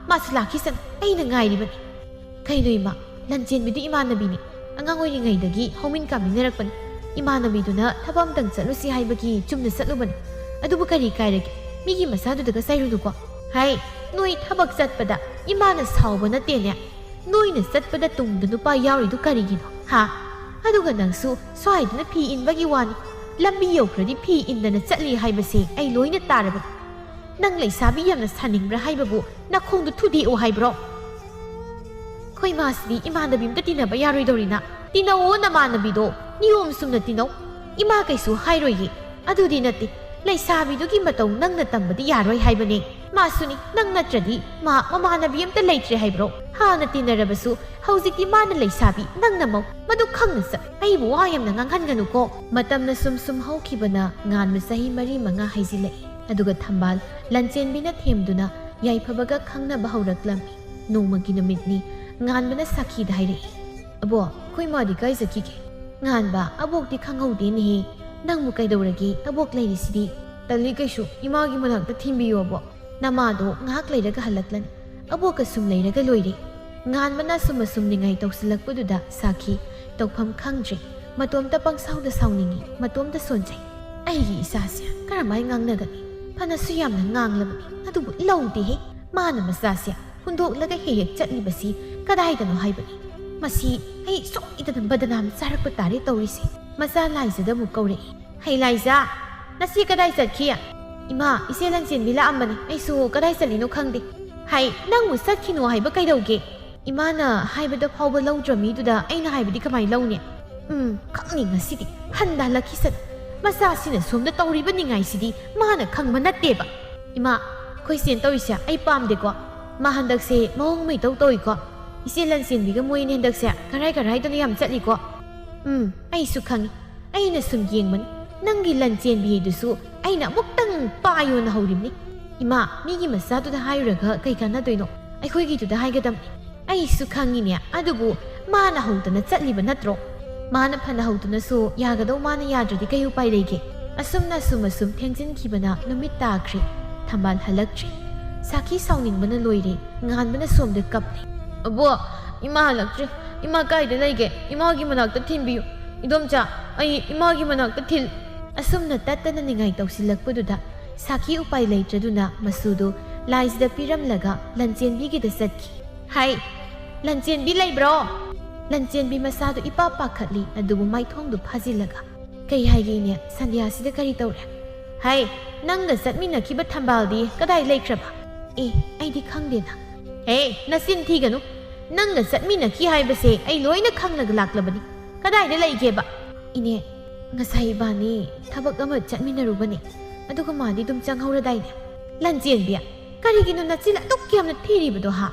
ꯃꯥꯁꯨ ꯂꯥꯛꯈꯤꯁꯅꯨ, ꯑꯩꯅ ꯉꯥꯏꯔꯤꯕꯅꯤ꯫ ꯀꯩꯅꯣ ꯏꯃꯥ, ꯂꯟꯆꯦꯟꯕꯤꯗꯨ ꯏꯃꯥꯟꯅꯕꯤꯅꯤ꯫ ꯑꯉꯥꯡ ꯑꯣꯏꯔꯤꯉꯩꯗꯒꯤ ꯍꯧꯃꯤꯟ ꯀꯥꯃꯤꯟꯅꯔꯛꯄꯅꯤ꯫ ꯏꯃꯥꯟꯅꯕꯤꯗꯨꯅ ꯊꯕꯛ ꯑꯝꯇꯪ ꯆꯠꯂꯨꯁꯤ ꯍꯥꯏꯕꯒꯤ ꯆꯨꯝꯅ ꯆꯠꯂꯨꯕꯅꯤ꯫ ꯑꯗꯨꯕꯨ ꯀꯔꯤ ꯀꯥꯏꯔꯒꯦ? ꯃꯤꯒꯤ ꯃꯆꯥꯗꯨꯗꯒ ꯆꯩꯔꯨꯅꯨꯀꯣ꯫ ꯍꯥꯏ, ꯅꯣꯏ ꯊꯕꯛ ꯆꯠꯄꯗ ꯏꯃꯥꯅ ꯁꯥꯎꯕ ꯅꯠꯇꯦꯅꯦ꯫ ꯅꯣꯏꯅ ꯆꯠꯄꯗ ꯇꯨꯡꯗ ꯅꯨꯄꯥ ꯌꯥꯎꯔꯤꯗꯨ ꯀꯔꯤꯒꯤꯅꯣ? ꯍꯥ? ꯑꯗꯨꯒ ꯅꯪꯁꯨ ꯁ꯭ꯋꯥꯏꯗꯅ ꯐꯤ ꯏꯟꯕꯒꯤ ꯋꯥꯅꯤ꯫ ꯂꯝꯕꯤ ꯌꯧꯈ꯭ꯔꯗꯤ ꯐꯤ ꯏꯟꯗꯅ ꯆꯠꯂꯤ ꯍꯥꯏꯕꯁꯦ ꯑꯩ ꯂꯣꯏꯅ ꯇꯥꯔꯕꯅꯤ꯫ ꯅꯪ ꯂꯩꯁꯥꯕꯤ ꯌꯥꯝꯅ ꯁꯥꯅꯤꯡꯕ꯭ꯔꯥ ꯍꯥꯏꯕꯕꯨ ꯅꯈꯣꯡꯗꯨ ꯊꯨꯗꯦꯛꯑꯣ ꯍꯥꯏꯕ꯭ꯔꯣ? ꯑꯩꯈꯣꯏ ꯃꯥꯁꯤꯗꯤ ꯏꯃꯥꯟꯅꯕꯤ ꯑꯝꯇ ꯇꯤꯟꯅꯕ ꯌꯥꯔꯣꯏꯗꯧꯔꯤꯅ꯫ ꯇꯤꯟꯅꯧꯑꯣ ꯅꯃꯥꯟꯅꯕꯤꯗꯣ, ꯅꯤꯌꯣꯝ ꯆꯨꯝꯅ ꯇꯤꯟꯅꯧ꯫ ꯏꯃꯥ ꯀꯩꯁꯨ ꯍꯥꯏꯔꯣꯏꯌꯦ꯫ ꯑꯗꯨꯗꯤ ꯅꯠꯇꯦ, ꯂꯩꯁꯥꯕꯤꯗꯨꯒꯤ ꯃꯇꯧ ꯅꯪꯅ ꯇꯝꯕꯗꯤ ꯌꯥꯔꯣꯏ ꯍꯥꯏꯕꯅꯦ꯫ ꯃꯥꯁꯨꯅꯤ, ꯅꯪ ꯅꯠꯇ꯭ꯔꯗꯤ ꯃꯥ ꯃꯃꯥꯟꯅꯕꯤ ꯑꯝꯇ ꯂꯩꯇ꯭ꯔꯦ ꯍꯥꯏꯕ꯭ꯔꯣ? ꯍꯥꯟꯅ ꯇꯤꯟꯅꯔꯕꯁꯨ ꯍꯧꯖꯤꯛꯇꯤ ꯃꯥꯅ ꯂꯩꯁꯥꯕꯤ, ꯅꯪꯅ ꯃꯧ꯫ ꯃꯗꯨ ꯈꯪꯅ ꯆꯠ꯫ ꯑꯩꯕꯨ ꯋꯥ ꯌꯥꯝꯅ ꯉꯥꯡꯍꯟꯒꯅꯨꯀꯣ꯫ ꯃꯇꯝꯅ ꯁꯨꯝ ꯁꯨꯝ ꯍꯧꯈꯤꯕꯅ ꯉꯥꯟꯕ ꯆꯍꯤ ꯃꯔꯤ ꯃꯉꯥ ꯍꯩꯖꯤꯜꯂꯛꯏ꯫ ꯑꯗꯨꯒ ꯊꯝꯕꯥꯜ ꯂꯟꯆꯦꯟꯕꯤꯅ ꯊꯦꯝꯗꯨꯅ ꯌꯥꯏꯐꯕꯒ ꯈꯪꯅꯕ ꯍꯧꯔꯛꯂꯝꯃꯤ꯫ ꯅꯣꯡꯃꯒꯤ ꯅꯨꯃꯤꯠꯅꯤ꯫ ꯉꯥꯟꯕꯅ ꯁꯥꯈꯤꯗ ꯍꯥꯏꯔꯛꯏ, "ꯑꯕꯣ, ꯑꯩꯈꯣꯏ ꯃꯥꯗꯤ ꯀꯥꯏ ꯆꯠꯈꯤꯒꯦ?" ꯉꯥꯟꯕ, "ꯑꯕꯣꯛꯇꯤ ꯈꯪꯍꯧꯗꯦꯅꯦꯍꯦ꯫ ꯅꯪꯕꯨ ꯀꯩꯗꯧꯔꯒꯦ? ꯑꯕꯣꯛ ꯂꯩꯔꯤꯁꯤꯗꯤ?" "ꯇꯜꯂꯤ ꯀꯩꯁꯨ, ꯏꯃꯥꯒꯤ ꯃꯅꯥꯛꯇ ꯊꯤꯟꯕꯤꯌꯣ ꯑꯕꯣꯛ꯫ ꯅꯃꯥꯗꯣ ꯉꯥꯏꯍꯥꯛ ꯂꯩꯔꯒ ꯍꯜꯂꯛꯂꯅꯤ꯫ ꯑꯕꯣꯛꯀ ꯁꯨꯝ ꯂꯩꯔꯒ ꯂꯣꯏꯔꯦ꯫" ꯉꯥꯟꯕꯅ ꯑꯁꯨꯝ ꯑꯁꯨꯝ ꯅꯤꯡꯉꯥꯏ ꯇꯧꯁꯤꯜꯂꯛꯄꯗꯨꯗ ꯁꯥꯈꯤ ꯇꯧꯐꯝ ꯈꯪꯗ꯭ꯔꯦ꯫ ꯃꯇꯣꯝꯇ ꯄꯪꯁꯥꯎꯗ ꯁꯥꯎꯅꯤꯡꯉꯤ, ꯃꯇꯣꯝꯇ ꯁꯣꯟꯖꯩ꯫ "ꯑꯩꯒꯤ ꯏꯆꯥꯁꯦ ꯀꯔꯝꯍꯥꯏ ꯉꯥꯡꯅꯒꯅꯤ? ꯐꯅꯁꯨ ꯌꯥꯝꯅ ꯉꯥꯡꯂꯕꯅꯤ, ꯑꯗꯨꯕꯨ ꯂꯧꯗꯦꯍꯦ꯫ ꯃꯥꯅ ꯃꯆꯥꯁꯦ ꯍꯨꯟꯗꯣꯛꯂꯒ ꯍꯦꯛ ꯍꯦꯛ ꯆꯠꯂꯤꯕꯁꯤ ꯀꯗꯥꯏꯗꯅꯣ ꯍꯥꯏꯕꯅꯤ? ꯃꯁꯤ ꯑꯩ ꯁꯣꯏꯗꯅ ꯕꯗꯅꯥꯝ ꯆꯥꯔꯛꯄ ꯇꯥꯔꯦ ꯇꯧꯔꯤꯁꯦ꯫" ꯃꯆꯥ ꯂꯥꯏꯖꯗ ꯑꯃꯨꯛ ꯀꯧꯔꯛꯏ꯫ "ꯍꯩ ꯂꯥꯏꯖꯥ, ꯅꯆꯦ ꯀꯗꯥꯏ ꯆꯠꯈꯤ?" "ꯏꯃꯥ, ꯏꯆꯦ ꯂꯟꯆꯦꯟꯕꯤ ꯂꯥꯛꯑꯝꯕꯅꯤ꯫ ꯑꯩꯁꯨ ꯀꯗꯥꯏ ꯆꯠꯂꯤꯅꯣ ꯈꯪꯗꯦ꯫" "ꯍꯥꯏ, ꯅꯪꯕꯨ ꯆꯠꯈꯤꯅꯣ ꯍꯥꯏꯕ ꯀꯩꯗꯧꯒꯦ? ꯏꯃꯥꯅ ꯍꯥꯏꯕꯗ ꯐꯥꯎꯕ ꯂꯧꯗ꯭ꯔ ꯃꯤꯗꯨꯗ ꯑꯩꯅ ꯍꯥꯏꯕꯗꯤ ꯀꯃꯥꯏ ꯂꯧꯅꯤ?" "ꯎꯝ, ꯈꯪꯅꯤ ꯉꯁꯤꯗꯤ꯫ ꯍꯟꯗ ꯍꯜꯂꯛꯈꯤꯁꯅꯨ꯫ ꯃꯆꯥꯁꯤꯅ ꯁꯣꯝꯗ ꯇꯧꯔꯤꯕ ꯅꯤꯡꯉꯥꯏꯁꯤꯗꯤ ꯃꯥꯅ ꯈꯪꯕ ꯅꯠꯇꯦꯕ꯫" "ꯏꯃꯥ, ꯑꯩꯈꯣꯏ ꯆꯦꯅ ꯇꯧꯔꯤꯁꯦ ꯑꯩ ꯄꯥꯝꯗꯦꯀꯣ꯫ ꯃꯥ ꯍꯟꯗꯛꯁꯦ ꯃꯑꯣꯡ ꯃꯩꯇꯧ ꯇꯧꯏꯀꯣ꯫ ꯏꯆꯦ ꯂꯟꯆꯦꯟꯕꯤꯒ ꯃꯣꯏ ꯑꯅꯤ ꯍꯟꯗꯛꯁꯦ ꯀꯔꯥꯏ ꯀꯔꯥꯏꯗꯅꯣ ꯌꯥꯝ ꯆꯠꯂꯤꯀꯣ꯫" "ꯎꯝ, ꯑꯩꯁꯨ ꯈꯪꯉꯤ꯫ ꯑꯩꯅ ꯁꯨꯝ ꯌꯦꯡꯕꯅꯤ꯫ ꯅꯪꯒꯤ ꯂꯟꯆꯦꯟꯕꯤ ꯍꯥꯏꯗꯨꯁꯨ ꯑꯩꯅ ꯑꯃꯨꯛꯇꯪ ꯄꯥꯏꯌꯣꯅ ꯍꯧꯔꯤꯕꯅꯤ꯫ ꯏꯃꯥ, ꯃꯤꯒꯤ ꯃꯆꯥꯗꯨꯗ ꯍꯥꯏꯔꯨꯔꯒ ꯀꯩ ꯀꯥꯟꯅꯗꯣꯏꯅꯣ? ꯑꯩꯈꯣꯏꯒꯤꯗꯨꯗ ꯍꯥꯏꯒꯗꯕꯅꯤ꯫" "ꯑꯩꯁꯨ ꯈꯪꯉꯤꯅꯦ, ꯑꯗꯨꯕꯨ ꯃꯥꯅ ꯍꯧꯗꯅ ꯆꯠꯂꯤꯕ ꯅꯠꯇ꯭ꯔꯣ?" ꯃꯥꯅ ꯐꯅ ꯍꯧꯗꯨꯅꯁꯨ ꯌꯥꯒꯗꯧ, ꯃꯥꯅ ꯌꯥꯗ꯭ꯔꯗꯤ ꯀꯩ ꯎꯄꯥꯏ ꯂꯩꯒꯦ? ꯑꯁꯨꯝꯅ ꯑꯁꯨꯝ ꯑꯁꯨꯝ ꯊꯦꯡꯖꯤꯟꯈꯤꯕꯅ ꯅꯨꯃꯤꯠ ꯇꯥꯈ꯭ꯔꯦ꯫ ꯊꯝꯕꯥꯜ ꯍꯜꯂꯛꯇ꯭ꯔꯤ꯫ ꯁꯥꯈꯤ ꯁꯥꯎꯅꯤꯡꯕꯅ ꯂꯣꯏꯔꯦ꯫ ꯉꯥꯟꯕꯅ ꯁꯣꯝꯗ ꯀꯞꯂꯤ꯫ "ꯑꯕꯣ, ꯏꯃꯥ ꯍꯜꯂꯛꯇ꯭ꯔꯤ꯫ ꯏꯃꯥ ꯀꯥꯏꯗ ꯂꯩꯒꯦ? ꯏꯃꯥꯒꯤ ꯃꯅꯥꯛꯇ ꯊꯤꯟꯕꯤꯌꯨ꯫ ꯏꯗꯣꯝꯆꯥ, ꯑꯩ ꯏꯃꯥꯒꯤ ꯃꯅꯥꯛꯇ ꯊꯤꯜ-" ꯑꯁꯨꯝꯅ ꯇꯠꯇꯅ ꯅꯤꯡꯉꯥꯏ ꯇꯧꯁꯤꯜꯂꯛꯄꯗꯨꯗ ꯁꯥꯈꯤ ꯎꯄꯥꯏ ꯂꯩꯇ꯭ꯔꯗꯨꯅ ꯃꯁꯨꯗꯨ ꯂꯥꯏꯁꯤꯗ ꯄꯤꯔꯝꯂꯒ ꯂꯟꯆꯦꯟꯕꯤꯒꯤꯗ ꯆꯠꯈꯤ꯫ "ꯍꯥꯏ, ꯂꯟꯆꯦꯟꯕꯤ ꯂꯩꯕ꯭ꯔꯣ?" ꯂꯟꯆꯦꯟꯕꯤ ꯃꯁꯥꯗꯨ ꯏꯄꯥ ꯄꯥꯈꯠꯂꯤ, ꯑꯗꯨꯕꯨ ꯃꯥꯏꯊꯣꯡꯗꯨ ꯐꯥꯖꯤꯜꯂꯒ, "ꯀꯩ ꯍꯥꯏꯒꯦ ꯏꯅꯦ? ꯁꯟꯙ꯭ꯌꯥꯁꯤꯗ ꯀꯔꯤ ꯇꯧꯔꯦ?" "ꯍꯥꯏ, ꯅꯪꯒ ꯆꯠꯃꯤꯟꯅꯈꯤꯕ ꯊꯝꯕꯥꯜꯗꯤ ꯀꯗꯥꯏ ꯂꯩꯈ꯭ꯔꯕ?" "ꯑꯦ, ꯑꯩꯗꯤ ꯈꯪꯗꯦꯅ꯫" "ꯍꯦ, ꯅꯆꯤꯟ ꯊꯤꯒꯅꯨ꯫ ꯅꯪꯒ ꯆꯠꯃꯤꯟꯅꯈꯤ ꯍꯥꯏꯕꯁꯦ ꯑꯩ ꯂꯣꯏꯅ ꯈꯪꯂꯒ ꯂꯥꯛꯂꯕꯅꯤ꯫ ꯀꯗꯥꯏꯗ ꯂꯩꯒꯦꯕ?" "ꯏꯅꯦ, ꯉꯁꯥꯏ ꯏꯕꯥꯅꯤ ꯊꯕꯛ ꯑꯃ ꯆꯠꯃꯤꯟꯅꯔꯨꯕꯅꯦ, ꯑꯗꯨꯒ ꯃꯥꯗꯤ ꯑꯗꯨꯝ ꯆꯪꯍꯧꯔꯗꯥꯏꯅꯦ?" "ꯂꯟꯆꯦꯟꯕꯤ, ꯀꯔꯤꯒꯤꯅꯣ ꯅꯆꯤꯟ ꯑꯗꯨꯛ ꯌꯥꯝꯅ ꯊꯤꯔꯤꯕꯗꯣ, ꯍꯥ?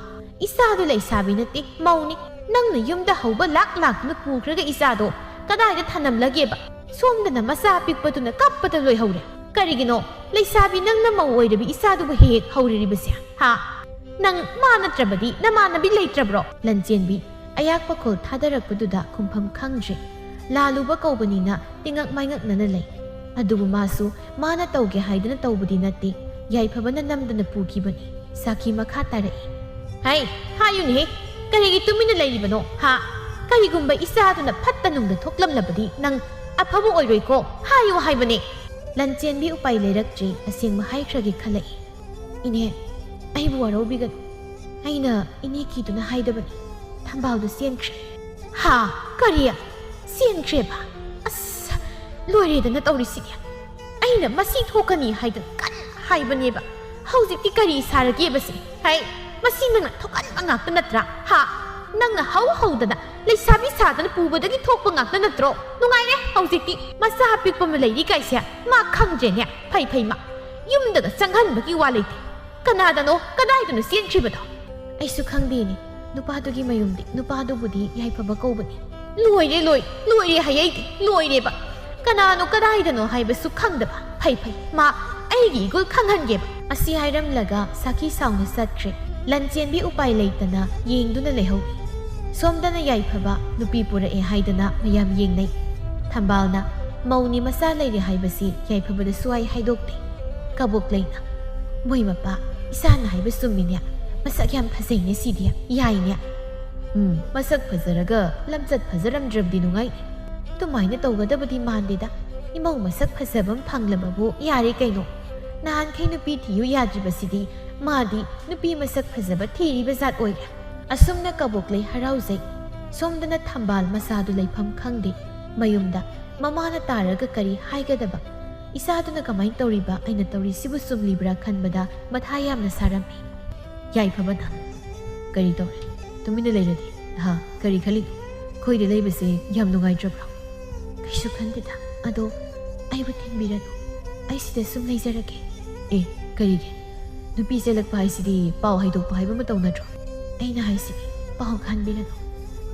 ꯏꯆꯥꯗꯣ ꯂꯩꯁꯥꯕꯤ ꯅꯠꯇꯦ, ꯃꯧꯅꯤ꯫ ꯅꯪꯅ ꯌꯨꯝꯗ ꯍꯧꯕ ꯂꯥꯛ ꯂꯥꯛꯇꯨꯅ ꯄꯨꯈ꯭ꯔꯒ ꯏꯆꯥꯗꯣ ꯀꯗꯥꯏꯗ ꯊꯅꯝꯂꯒꯦꯕ? ꯁꯣꯝꯗꯅ ꯃꯆꯥ ꯑꯄꯤꯛꯄꯗꯨꯅ ꯀꯞꯄꯗ ꯂꯣꯏꯍꯧꯔꯦ꯫ ꯀꯔꯤꯒꯤꯅꯣ ꯂꯩꯁꯥꯕꯤ ꯅꯪꯅ ꯃꯧ ꯑꯣꯏꯔꯕꯤ ꯏꯆꯥꯗꯨꯕꯨ ꯍꯦꯛ ꯍꯦꯛ ꯍꯧꯔꯤꯔꯤꯕꯁꯦ, ꯍꯥ? ꯅꯪ ꯃꯥ ꯅꯠꯇ꯭ꯔꯕꯗꯤ ꯅꯃꯥꯟꯅꯕꯤ ꯂꯩꯇ꯭ꯔꯕ꯭ꯔꯣ?" ꯂꯟꯆꯦꯟꯕꯤ ꯑꯌꯥꯛꯄ ꯈꯣꯜ ꯊꯥꯗꯔꯛꯄꯗꯨꯗ ꯈꯨꯝꯐꯝ ꯈꯪꯗ꯭ꯔꯦ꯫ ꯂꯥꯜꯂꯨꯕ ꯀꯧꯕꯅꯤꯅ ꯇꯤꯉꯛ ꯃꯥꯏꯉꯛꯅꯅ ꯂꯩ꯫ ꯑꯗꯨꯕꯨ ꯃꯥꯁꯨ ꯃꯥꯅ ꯇꯧꯒꯦ ꯍꯥꯏꯗꯅ ꯇꯧꯕꯗꯤ ꯅꯠꯇꯦ, ꯌꯥꯏꯐꯕꯅ ꯅꯝꯗꯅ ꯄꯨꯈꯤꯕꯅꯤ꯫ ꯁꯥꯈꯤ ꯃꯈꯥ ꯇꯥꯔꯛꯏ꯫ "ꯍꯩ, ꯍꯥꯏꯌꯨꯅꯦꯍꯦ, ꯀꯔꯤꯒꯤ ꯇꯨꯃꯤꯟꯅ ꯂꯩꯔꯤꯕꯅꯣ, ꯍꯥ? ꯀꯔꯤꯒꯨꯝꯕ ꯏꯆꯥꯗꯨꯅ ꯐꯠꯇ ꯅꯨꯡꯗ ꯊꯣꯛꯂꯝꯂꯕꯗꯤ ꯅꯪ ꯑꯐꯕ ꯑꯣꯏꯔꯣꯏꯀꯣ, ꯍꯥꯏꯌꯨ ꯍꯥꯏꯕꯅꯦ꯫" ꯂꯟꯆꯦꯟꯕꯤ ꯎꯄꯥꯏ ꯂꯩꯔꯛꯇ꯭ꯔꯦ, ꯑꯁꯦꯡꯕ ꯍꯥꯏꯈ꯭ꯔꯒꯦ ꯈꯜꯂꯛꯏ꯫ "ꯏꯅꯦ, ꯑꯩꯕꯨ ꯋꯥꯔꯧꯕꯤꯒꯅꯨ꯫ ꯑꯩꯅ ꯏꯅꯦ ꯀꯤꯗꯨꯅ ꯍꯥꯏꯗꯕꯅꯤ꯫ ꯊꯝꯕꯥꯜꯗꯨ ꯆꯦꯟꯈ꯭ꯔꯦ꯫" "ꯍꯥ? ꯀꯔꯤ? ꯆꯦꯟꯈ꯭ꯔꯦꯕ? ꯑꯁ, ꯂꯣꯏꯔꯦꯗꯅ ꯇꯧꯔꯤꯁꯤꯗꯤ꯫ ꯑꯩꯅ ꯃꯁꯤ ꯊꯣꯛꯀꯅꯤ ꯍꯥꯏꯗꯅ ꯀꯟꯅ ꯍꯥꯏꯕꯅꯦꯕ꯫ ꯍꯧꯖꯤꯛꯇꯤ ꯀꯔꯤ ꯁꯥꯔꯒꯦꯕꯁꯦ? ꯍꯩ, ꯃꯁꯤ ꯅꯪꯅ ꯊꯣꯛꯍꯟꯕ ꯉꯥꯛꯇ ꯅꯠꯇ꯭ꯔꯥ? ꯍꯥ? ꯅꯪꯅ ꯍꯧ ꯍꯧꯗꯅ ꯂꯩꯁꯥꯕꯤ ꯁꯥꯗꯅ ꯄꯨꯕꯗꯒꯤ ꯊꯣꯛꯄ ꯉꯥꯛꯇ ꯅꯠꯇ꯭ꯔꯣ? ꯅꯨꯡꯉꯥꯏꯔꯦ ꯍꯧꯖꯤꯛꯇꯤ꯫ ꯃꯆꯥ ꯑꯄꯤꯛꯄ ꯑꯃ ꯂꯩꯔꯤ ꯀꯥꯏꯁꯦ ꯃꯥ ꯈꯪꯗ꯭ꯔꯦꯅꯦ꯫ ꯐꯩ ꯐꯩ ꯃꯥ꯫ ꯌꯨꯝꯗꯒ ꯆꯪꯍꯟꯕꯒꯤ ꯋꯥ ꯂꯩꯇꯦ꯫ ꯀꯅꯥꯗꯅꯣ, ꯀꯗꯥꯏꯗꯅꯣ ꯆꯦꯟꯈ꯭ꯔꯤꯕꯗꯣ?" "ꯑꯩꯁꯨ ꯈꯪꯗꯦꯅꯦ꯫ ꯅꯨꯄꯥꯗꯨꯒꯤ ꯃꯌꯨꯝꯗꯤ, ꯅꯨꯄꯥꯗꯨꯕꯨꯗꯤ ꯌꯥꯏꯐꯕ ꯀꯧꯕꯅꯤ꯫" "ꯂꯣꯏꯔꯦ, ꯂꯣꯏ, ꯂꯣꯏꯔꯦ ꯍꯥꯏ ꯑꯩꯗꯤ, ꯂꯣꯏꯔꯦꯕ꯫ ꯀꯅꯥꯅꯣ, ꯀꯗꯥꯏꯗꯅꯣ ꯍꯥꯏꯕꯁꯨ ꯈꯪꯗꯕ꯫ ꯐꯩ ꯐꯩ, ꯃꯥ ꯑꯩꯒꯤ ꯏꯒꯨꯜ ꯈꯪꯍꯟꯒꯦꯕ꯫" ꯑꯁꯤ ꯍꯥꯏꯔꯝꯂꯒ ꯁꯥꯈꯤ ꯁꯥꯎꯅ ꯆꯠꯈ꯭ꯔꯦ꯫ ꯂꯟꯆꯦꯟꯕꯤ ꯎꯄꯥꯏ ꯂꯩꯇꯅ ꯌꯦꯡꯗꯨꯅ ꯂꯩꯍꯧꯏ꯫ ꯁꯣꯝꯗꯅ ꯌꯥꯏꯐꯕ ꯅꯨꯄꯤ ꯄꯨꯔꯛꯑꯦ ꯍꯥꯏꯗꯅ ꯃꯌꯥꯝ ꯌꯦꯡꯅꯩ꯫ ꯊꯝꯕꯥꯜꯅ ꯃꯧꯅꯤ ꯃꯆꯥ ꯂꯩꯔꯦ ꯍꯥꯏꯕꯁꯤ ꯌꯥꯏꯐꯕꯗꯁꯨ ꯍꯥꯏ ꯍꯥꯏꯗꯣꯛꯇꯦ꯫ ꯀꯕꯣꯛꯂꯩꯅ, "ꯃꯣꯏ ꯃꯄꯥ, ꯏꯆꯥꯅ ꯍꯥꯏꯕ ꯆꯨꯝꯃꯤꯅꯦ꯫ ꯃꯁꯛ ꯌꯥꯝ ꯐꯖꯩꯅꯦ ꯁꯤꯗꯤ, ꯌꯥꯏꯅꯦ꯫ ꯎꯝ, ꯃꯁꯛ ꯐꯖꯔꯒ ꯂꯝꯆꯠ ꯐꯖꯔꯝꯗ꯭ꯔꯕꯗꯤ ꯅꯨꯡꯉꯥꯏꯅꯤ꯫ ꯑꯗꯨꯃꯥꯏꯅ ꯇꯧꯒꯗꯕꯗꯤ ꯃꯥꯟꯗꯦꯗ꯫ ꯏꯃꯧ ꯃꯁꯛ ꯐꯖꯕ ꯑꯃ ꯐꯪꯂꯕꯕꯨ ꯌꯥꯔꯦ ꯀꯩꯅꯣ꯫ ꯅꯍꯥꯟꯈꯩ ꯅꯨꯄꯤ ꯊꯤꯌꯨ ꯌꯥꯗ꯭ꯔꯤꯕꯁꯤꯗꯤ ꯃꯥꯗꯤ ꯅꯨꯄꯤ ꯃꯁꯛ ꯐꯖꯕ ꯊꯤꯔꯤꯕ ꯖꯥꯠ ꯑꯣꯏꯔꯦ"꯫ ꯑꯁꯨꯝꯅ ꯀꯕꯣꯛꯂꯩ ꯍꯔꯥꯎꯖꯩ꯫ ꯁꯣꯝꯗꯅ ꯊꯝꯕꯥꯜ ꯃꯆꯥꯗꯨ ꯂꯩꯐꯝ ꯈꯪꯗꯦ꯫ ꯃꯌꯨꯝꯗ ꯃꯃꯥꯅ ꯇꯥꯔꯒ ꯀꯔꯤ ꯍꯥꯏꯒꯗꯕ? ꯏꯆꯥꯗꯨꯅ ꯀꯃꯥꯏꯅ ꯇꯧꯔꯤꯕ? ꯑꯩꯅ ꯇꯧꯔꯤꯁꯤꯕꯨ ꯆꯨꯝꯂꯤꯕ꯭ꯔꯥ ꯈꯟꯕꯗ ꯃꯊꯥ ꯌꯥꯝꯅ ꯁꯥꯔꯝꯃꯤ꯫ ꯌꯥꯏꯐꯕꯅ, "ꯀꯔꯤ ꯇꯧꯔꯦ? ꯇꯨꯃꯤꯟꯅ ꯂꯩꯔꯗꯤ? ꯍꯥ? ꯀꯔꯤ ꯈꯜꯂꯤꯅꯣ? ꯑꯩꯈꯣꯏꯗ ꯂꯩꯕꯁꯦ ꯌꯥꯝ ꯅꯨꯡꯉꯥꯏꯇ꯭ꯔꯕ꯭ꯔꯣ?" "ꯀꯩꯁꯨ ꯈꯟꯗꯦꯗ꯫ ꯑꯗꯣ ꯑꯩꯕꯨ ꯊꯤꯟꯕꯤꯔꯅꯨ꯫ ꯑꯩ ꯁꯤꯗ ꯁꯨꯝ ꯂꯩꯖꯔꯒꯦ"꯫ "ꯑꯦ, ꯀꯔꯤꯒꯤ? ꯅꯨꯄꯤ ꯆꯦꯜꯂꯛꯄ ꯍꯥꯏꯁꯤꯗꯤ ꯄꯥꯎ ꯍꯥꯏꯗꯣꯛꯄ ꯍꯥꯏꯕ ꯑꯃ ꯇꯧꯅꯗ꯭ꯔꯣ?" "ꯑꯩꯅ ꯍꯥꯏꯁꯤꯗꯤ ꯄꯥꯎ ꯈꯟꯕꯤꯔꯅꯨ꯫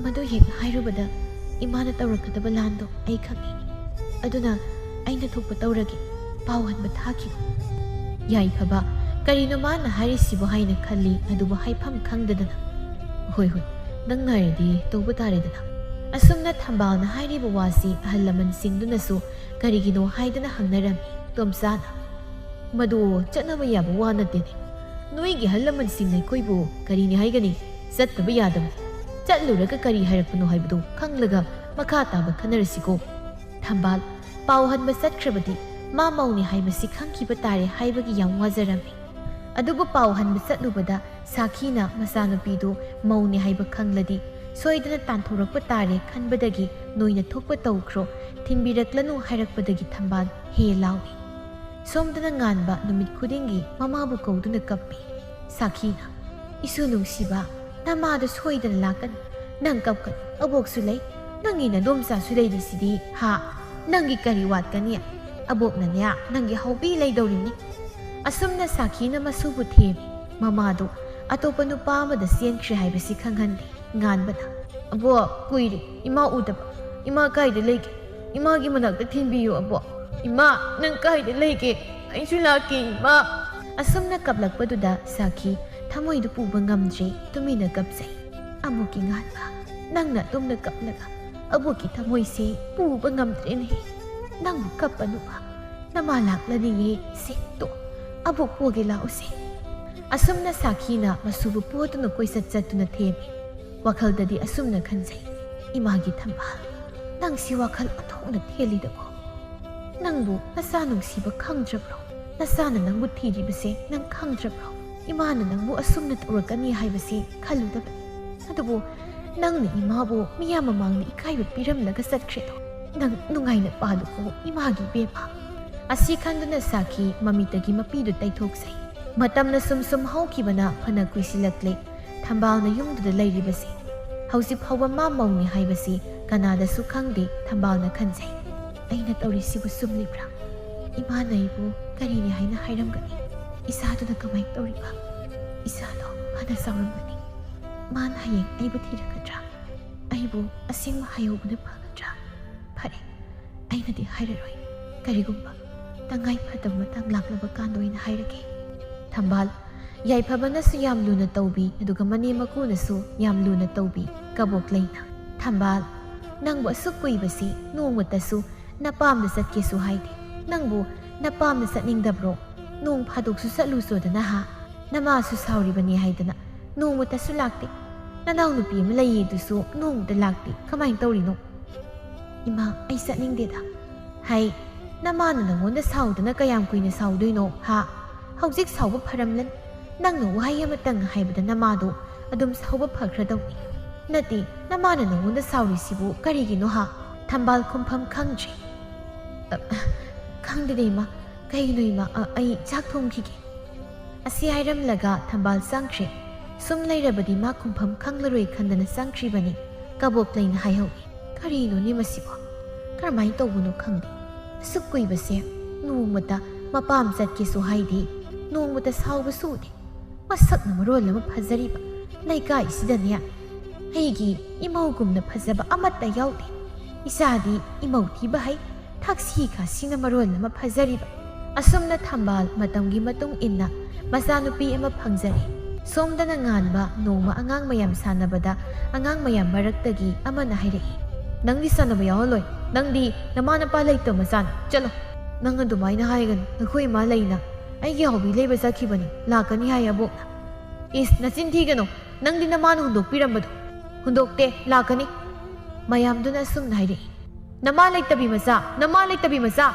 ꯃꯗꯨ ꯍꯦꯛ ꯍꯥꯏꯔꯨꯕꯗ ꯏꯃꯥꯅ ꯇꯧꯔꯛꯀꯗꯕ ꯂꯥꯟꯗꯣ ꯑꯩ ꯈꯪꯏ꯫ ꯑꯗꯨꯅ ꯑꯩꯅ ꯊꯣꯛꯄ ꯇꯧꯔꯒꯦ꯫ ꯄꯥꯎ ꯍꯟꯕ ꯊꯥꯈꯤꯕ"꯫ ꯌꯥꯏꯐꯕ, "ꯀꯔꯤꯅꯣ ꯃꯥꯅ ꯍꯥꯏꯔꯤꯁꯤꯕꯣ?" ꯍꯥꯏꯅ ꯈꯜꯂꯤ, ꯑꯗꯨꯕꯨ ꯍꯥꯏꯐꯝ ꯈꯪꯗꯗꯅ, "ꯍꯣꯏ, ꯍꯣꯏ, ꯅꯪ ꯅꯥꯏꯔꯗꯤ ꯇꯧꯕ ꯇꯥꯔꯦꯗꯅ"꯫ ꯑꯁꯨꯝꯅ ꯊꯝꯕꯥꯜꯅ ꯍꯥꯏꯔꯤꯕ ꯋꯥꯁꯤ ꯑꯍꯜ ꯂꯃꯟꯁꯤꯡꯗꯨꯅꯁꯨ ꯀꯔꯤꯒꯤꯅꯣ ꯍꯥꯏꯗꯅ ꯍꯪꯅꯔꯝꯃꯤ꯫ ꯇꯣꯝꯆꯥꯅ, "ꯃꯗꯨ ꯆꯠꯅꯕ ꯌꯥꯕ ꯋꯥ ꯅꯠꯇꯦꯅꯦ꯫ ꯅꯣꯏꯒꯤ ꯑꯍꯜ ꯂꯃꯟꯁꯤꯡꯅ ꯑꯩꯈꯣꯏꯕꯨ ꯀꯔꯤꯅꯤ ꯍꯥꯏꯒꯅꯤ? ꯆꯠꯇꯕ ꯌꯥꯗꯕ꯫ ꯆꯠꯂꯨꯔꯒ ꯀꯔꯤ ꯍꯥꯏꯔꯛꯄꯅꯣ ꯍꯥꯏꯕꯗꯨ ꯈꯪꯂꯒ ꯃꯈꯥ ꯇꯥꯕ ꯈꯟꯅꯔꯁꯤꯀꯣ"꯫ ꯊꯝꯕꯥꯜ, "ꯄꯥꯎ ꯍꯟꯕ ꯆꯠꯈ꯭ꯔꯕꯗꯤ ꯃꯥ ꯃꯧꯅꯤ ꯍꯥꯏꯕꯁꯤ ꯈꯪꯈꯤꯕ ꯇꯥꯔꯦ" ꯍꯥꯏꯕꯒꯤ ꯌꯥꯝ ꯋꯥꯖꯔꯝꯃꯤ꯫ ꯑꯗꯨꯕꯨ ꯄꯥꯎ ꯍꯟꯕ ꯆꯠꯂꯨꯕꯗ ꯁꯥꯈꯤꯅ ꯃꯆꯥꯅꯨꯄꯤꯗꯨ ꯃꯧꯅꯤ ꯍꯥꯏꯕ ꯈꯪꯂꯗꯤ ꯁꯣꯏꯗꯅ ꯇꯥꯟꯊꯣꯔꯛꯄ ꯇꯥꯔꯦ ꯈꯟꯕꯗꯒꯤ "ꯅꯣꯏꯅ ꯊꯣꯛꯄ ꯇꯧꯈ꯭ꯔꯣ, ꯊꯤꯟꯕꯤꯔꯛꯂꯅꯨ" ꯍꯥꯏꯔꯛꯄꯗꯒꯤ ꯊꯝꯕꯥꯜ ꯍꯦ ꯂꯥꯎꯏ꯫ ꯁꯣꯝꯗꯅ ꯉꯥꯟꯕ ꯅꯨꯃꯤꯠ ꯈꯨꯗꯤꯡꯒꯤ ꯃꯃꯥꯕꯨ ꯀꯧꯗꯨꯅ ꯀꯞꯄꯤ꯫ ꯁꯥꯈꯤꯅ, "ꯏꯁꯨ ꯅꯨꯡꯁꯤꯕ, ꯅꯃꯥꯗꯣ ꯁꯣꯏꯗꯅ ꯂꯥꯛꯀꯅꯤ꯫ ꯅꯪ ꯀꯞꯀꯅꯨ, ꯑꯕꯣꯛꯁꯨ ꯂꯩ, ꯅꯪꯒꯤ ꯅꯗꯣꯝꯆꯥꯁꯨ ꯂꯩꯔꯤꯁꯤꯗꯤ ꯍꯥ? ꯅꯪꯒꯤ ꯀꯔꯤ ꯋꯥꯠꯀꯅꯤ? ꯑꯕꯣꯛꯅꯅꯦ ꯅꯪꯒꯤ ꯍꯧꯕꯤ ꯂꯩꯗꯧꯔꯤꯅꯤ"꯫ ꯑꯁꯨꯝꯅ ꯁꯥꯈꯤꯅ ꯃꯁꯨꯕꯨ ꯊꯦꯝꯃꯤ꯫ ꯃꯃꯥꯗꯨ ꯑꯇꯣꯞꯄ ꯅꯨꯄꯥ ꯑꯃꯗ ꯆꯦꯟꯈ꯭ꯔꯦ ꯍꯥꯏꯕꯁꯤ ꯈꯪꯍꯟꯗꯦ꯫ ꯉꯥꯟꯕꯅ, "ꯑꯕꯣꯛ, ꯀꯨꯏꯔꯦ ꯏꯃꯥ ꯎꯗꯕ꯫ ꯏꯃꯥ ꯀꯥꯏꯗ ꯂꯩꯒꯦ? ꯏꯃꯥꯒꯤ ꯃꯅꯥꯛꯇ ꯊꯤꯟꯕꯤꯌꯨ ꯑꯕꯣꯛ꯫ ꯏꯃꯥ, ꯅꯪ ꯀꯥꯏꯗ ꯂꯩꯒꯦ? ꯑꯩꯁꯨ ꯂꯥꯛꯀꯦ ꯏꯃꯥ"꯫ ꯑꯁꯨꯝꯅ ꯀꯞꯂꯛꯄꯗꯨꯗ ꯁꯥꯈꯤ ꯊꯃꯣꯏꯗꯨ ꯄꯨꯕ ꯉꯝꯗ꯭ꯔꯦ, ꯇꯨꯃꯤꯟꯅ ꯀꯞꯆꯩ꯫ ꯑꯃꯨꯛꯀꯤ ꯉꯥꯟꯕ, ꯅꯪꯅ ꯑꯗꯨꯝꯅ ꯀꯞꯂꯒ ꯑꯕꯣꯛꯀꯤ ꯊꯃꯣꯏꯁꯦ ꯄꯨꯕ ꯉꯝꯗ꯭ꯔꯦꯅꯦ꯫ ꯅꯪꯕꯨ ꯀꯞꯄꯅꯨꯕ, ꯅꯃꯥ ꯂꯥꯛꯂꯅꯤꯌꯦ꯫ ꯁꯦ, ꯇꯣ, ꯑꯕꯣꯛ ꯄꯣꯒꯦ ꯂꯥꯛꯎꯁꯦ꯫ ꯑꯁꯨꯝꯅ ꯁꯥꯈꯤꯅ ꯃꯁꯨꯕꯨ ꯄꯣꯗꯨꯅ ꯀꯣꯏꯆꯠ ꯆꯠꯇꯨꯅ ꯊꯦꯝꯃꯤ꯫ ꯋꯥꯈꯜꯗꯗꯤ ꯑꯁꯨꯝꯅ ꯈꯟꯖꯩ, "ꯏꯃꯥꯒꯤ ꯊꯝꯕꯥꯜ, ꯅꯪꯁꯤ ꯋꯥꯈꯜ ꯑꯣꯟꯊꯣꯛꯅ ꯊꯦꯜꯂꯤꯗꯀꯣ꯫ ꯅꯪꯕꯨ ꯅꯆꯥ ꯅꯨꯡꯁꯤꯕ ꯈꯪꯗ꯭ꯔꯕ꯭ꯔꯣ? ꯅꯆꯥꯅ ꯅꯪꯕꯨ ꯊꯤꯔꯤꯕꯁꯦ ꯅꯪ ꯈꯪꯗ꯭ꯔꯕ꯭ꯔꯣ? ꯏꯃꯥꯅ ꯅꯪꯕꯨ ꯑꯁꯨꯝꯅ ꯇꯧꯔꯛꯀꯅꯤ ꯍꯥꯏꯕꯁꯤ ꯈꯜꯂꯨꯗꯕꯅꯤ꯫ ꯑꯗꯨꯕꯨ ꯅꯪꯅ ꯏꯃꯥꯕꯨ ꯃꯤꯌꯥꯝ ꯃꯃꯥꯡꯗ ꯏꯀꯥꯏꯕ ꯄꯤꯔꯝꯂꯒ ꯆꯠꯈ꯭ꯔꯦꯗꯣ꯫ ꯅꯪ ꯅꯨꯡꯉꯥꯏꯅ ꯄꯥꯜꯂꯨꯀꯣ, ꯏꯃꯥꯒꯤ ꯏꯕꯦꯝꯃ꯫" ꯑꯁꯤ ꯈꯟꯗꯨꯅ ꯁꯥꯈꯤ ꯃꯃꯤꯠꯇꯒꯤ ꯃꯄꯤꯗꯨ ꯇꯩꯊꯣꯛꯆꯩ꯫ ꯃꯇꯝꯅ ꯁꯨꯝ ꯁꯨꯝ ꯍꯧꯈꯤꯕꯅ ꯐꯅ ꯀꯨꯏꯁꯤꯜꯂꯛꯂꯦ꯫ ꯊꯝꯕꯥꯜꯅ ꯌꯨꯝꯗꯨꯗ ꯂꯩꯔꯤꯕꯁꯤ꯫ ꯍꯧꯖꯤꯛ ꯐꯥꯎꯕ ꯃꯥ ꯃꯧꯅꯤ ꯍꯥꯏꯕꯁꯤ ꯀꯅꯥꯗꯁꯨ ꯈꯪꯗꯦ꯫ ꯊꯝꯕꯥꯜꯅ ꯈꯟꯖꯩ, "ꯑꯩꯅ ꯇꯧꯔꯤꯁꯤꯕꯨ ꯆꯨꯝꯂꯤꯕ꯭ꯔꯥ? ꯏꯃꯥꯅ ꯑꯩꯕꯨ ꯀꯔꯤꯅꯤ ꯍꯥꯏꯅ ꯍꯥꯏꯔꯝꯒꯅꯤ? ꯏꯆꯥꯗꯨꯅ ꯀꯃꯥꯏꯅ ꯇꯧꯔꯤꯕ? ꯏꯆꯥꯗꯣ ꯐꯅ ꯆꯥꯎꯔꯝꯒꯅꯤ꯫ ꯃꯥꯅ ꯍꯌꯦꯡ ꯑꯩꯕꯨ ꯊꯤꯔꯛꯀꯗ꯭ꯔꯥ? ꯑꯩꯕꯨ ꯑꯁꯦꯡꯕ ꯍꯥꯏꯍꯧꯕꯅ ꯐꯒꯗ꯭ꯔꯥ? ꯐꯔꯦ, ꯑꯩꯅꯗꯤ ꯍꯥꯏꯔꯔꯣꯏ꯫ ꯀꯔꯤꯒꯨꯝꯕ ꯇꯉꯥꯏ ꯐꯗꯕ ꯃꯇꯥꯡ ꯂꯥꯛꯂꯕ ꯀꯥꯟꯗ ꯑꯣꯏꯅ ꯍꯥꯏꯔꯒꯦ꯫" ꯊꯝꯕꯥꯜ, ꯌꯥꯏꯐꯕꯅꯁꯨ ꯌꯥꯝ ꯂꯨꯅ ꯇꯧꯕꯤ, ꯑꯗꯨꯒ ꯃꯅꯦꯝ ꯃꯀꯨꯅꯁꯨ ꯌꯥꯝ ꯂꯨꯅ ꯇꯧꯕꯤ꯫ ꯀꯕꯣꯛꯂꯩꯅ, "ꯊꯝꯕꯥꯜ, ꯅꯪꯕꯨ ꯑꯁꯨꯛ ꯀꯨꯏꯕꯁꯤ ꯅꯣꯡꯃꯇꯁꯨ ꯅꯄꯥꯝꯗ ꯆꯠꯀꯦꯁꯨ ꯍꯥꯏꯗꯦ꯫ ꯅꯪꯕꯨ ꯅꯄꯥꯝꯗ ꯆꯠꯅꯤꯡꯗꯕ꯭ꯔꯣ? ꯅꯣꯡ ꯐꯥꯗꯣꯛꯁꯨ ꯆꯠꯂꯨꯆꯣꯗꯅ ꯍꯥ? ꯅꯃꯥꯁꯨ ꯁꯥꯎꯔꯤꯕꯅꯤ ꯍꯥꯏꯗꯅ ꯅꯣꯡꯃꯇꯁꯨ ꯂꯥꯛꯇꯦ꯫ ꯅꯅꯥꯎꯅꯨꯄꯤ ꯑꯃ ꯂꯩꯌꯦꯗꯨꯁꯨ ꯅꯣꯡꯃꯇ ꯂꯥꯛꯇꯦ꯫ ꯀꯃꯥꯏꯅ ꯇꯧꯔꯤꯅꯣ?" "ꯏꯃꯥ, ꯑꯩ ꯆꯠꯅꯤꯡꯗꯦꯗ꯫" "ꯍꯩ, ꯅꯃꯥꯅ ꯅꯪꯉꯣꯟꯗ ꯁꯥꯎꯗꯅ ꯀꯌꯥꯝ ꯀꯨꯏꯅ ꯁꯥꯎꯗꯣꯏꯅꯣ ꯍꯥ? ꯍꯧꯖꯤꯛ ꯁꯥꯎꯕ ꯐꯔꯝꯂꯅꯤ꯫ ꯅꯪꯅ ꯋꯥꯍꯩ ꯑꯃꯇꯪ ꯍꯥꯏꯕꯗ ꯅꯃꯥꯗꯣ ꯑꯗꯨꯝ ꯁꯥꯎꯕ ꯐꯈ꯭ꯔꯗꯧꯅꯤ꯫ ꯅꯠꯇꯦ, ꯅꯃꯥꯅ ꯅꯪꯉꯣꯟꯗ ꯁꯥꯎꯔꯤꯁꯤꯕꯨ ꯀꯔꯤꯒꯤꯅꯣ ꯍꯥ?" ꯊꯝꯕꯥꯜ ꯈꯨꯝꯐꯝ ꯈꯪꯗ꯭ꯔꯦ꯫ "ꯑ, ꯈꯪꯗꯦꯅꯦ ꯏꯃꯥ꯫ ꯀꯩꯅꯣ ꯏꯃꯥ, ꯑ, ꯑꯩ ꯆꯥꯛ ꯊꯣꯡꯈꯤꯒꯦ꯫" ꯑꯁꯤ ꯍꯥꯏꯔꯝꯂꯒ ꯊꯝꯕꯥꯜ ꯆꯪꯈ꯭ꯔꯦ꯫ ꯁꯨꯝ ꯂꯩꯔꯕꯗꯤ ꯃꯥ ꯈꯨꯝꯐꯝ ꯈꯪꯂꯔꯣꯏ ꯈꯟꯗꯅ ꯆꯪꯈ꯭ꯔꯤꯕꯅꯤ꯫ ꯀꯕꯣꯛꯂꯩꯅ ꯍꯥꯏꯍꯧꯏ, "ꯀꯔꯤꯅꯣꯅꯦ ꯃꯁꯤꯕꯣ? ꯀꯔꯝꯍꯥꯏꯅ ꯇꯧꯕꯅꯣ ꯈꯪꯗꯦ꯫ ꯑꯁꯨꯛ ꯀꯨꯏꯕꯁꯦ ꯅꯣꯡꯃꯇ ꯃꯄꯥꯝ ꯆꯠꯀꯦꯁꯨ ꯍꯥꯏꯗꯦ, ꯅꯣꯡꯃꯇ ꯁꯥꯎꯕꯁꯨ ꯎꯗꯦ꯫ ꯃꯁꯛꯅ ꯃꯔꯣꯜ ꯑꯃ ꯐꯖꯔꯤꯕ, ꯂꯩꯀꯥꯏꯁꯤꯗꯅꯦ ꯑꯩꯒꯤ ꯏꯃꯧꯒꯨꯝꯅ ꯐꯖꯕ ꯑꯃꯠꯇ ꯌꯥꯎꯗꯦ꯫ ꯏꯆꯥꯗꯤ ꯏꯃꯧ ꯊꯤꯕ ꯍꯩ, ꯊꯛꯁꯤ ꯈꯥꯁꯤꯅ ꯃꯔꯣꯜ ꯑꯃ ꯐꯖꯔꯤꯕ꯫" ꯑꯁꯨꯝꯅ ꯊꯝꯕꯥꯜ ꯃꯇꯝꯒꯤ ꯃꯇꯨꯡ ꯏꯟꯅ ꯃꯆꯥꯅꯨꯄꯤ ꯑꯃ ꯐꯪꯖꯔꯦ꯫ ꯁꯣꯝꯗꯅ ꯉꯥꯟꯕ ꯅꯣꯡꯃ ꯑꯉꯥꯡ ꯃꯌꯥꯝ ꯁꯥꯟꯅꯕꯗ ꯑꯉꯥꯡ ꯃꯌꯥꯝ ꯃꯔꯛꯇꯒꯤ ꯑꯃꯅ ꯍꯥꯏꯔꯛꯏ, "ꯅꯪꯗꯤ ꯁꯥꯟꯅꯕ ꯌꯥꯎꯍꯜꯂꯣꯏ, ꯅꯪꯗꯤ ꯅꯃꯥ ꯅꯄꯥ ꯂꯩꯇꯕ ꯃꯆꯥꯅꯤ, ꯆꯠꯂꯣ꯫ ꯅꯪ ꯑꯗꯨꯃꯥꯏꯅ ꯍꯥꯏꯒꯅꯨ, ꯑꯩꯈꯣꯏ ꯏꯃꯥ ꯂꯩꯅ ꯑꯩꯒꯤ ꯍꯥꯎꯕꯤ ꯂꯩꯕ ꯆꯠꯈꯤꯕꯅꯤ, ꯂꯥꯛꯀꯅꯤ ꯍꯥꯏ ꯑꯕꯣꯛꯅ"꯫ "ꯏꯁ, ꯅꯆꯤꯟ ꯊꯤꯒꯅꯨ, ꯅꯪꯗꯤ ꯅꯃꯥꯅ ꯍꯨꯟꯗꯣꯛꯄꯤꯔꯝꯕꯗꯣ"꯫ "ꯍꯨꯟꯗꯣꯛꯇꯦ, ꯂꯥꯛꯀꯅꯤ"꯫ ꯃꯌꯥꯝꯗꯨꯅ ꯑꯁꯨꯝꯅ ꯍꯥꯏꯔꯛꯏ, "ꯅꯃꯥ ꯂꯩꯇꯕꯤ ꯃꯆꯥ, ꯅꯃꯥ ꯂꯩꯇꯕꯤ ꯃꯆꯥ!"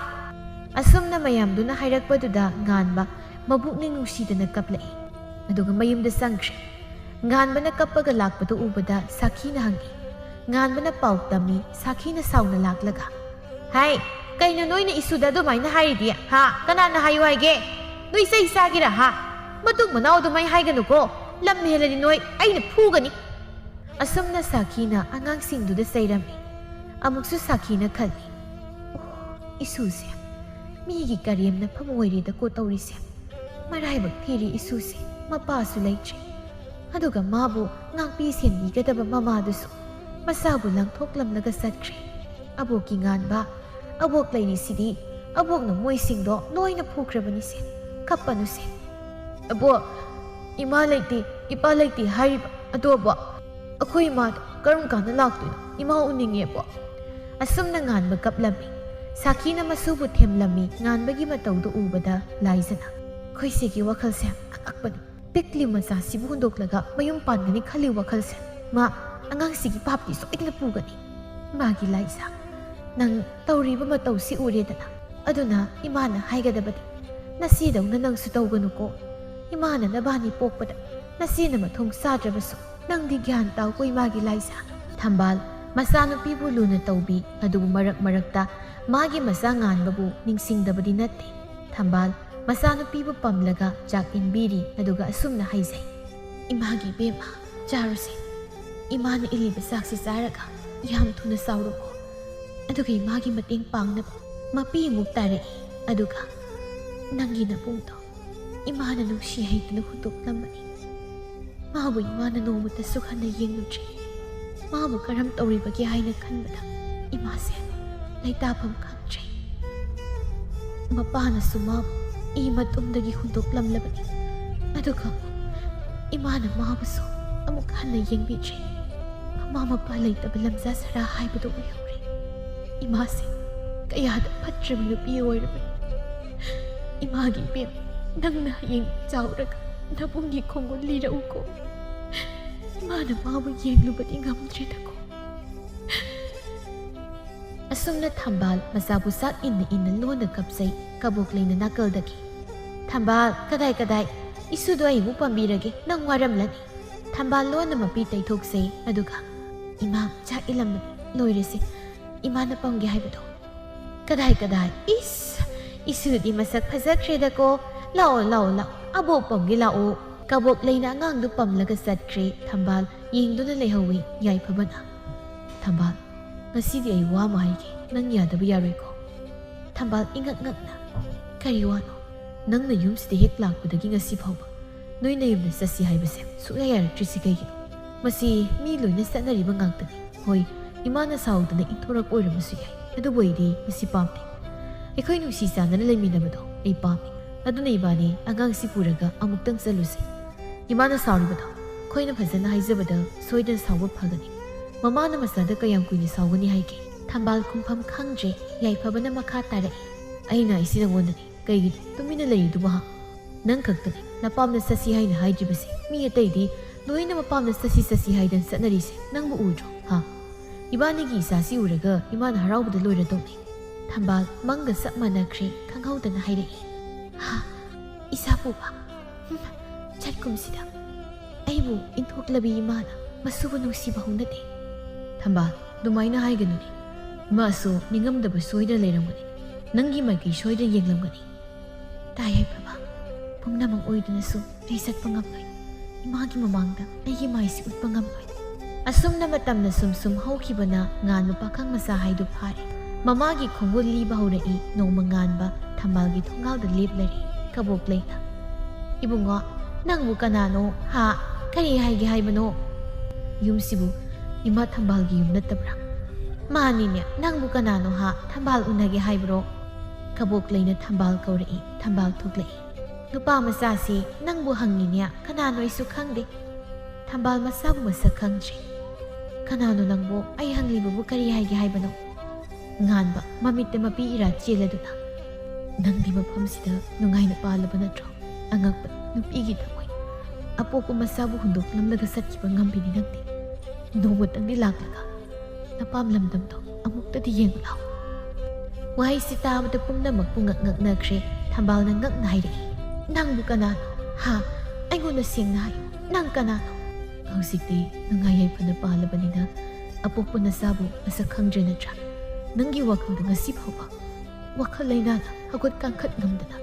ꯑꯁꯨꯝꯅ ꯃꯌꯥꯝꯗꯨꯅ ꯍꯥꯏꯔꯛꯄꯗꯨꯗ ꯉꯥꯟꯕ ꯃꯕꯨꯛꯅꯤꯡ ꯅꯨꯡꯁꯤꯗꯅ ꯀꯞꯂꯛꯏ꯫ ꯑꯗꯨꯒ ꯃꯌꯨꯝꯗ ꯆꯪꯈ꯭ꯔꯦ꯫ ꯉꯥꯟꯕꯅ ꯀꯞꯄꯒ ꯂꯥꯛꯄꯗꯨ ꯎꯕꯗ ꯁꯥꯈꯤꯅ ꯍꯪꯉꯤ꯫ ꯉꯥꯟꯕꯅ ꯄꯥꯎ ꯇꯝꯃꯤ꯫ ꯁꯥꯈꯤꯅ ꯁꯥꯎꯅ ꯂꯥꯛꯂꯒ, "ꯍꯥꯏ, ꯀꯩꯅꯣ ꯅꯣꯏꯅ ꯏꯁꯨꯗ ꯑꯗꯨꯃꯥꯏꯅ ꯍꯥꯏꯔꯤꯗꯤ? ꯍꯥ? ꯀꯅꯥꯅ ꯍꯥꯏꯌꯨ ꯍꯥꯏꯒꯦ? ꯅꯣꯏ ꯆꯩ ꯆꯥꯒꯦꯔꯥ, ꯍꯥ? ꯃꯇꯨꯡ ꯃꯅꯥꯎ ꯑꯗꯨꯃꯥꯏꯅ ꯍꯥꯏꯒꯅꯨꯀꯣ꯫ ꯂꯝ ꯍꯦꯜꯂꯗꯤ ꯅꯣꯏ ꯑꯩꯅ ꯐꯨꯒꯅꯤ"꯫ ꯑꯁꯨꯝꯅ ꯁꯥꯈꯤꯅ ꯑꯉꯥꯡꯁꯤꯡꯗꯨꯗ ꯆꯩꯔꯝꯃꯤ꯫ ꯑꯃꯨꯛꯁꯨ ꯁꯥꯈꯤꯅ ꯈꯜꯂꯤ, "ꯑꯣ, ꯏꯁꯨꯁꯦ ꯃꯤꯒꯤ ꯀꯔꯦꯝꯅꯐꯝ ꯑꯣꯏꯔꯦꯗꯀꯣ ꯇꯧꯔꯤꯁꯦ꯫ ꯃꯔꯥꯏꯕꯛ ꯊꯤꯔꯤ ꯏꯁꯨꯁꯦ, ꯃꯄꯥꯁꯨ ꯂꯩꯇ꯭ꯔꯦ꯫ ꯑꯗꯨꯒ ꯃꯥꯕꯨ ꯉꯥꯛꯄꯤ ꯁꯦꯟꯕꯤꯒꯗꯕ ꯃꯃꯥꯗꯨꯁꯨ ꯃꯆꯥꯕꯨ ꯂꯪꯊꯣꯛꯂꯝꯂꯒ ꯆꯠꯈ꯭ꯔꯦ꯫ ꯑꯕꯣꯛꯀꯤ ꯉꯥꯟꯕ, ꯑꯕꯣꯛ ꯂꯩꯔꯤꯁꯤꯗꯤ, ꯑꯕꯣꯛꯅ ꯃꯣꯏꯁꯤꯡꯗꯣ ꯂꯣꯏꯅ ꯐꯨꯈ꯭ꯔꯕꯅꯤꯁꯦ꯫ ꯀꯞꯄꯅꯨꯁꯦ"꯫ "ꯑꯕꯣꯛ, ꯏꯃꯥ ꯂꯩꯇꯦ, ꯏꯄꯥ ꯂꯩꯇꯦ ꯍꯥꯏꯔꯤꯕ ꯑꯗꯣ ꯑꯕꯣꯛ, ꯑꯩꯈꯣꯏ ꯏꯃꯥꯗꯣ ꯀꯔꯝ ꯀꯥꯟꯗ ꯂꯥꯛꯇꯣꯏꯅꯣ? ꯏꯃꯥ ꯎꯅꯤꯡꯉꯦ ꯑꯕꯣꯛ"꯫ ꯑꯁꯨꯝꯅ ꯉꯥꯟꯕ ꯀꯞꯂꯝꯃꯤ꯫ ꯁꯥꯈꯤꯅ ꯃꯁꯨꯕꯨ ꯊꯦꯝꯂꯝꯃꯤ꯫ ꯉꯥꯟꯕꯒꯤ ꯃꯇꯧꯗꯨ ꯎꯕꯗ ꯂꯥꯏꯖꯅ, "ꯑꯩꯈꯣꯏ ꯁꯤꯒꯤ ꯋꯥꯈꯜꯁꯦ ꯌꯥꯝ ꯑꯉꯛꯄꯅꯤ꯫ ꯄꯤꯛꯂꯤ ꯃꯆꯥꯁꯤꯕꯨ ꯍꯨꯟꯗꯣꯛꯂꯒ ꯃꯌꯨꯝ ꯄꯥꯟꯒꯅꯤ ꯈꯜꯂꯤ ꯋꯥꯈꯜꯁꯦ꯫ ꯃꯥ ꯑꯉꯥꯡꯁꯤꯒꯤ ꯄꯥꯞꯇꯤ ꯁꯣꯏꯗꯅ ꯄꯨꯒꯅꯤ꯫ ꯃꯥꯒꯤ ꯂꯥꯏꯖ, ꯅꯪ ꯇꯧꯔꯤꯕ ꯃꯇꯧꯁꯤ ꯎꯔꯦꯗꯅ꯫ ꯑꯗꯨꯅ ꯏꯃꯥꯅ ꯍꯥꯏꯒꯗꯕꯗꯤ, ꯅꯆꯦꯗꯧꯅ ꯅꯪꯁꯨ ꯇꯧꯒꯅꯨꯀꯣ꯫ ꯏꯃꯥꯅ ꯅꯕꯥꯅꯤ ꯄꯣꯛꯄꯗ ꯅꯆꯦꯅ ꯃꯊꯣꯡ ꯆꯥꯗ꯭ꯔꯕꯁꯨ ꯅꯪꯗꯤ ꯒ꯭ꯌꯥꯟ ꯇꯥꯎꯀꯣ ꯏꯃꯥꯒꯤ ꯂꯥꯏꯖ"꯫ ꯊꯝꯕꯥꯜ ꯃꯆꯥꯅꯨꯄꯤꯕꯨ ꯂꯨꯅ ꯇꯧꯕꯤ, ꯑꯗꯨꯕꯨ ꯃꯔꯛ ꯃꯔꯛꯇ ꯃꯥꯒꯤ ꯃꯆꯥ ꯉꯥꯟꯕꯕꯨ ꯅꯤꯡꯁꯤꯡꯗꯕꯗꯤ ꯅꯠꯇꯦ꯫ ꯊꯝꯕꯥꯜ ꯃꯆꯥꯅꯨꯄꯤꯕꯨ ꯄꯝꯂꯒ ꯆꯥꯛ ꯏꯟꯕꯤꯔꯤ, ꯑꯗꯨꯒ ꯑꯁꯨꯝꯅ ꯍꯥꯏꯖꯩ, "ꯏꯃꯥꯒꯤ ꯏꯕꯦꯝꯃ, ꯆꯥꯔꯨꯁꯦ꯫ ꯏꯃꯥꯅ ꯏꯜꯂꯤꯕ ꯆꯥꯛꯁꯤ ꯆꯥꯔꯒ ꯌꯥꯝ ꯊꯨꯅ ꯆꯥꯎꯔꯛꯑꯣ"꯫ ꯑꯗꯨꯒ ꯏꯃꯥꯒꯤ ꯃꯇꯦꯡ ꯄꯥꯡꯅꯕ ꯃꯄꯤ ꯑꯃꯨꯛ ꯇꯥꯔꯛꯏ꯫ ꯑꯗꯨꯒ, "ꯅꯪꯒꯤ ꯅꯕꯨꯡꯗꯣ ꯏꯃꯥꯅ ꯅꯨꯡꯁꯤ ꯍꯩꯗꯨꯅ ꯍꯨꯟꯗꯣꯛꯂꯝꯕꯅꯤ꯫ ꯃꯥꯕꯨ ꯏꯃꯥꯅ ꯅꯣꯡꯃꯇꯁꯨ ꯍꯟꯅ ꯌꯦꯡꯂꯨꯗ꯭ꯔꯤ꯫ ꯃꯥꯕꯨ ꯀꯔꯝ ꯇꯧꯔꯤꯕꯒꯦ ꯍꯥꯏꯅ ꯈꯟꯕꯗ ꯏꯃꯥꯁꯦ ꯂꯩꯇꯥꯐꯝ ꯈꯪꯗ꯭ꯔꯦ꯫ ꯃꯄꯥꯅꯁꯨ ꯃꯥꯕꯨ ꯏ ꯃꯇꯨꯝꯗꯒꯤ ꯍꯨꯟꯗꯣꯛꯂꯝꯂꯕꯅꯤ꯫ ꯑꯗꯨꯒ ꯏꯃꯥꯅ ꯃꯥꯕꯨꯁꯨ ꯑꯃꯨꯛ ꯍꯟꯅ ꯌꯦꯡꯕꯤꯗ꯭ꯔꯦ꯫ ꯃꯃꯥ ꯃꯄꯥ ꯂꯩꯇꯕ ꯂꯝꯖꯥ ꯁꯔꯥ ꯍꯥꯏꯕꯗꯨ ꯑꯣꯏꯍꯧꯔꯦ꯫ ꯏꯃꯥꯁꯦ ꯀꯌꯥꯗ ꯐꯠꯇ꯭ꯔꯕ ꯅꯨꯄꯤ ꯑꯣꯏꯔꯕꯅꯤ꯫ ꯏꯃꯥꯒꯤ ꯏꯕꯦꯝ, ꯅꯪꯅ ꯍꯌꯦꯡ ꯆꯥꯎꯔꯒ ꯅꯕꯨꯡꯒꯤ ꯈꯣꯡꯒꯨꯜ ꯂꯤꯔꯛꯎꯀꯣ꯫ ꯏꯃꯥꯅ ꯃꯥꯕꯨ ꯌꯦꯡꯂꯨꯕꯗꯤ ꯉꯝꯗ꯭ꯔꯦꯗꯀꯣ꯫ ꯑꯁꯨꯝꯅ ꯊꯝꯕꯥꯜ ꯃꯆꯥꯕꯨ ꯆꯥꯛ ꯏꯟꯅ ꯏꯟꯅ ꯂꯣꯟꯅ ꯀꯞꯆꯩ꯫ ꯀꯕꯣꯛꯂꯩꯅ ꯅꯥꯀꯜꯗꯒꯤ, "ꯊꯝꯕꯥꯜ, ꯀꯗꯥꯏ ꯀꯗꯥꯏ? ꯏꯁꯨꯗꯣ ꯑꯩ ꯑꯃꯨꯛ ꯄꯥꯝꯕꯤꯔꯒꯦ, ꯅꯪ ꯋꯥꯔꯝꯂꯅꯤ꯫" ꯊꯝꯕꯥꯜ ꯂꯣꯟꯅ ꯃꯄꯤ ꯇꯩꯊꯣꯛꯆꯩ, ꯑꯗꯨꯒ, "ꯏꯃꯥ, ꯆꯥꯛ ꯏꯜꯂꯝꯕꯅꯤ, ꯂꯣꯏꯔꯦꯁꯦ꯫ ꯏꯃꯥꯅ ꯄꯥꯝꯒꯦ ꯍꯥꯏꯕꯗꯣ꯫" "ꯀꯗꯥꯏ ꯀꯗꯥꯏ? ꯏꯁ! ꯏꯁꯨꯗꯤ ꯃꯁꯛ ꯐꯖꯈ꯭ꯔꯦꯗꯀꯣ꯫ ꯂꯥꯛꯑꯣ, ꯂꯥꯛꯑꯣ, ꯂꯥꯛꯑꯣ꯫ ꯑꯕꯣꯛ ꯄꯝꯒꯦ ꯂꯥꯛꯑꯣ꯫" ꯀꯕꯣꯛꯂꯩꯅ ꯑꯉꯥꯡꯗꯨ ꯄꯝꯂꯒ ꯆꯠꯈ꯭ꯔꯦ꯫ ꯊꯝꯕꯥꯜ ꯌꯦꯡꯗꯨꯅ ꯂꯩꯍꯧꯋꯤ꯫ ꯌꯥꯏꯐꯕꯅ, "ꯊꯝꯕꯥꯜ, ꯉꯁꯤꯗꯤ ꯑꯩ ꯋꯥ ꯑꯃ ꯍꯥꯏꯒꯦ꯫ ꯅꯪ ꯌꯥꯗꯕ ꯌꯥꯔꯣꯏꯀꯣ?" ꯊꯝꯕꯥꯜ ꯏꯉꯛ ꯉꯛꯅ, "ꯀꯔꯤ ꯋꯥꯅꯣ?" "ꯅꯪꯅ ꯌꯨꯝꯁꯤꯗ ꯍꯦꯛ ꯂꯥꯛꯄꯗꯒꯤ ꯉꯁꯤ ꯐꯥꯎꯕ ꯅꯣꯏ ꯅꯌꯨꯝꯗ ꯆꯠꯁꯤ ꯍꯥꯏꯕꯁꯦ ꯁꯨꯛꯌꯥ ꯌꯥꯔꯛꯇ꯭ꯔꯤꯁꯤ ꯀꯩꯒꯤꯅꯣ? ꯃꯁꯤ ꯃꯤ ꯂꯣꯏꯅ ꯆꯠꯅꯔꯤꯕ ꯉꯥꯛꯇꯅꯤ꯫ ꯍꯣꯏ, ꯏꯃꯥꯅ ꯁꯥꯎꯗꯅ ꯏꯟꯊꯣꯔꯛꯄ ꯑꯣꯏꯔꯝꯕꯁꯨ ꯌꯥꯏ, ꯑꯗꯨꯕꯨ ꯑꯩꯗꯤ ꯃꯁꯤ ꯄꯥꯝꯗꯦ꯫ ꯑꯩꯈꯣꯏ ꯅꯨꯡꯁꯤ ꯆꯥꯟꯅꯅ ꯂꯩꯃꯤꯟꯅꯕꯗꯣ ꯑꯩ ꯄꯥꯝꯃꯤ꯫ ꯑꯗꯨꯅ ꯏꯕꯥꯅꯤ ꯑꯉꯥꯡꯁꯤ ꯄꯨꯔꯒ ꯑꯃꯨꯛꯇꯪ ꯆꯠꯂꯨꯁꯦ꯫ ꯏꯃꯥꯅ ꯁꯥꯎꯔꯤꯕꯗꯣ ꯑꯩꯈꯣꯏꯅ ꯐꯖꯅ ꯍꯥꯏꯖꯕꯗ ꯁꯣꯏꯗꯅ ꯁꯥꯎꯕ ꯐꯒꯅꯤ꯫ ꯃꯃꯥꯅ ꯃꯆꯥꯗ ꯀꯌꯥꯝ ꯀꯨꯏꯅ ꯁꯥꯎꯒꯅꯤ ꯍꯥꯏꯒꯦ?" ꯊꯝꯕꯥꯜ ꯈꯨꯝꯐꯝ ꯈꯪꯗ꯭ꯔꯦ꯫ ꯌꯥꯏꯐꯕꯅ ꯃꯈꯥ ꯇꯥꯔꯛꯏ, "ꯑꯩꯅ ꯍꯥꯏꯁꯤ ꯅꯉꯣꯟꯗꯅꯤ꯫ ꯀꯩꯒꯤꯅꯣ ꯇꯨꯃꯤꯟꯅ ꯂꯩꯔꯤꯗꯨꯕꯨ, ꯍꯥ? ꯅꯪ ꯈꯛꯇꯅꯤ ꯅꯄꯥꯝꯗ ꯆꯠꯁꯤ ꯍꯥꯏꯅ ꯍꯥꯏꯗ꯭ꯔꯤꯕꯁꯦ꯫ ꯃꯤ ꯑꯇꯩꯗꯤ ꯂꯣꯏꯅ ꯃꯄꯥꯝꯗ ꯆꯠꯁꯤ ꯆꯠꯁꯤ ꯍꯥꯏꯗꯅ ꯆꯠꯅꯔꯤꯁꯦ ꯅꯪꯕꯨ ꯎꯗ꯭ꯔꯣ, ꯍꯥ? ꯏꯕꯥꯅꯤꯒꯤ ꯏꯆꯥꯁꯤ ꯎꯔꯒ ꯏꯃꯥꯅ ꯍꯔꯥꯎꯕꯗ ꯂꯣꯏꯔꯗꯧꯅꯤ꯫" ꯊꯝꯕꯥꯜ ꯃꯪꯒ ꯆꯞ ꯃꯥꯟꯅꯈ꯭ꯔꯦ, ꯈꯪꯍꯧꯗꯅ ꯍꯥꯏꯔꯛꯏ, "ꯍꯥ, ꯏꯆꯥ ꯄꯨꯕ, ꯍꯨꯝ, ꯆꯠꯀꯨꯝꯁꯤꯗ꯫ ꯑꯩꯕꯨ ꯏꯟꯊꯣꯛꯂꯕꯤ ꯏꯃꯥꯅ ꯃꯁꯨꯕꯨ ꯅꯨꯡꯁꯤꯕ ꯍꯧꯅꯗꯦ꯫" "ꯊꯝꯕꯥꯜ, ꯑꯗꯨꯃꯥꯏꯅ ꯍꯥꯏꯒꯅꯨꯅꯦ꯫ ꯏꯃꯥꯁꯨ ꯅꯤꯡꯉꯝꯗꯕ ꯁꯣꯏꯗꯅ ꯂꯩꯔꯝꯒꯅꯤ꯫ ꯅꯪꯒꯤ ꯃꯥꯏꯀꯩ ꯁꯣꯏꯗꯅ ꯌꯦꯡꯂꯝꯒꯅꯤ꯫" "ꯇꯥꯏ ꯌꯥꯏꯐꯕ, ꯄꯨꯝꯅꯃꯛ ꯑꯣꯏꯗꯨꯅꯁꯨ ꯑꯩ ꯆꯠꯄ ꯉꯝꯂꯣꯏ꯫ ꯏꯃꯥꯒꯤ ꯃꯃꯥꯡꯗ ꯑꯩꯒꯤ ꯃꯥꯏꯁꯤ ꯎꯠꯄ ꯉꯝꯂꯣꯏ꯫" ꯑꯁꯨꯝꯅ ꯃꯇꯝꯅ ꯁꯨꯝ ꯁꯨꯝ ꯍꯧꯈꯤꯕꯅ ꯉꯥꯟꯕ ꯄꯥꯈꯪ ꯃꯆꯥ ꯍꯥꯏꯗꯨ ꯐꯥꯔꯦ꯫ ꯃꯃꯥꯒꯤ ꯈꯣꯡꯒꯨꯜ ꯂꯤꯕ ꯍꯧꯔꯛꯏ ꯅꯣꯡꯃ ꯉꯥꯟꯕ ꯊꯝꯕꯥꯜꯒꯤ ꯊꯣꯡꯒꯥꯜꯗ ꯂꯦꯞꯂꯔꯦ꯫ ꯀꯕꯣꯛꯂꯩꯅ, "ꯏꯕꯨꯡꯉꯣ, ꯅꯪꯕꯨ ꯀꯅꯥꯅꯣ? ꯍꯥ? ꯀꯔꯤ ꯍꯥꯏꯒꯦ ꯍꯥꯏꯕꯅꯣ? ꯌꯨꯝꯁꯤꯕꯨ ꯏꯃꯥ ꯊꯝꯕꯥꯜꯒꯤ ꯌꯨꯝ ꯅꯠꯇꯕ꯭ꯔꯥ? ꯃꯥꯅꯤꯅꯦ, ꯅꯪꯕꯨ ꯀꯅꯥꯅꯣ, ꯍꯥ? ꯊꯝꯕꯥꯜ ꯎꯅꯒꯦ ꯍꯥꯏꯕ꯭ꯔꯣ?" ꯀꯕꯣꯛꯂꯩꯅ ꯊꯝꯕꯥꯜ ꯀꯧꯔꯛꯏ꯫ ꯊꯝꯕꯥꯜ ꯊꯣꯛꯂꯛꯏ꯫ ꯅꯨꯄꯥ ꯃꯆꯥꯁꯤ ꯅꯪꯕꯨ ꯍꯪꯉꯤꯅꯦ, ꯀꯅꯥꯅꯣ ꯑꯩꯁꯨ ꯈꯪꯗꯦ꯫ ꯊꯝꯕꯥꯜ ꯃꯆꯥꯕꯨ ꯃꯁꯛ ꯈꯪꯗ꯭ꯔꯤ꯫ "ꯀꯅꯥꯅꯣ ꯅꯪꯕꯨ? ꯑꯩ ꯍꯪꯂꯤꯕꯕꯨ ꯀꯔꯤ ꯍꯥꯏꯒꯦ ꯍꯥꯏꯕꯅꯣ?" ꯉꯥꯟꯕ ꯃꯃꯤꯠꯇ ꯃꯄꯤ ꯏꯔꯥ ꯆꯦꯜꯂꯗꯨꯅ, "ꯅꯪꯗꯤ ꯃꯐꯝꯁꯤꯗ ꯅꯨꯡꯉꯥꯏꯅ ꯄꯥꯜꯂꯕ ꯅꯠꯇ꯭ꯔꯣ? ꯑꯉꯛꯄ ꯅꯨꯄꯤꯒꯤ ꯊꯃꯣꯏ꯫ ꯑꯄꯣꯛꯄ ꯃꯆꯥꯕꯨ ꯍꯨꯟꯗꯣꯛꯂꯝꯂꯒ ꯆꯠꯈꯤꯕ ꯉꯝꯕꯤꯅꯤ ꯅꯪꯗꯤ꯫ ꯅꯣꯡꯃꯇꯪꯗꯤ ꯂꯥꯛꯂꯒ ꯅꯄꯥꯝ ꯂꯝꯗꯝꯗꯣ ꯑꯃꯨꯛꯇꯗꯤ ꯌꯦꯡꯉꯨ ꯂꯥꯎ꯫" ꯋꯥꯍꯩꯁꯤ ꯇꯥꯕꯗ ꯄꯨꯝꯅꯃꯛꯄꯨ ꯉꯛ ꯉꯛꯅꯈ꯭ꯔꯦ꯫ ꯊꯝꯕꯥꯜꯅ ꯉꯛꯅ ꯍꯥꯏꯔꯛꯏ, "ꯅꯪꯕꯨ ꯀꯅꯥꯅꯣ? ꯍꯥ? ꯑꯩꯉꯣꯟꯗ ꯁꯦꯡꯅ ꯍꯥꯏꯌꯨ, ꯅꯪ ꯀꯅꯥꯅꯣ?" "ꯍꯧꯖꯤꯛꯇꯤ ꯅꯨꯡꯉꯥꯏ ꯌꯥꯏꯐꯅ ꯄꯥꯜꯂꯕꯅꯤꯅ ꯑꯄꯣꯛꯄ ꯅꯆꯥꯕꯨ ꯃꯁꯛ ꯈꯪꯗ꯭ꯔꯦ ꯅꯠꯇ꯭ꯔꯥ? ꯅꯪꯒꯤ ꯋꯥꯈꯜꯗ ꯉꯁꯤ ꯐꯥꯎꯕ ꯋꯥꯈꯜ ꯂꯩꯅꯥꯅ ꯍꯧꯒꯠ ꯀꯥꯡꯈꯠ ꯉꯝꯗꯅ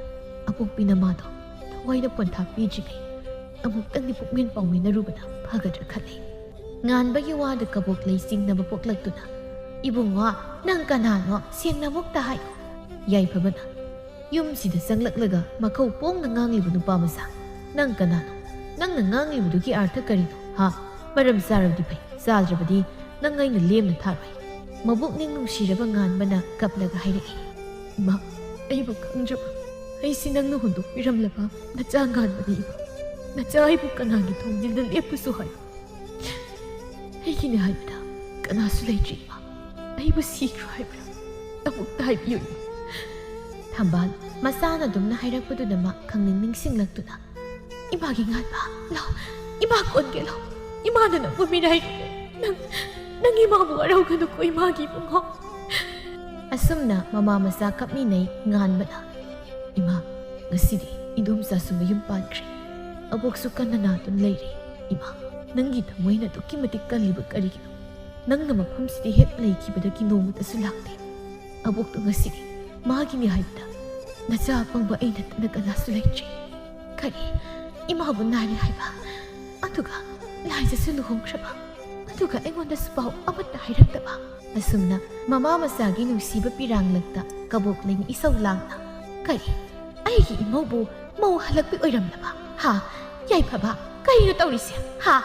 ꯑꯄꯣꯛꯄꯤ ꯅꯃꯥꯗꯣ ꯊꯋꯥꯏꯅ ꯄꯣꯟꯊꯥ ꯄꯤꯗ꯭ꯔꯤꯉꯩ ꯑꯃꯨꯛꯇꯪꯗꯤ ꯄꯨꯛꯃꯦꯟ ꯄꯥꯎꯃꯤꯟꯅꯔꯨꯕꯅ ꯐꯒꯗ꯭ꯔꯥ ꯈꯜꯂꯤ꯫" ꯉꯥꯟꯕꯒꯤ ꯋꯥꯗ ꯀꯕꯣꯛ ꯂꯩ ꯆꯤꯡꯅꯕ ꯄꯣꯛꯂꯛꯇꯨꯅ, "ꯏꯕꯨꯡꯉꯣ, ꯅꯪ ꯀꯅꯥꯅꯣ? ꯁꯦꯡꯅ ꯑꯃꯨꯛꯇ ꯍꯥꯏꯌꯨ꯫" ꯌꯥꯏꯐꯕꯅ ꯌꯨꯝꯁꯤꯗ ꯆꯪꯂꯛꯂꯒ ꯃꯈꯧ ꯄꯣꯡꯅ ꯉꯥꯡꯂꯤꯕ ꯅꯨꯄꯥ ꯃꯆꯥ, "ꯅꯪ ꯀꯅꯥꯅꯣ? ꯅꯪꯅ ꯉꯥꯡꯂꯤꯕꯗꯨꯒꯤ ꯑꯥꯔꯊ ꯀꯔꯤꯅꯣ? ꯍꯥ? ꯃꯔꯝ ꯆꯥꯔꯕꯗꯤ ꯐꯩ, ꯆꯥꯗ꯭ꯔꯕꯗꯤ ꯅꯪ ꯑꯩꯅ ꯂꯦꯝꯅ ꯊꯥꯔꯣꯏ꯫" ꯃꯕꯨꯛꯅꯤꯡ ꯅꯨꯡꯁꯤꯔꯕ ꯉꯥꯟꯕꯅ ꯀꯞꯂꯒ ꯍꯥꯏꯔꯛꯏ, "ꯏꯃꯥ, ꯑꯩꯕꯨ ꯈꯪꯗ꯭ꯔꯕ? ꯑꯩꯁꯤ ꯅꯪꯅ ꯍꯨꯟꯗꯣꯛꯄꯤꯔꯝꯂꯕ ꯅꯆꯥ ꯉꯥꯟꯕꯅꯤ ꯏꯃꯥ꯫ ꯅꯆꯥ ꯑꯩꯕꯨ ꯀꯅꯥꯒꯤ ꯊꯣꯡꯖꯤꯜꯗ ꯂꯦꯞꯄꯨꯁꯨ ꯍꯥꯏ? ꯑꯩꯒꯤꯅꯦ ꯍꯥꯏꯕꯗ ꯀꯅꯥꯁꯨ ꯂꯩꯇ꯭ꯔꯤ ꯏꯃꯥ꯫ ꯑꯩꯕꯨ ꯁꯤꯈ꯭ꯔꯣ ꯍꯥꯏꯕ꯭ꯔꯥ? ꯑꯃꯨꯛꯇ ꯍꯥꯏꯕꯤꯌꯨ ꯏꯃꯥ꯫" ꯊꯝꯕꯥꯜ ꯃꯆꯥꯅ ꯑꯗꯨꯝꯅ ꯍꯥꯏꯔꯛꯄꯗꯨꯗ ꯃꯥ ꯈꯪꯅꯤꯡ ꯅꯤꯡꯁꯤꯡꯂꯛꯇꯨꯅ, "ꯏꯃꯥꯒꯤ ꯉꯥꯟꯕ, ꯂꯥꯎ, ꯏꯃꯥ ꯀꯣꯟꯒꯦ ꯂꯥꯎ, ꯏꯃꯥꯅ ꯅꯪꯕꯨ ꯃꯤꯔꯥꯏꯔꯦ꯫ ꯅꯪ, ꯅꯪ ꯏꯃꯥꯕꯨ ꯋꯥꯔꯧꯒꯅꯨꯀꯣ ꯏꯃꯥꯒꯤ ꯏꯕꯨꯡꯉꯣ꯫" ꯑꯁꯨꯝꯅ ꯃꯃꯥ ꯃꯆꯥ ꯀꯞꯃꯤꯟꯅꯩ꯫ ꯉꯥꯟꯕꯅ, "ꯏꯃꯥ, ꯉꯁꯤꯗꯤ ꯏꯗꯣꯝꯆꯥꯁꯨ ꯃꯌꯨꯝ ꯄꯥꯟꯈ꯭ꯔꯦ꯫ ꯑꯕꯣꯛꯁꯨ ꯀꯟꯅ ꯅꯥꯗꯨꯅ ꯂꯩꯔꯦ꯫ ꯏꯃꯥ, ꯅꯪꯒꯤ ꯊꯃꯣꯏꯅ ꯑꯗꯨꯛꯀꯤ ꯃꯇꯤꯛ ꯀꯜꯂꯤꯕ ꯀꯔꯤꯒꯤꯅꯣ? ꯅꯪꯅ ꯃꯐꯝꯁꯤꯗ ꯍꯦꯛ ꯂꯩꯈꯤꯕꯗꯒꯤ ꯅꯣꯡꯃꯇꯁꯨ ꯂꯥꯛꯇꯦ꯫ ꯑꯕꯣꯛꯇꯣ ꯉꯁꯤꯗꯤ ꯃꯥꯒꯤꯅꯤ ꯍꯥꯏꯕꯗ ꯅꯆꯥ ꯑꯄꯪꯕ ꯑꯩ ꯅꯠꯇꯅ ꯀꯅꯥꯁꯨ ꯂꯩꯇ꯭ꯔꯦ꯫ ꯀꯔꯤ? ꯏꯃꯥꯕꯨ ꯅꯥꯔꯦ ꯍꯥꯏꯕ? ꯑꯗꯨꯒ ꯂꯥꯏꯖꯁꯨ ꯂꯨꯍꯣꯡꯈ꯭ꯔꯕ? ꯑꯗꯨꯒ ꯑꯩꯉꯣꯟꯗꯁꯨ ꯄꯥꯎ ꯑꯃꯠꯇ ꯍꯥꯏꯔꯛꯇꯕ?" ꯑꯁꯨꯝꯅ ꯃꯃꯥ ꯃꯆꯥꯒꯤ ꯅꯨꯡꯁꯤꯕ ꯄꯤꯔꯥꯡꯂꯛꯇ ꯀꯕꯣꯛꯂꯩꯅ ꯏꯁꯧ ꯂꯥꯡꯅ, "ꯀꯔꯤ? ꯑꯩꯒꯤ ꯏꯃꯧꯕꯨ ꯃꯧ ꯍꯜꯂꯛꯄꯤ ꯑꯣꯏꯔꯝꯂꯕ? ꯍꯥ? ꯌꯥꯏꯐꯕ, ꯀꯔꯤꯅꯣ ꯇꯧꯔꯤꯁꯦ? ꯍꯥ?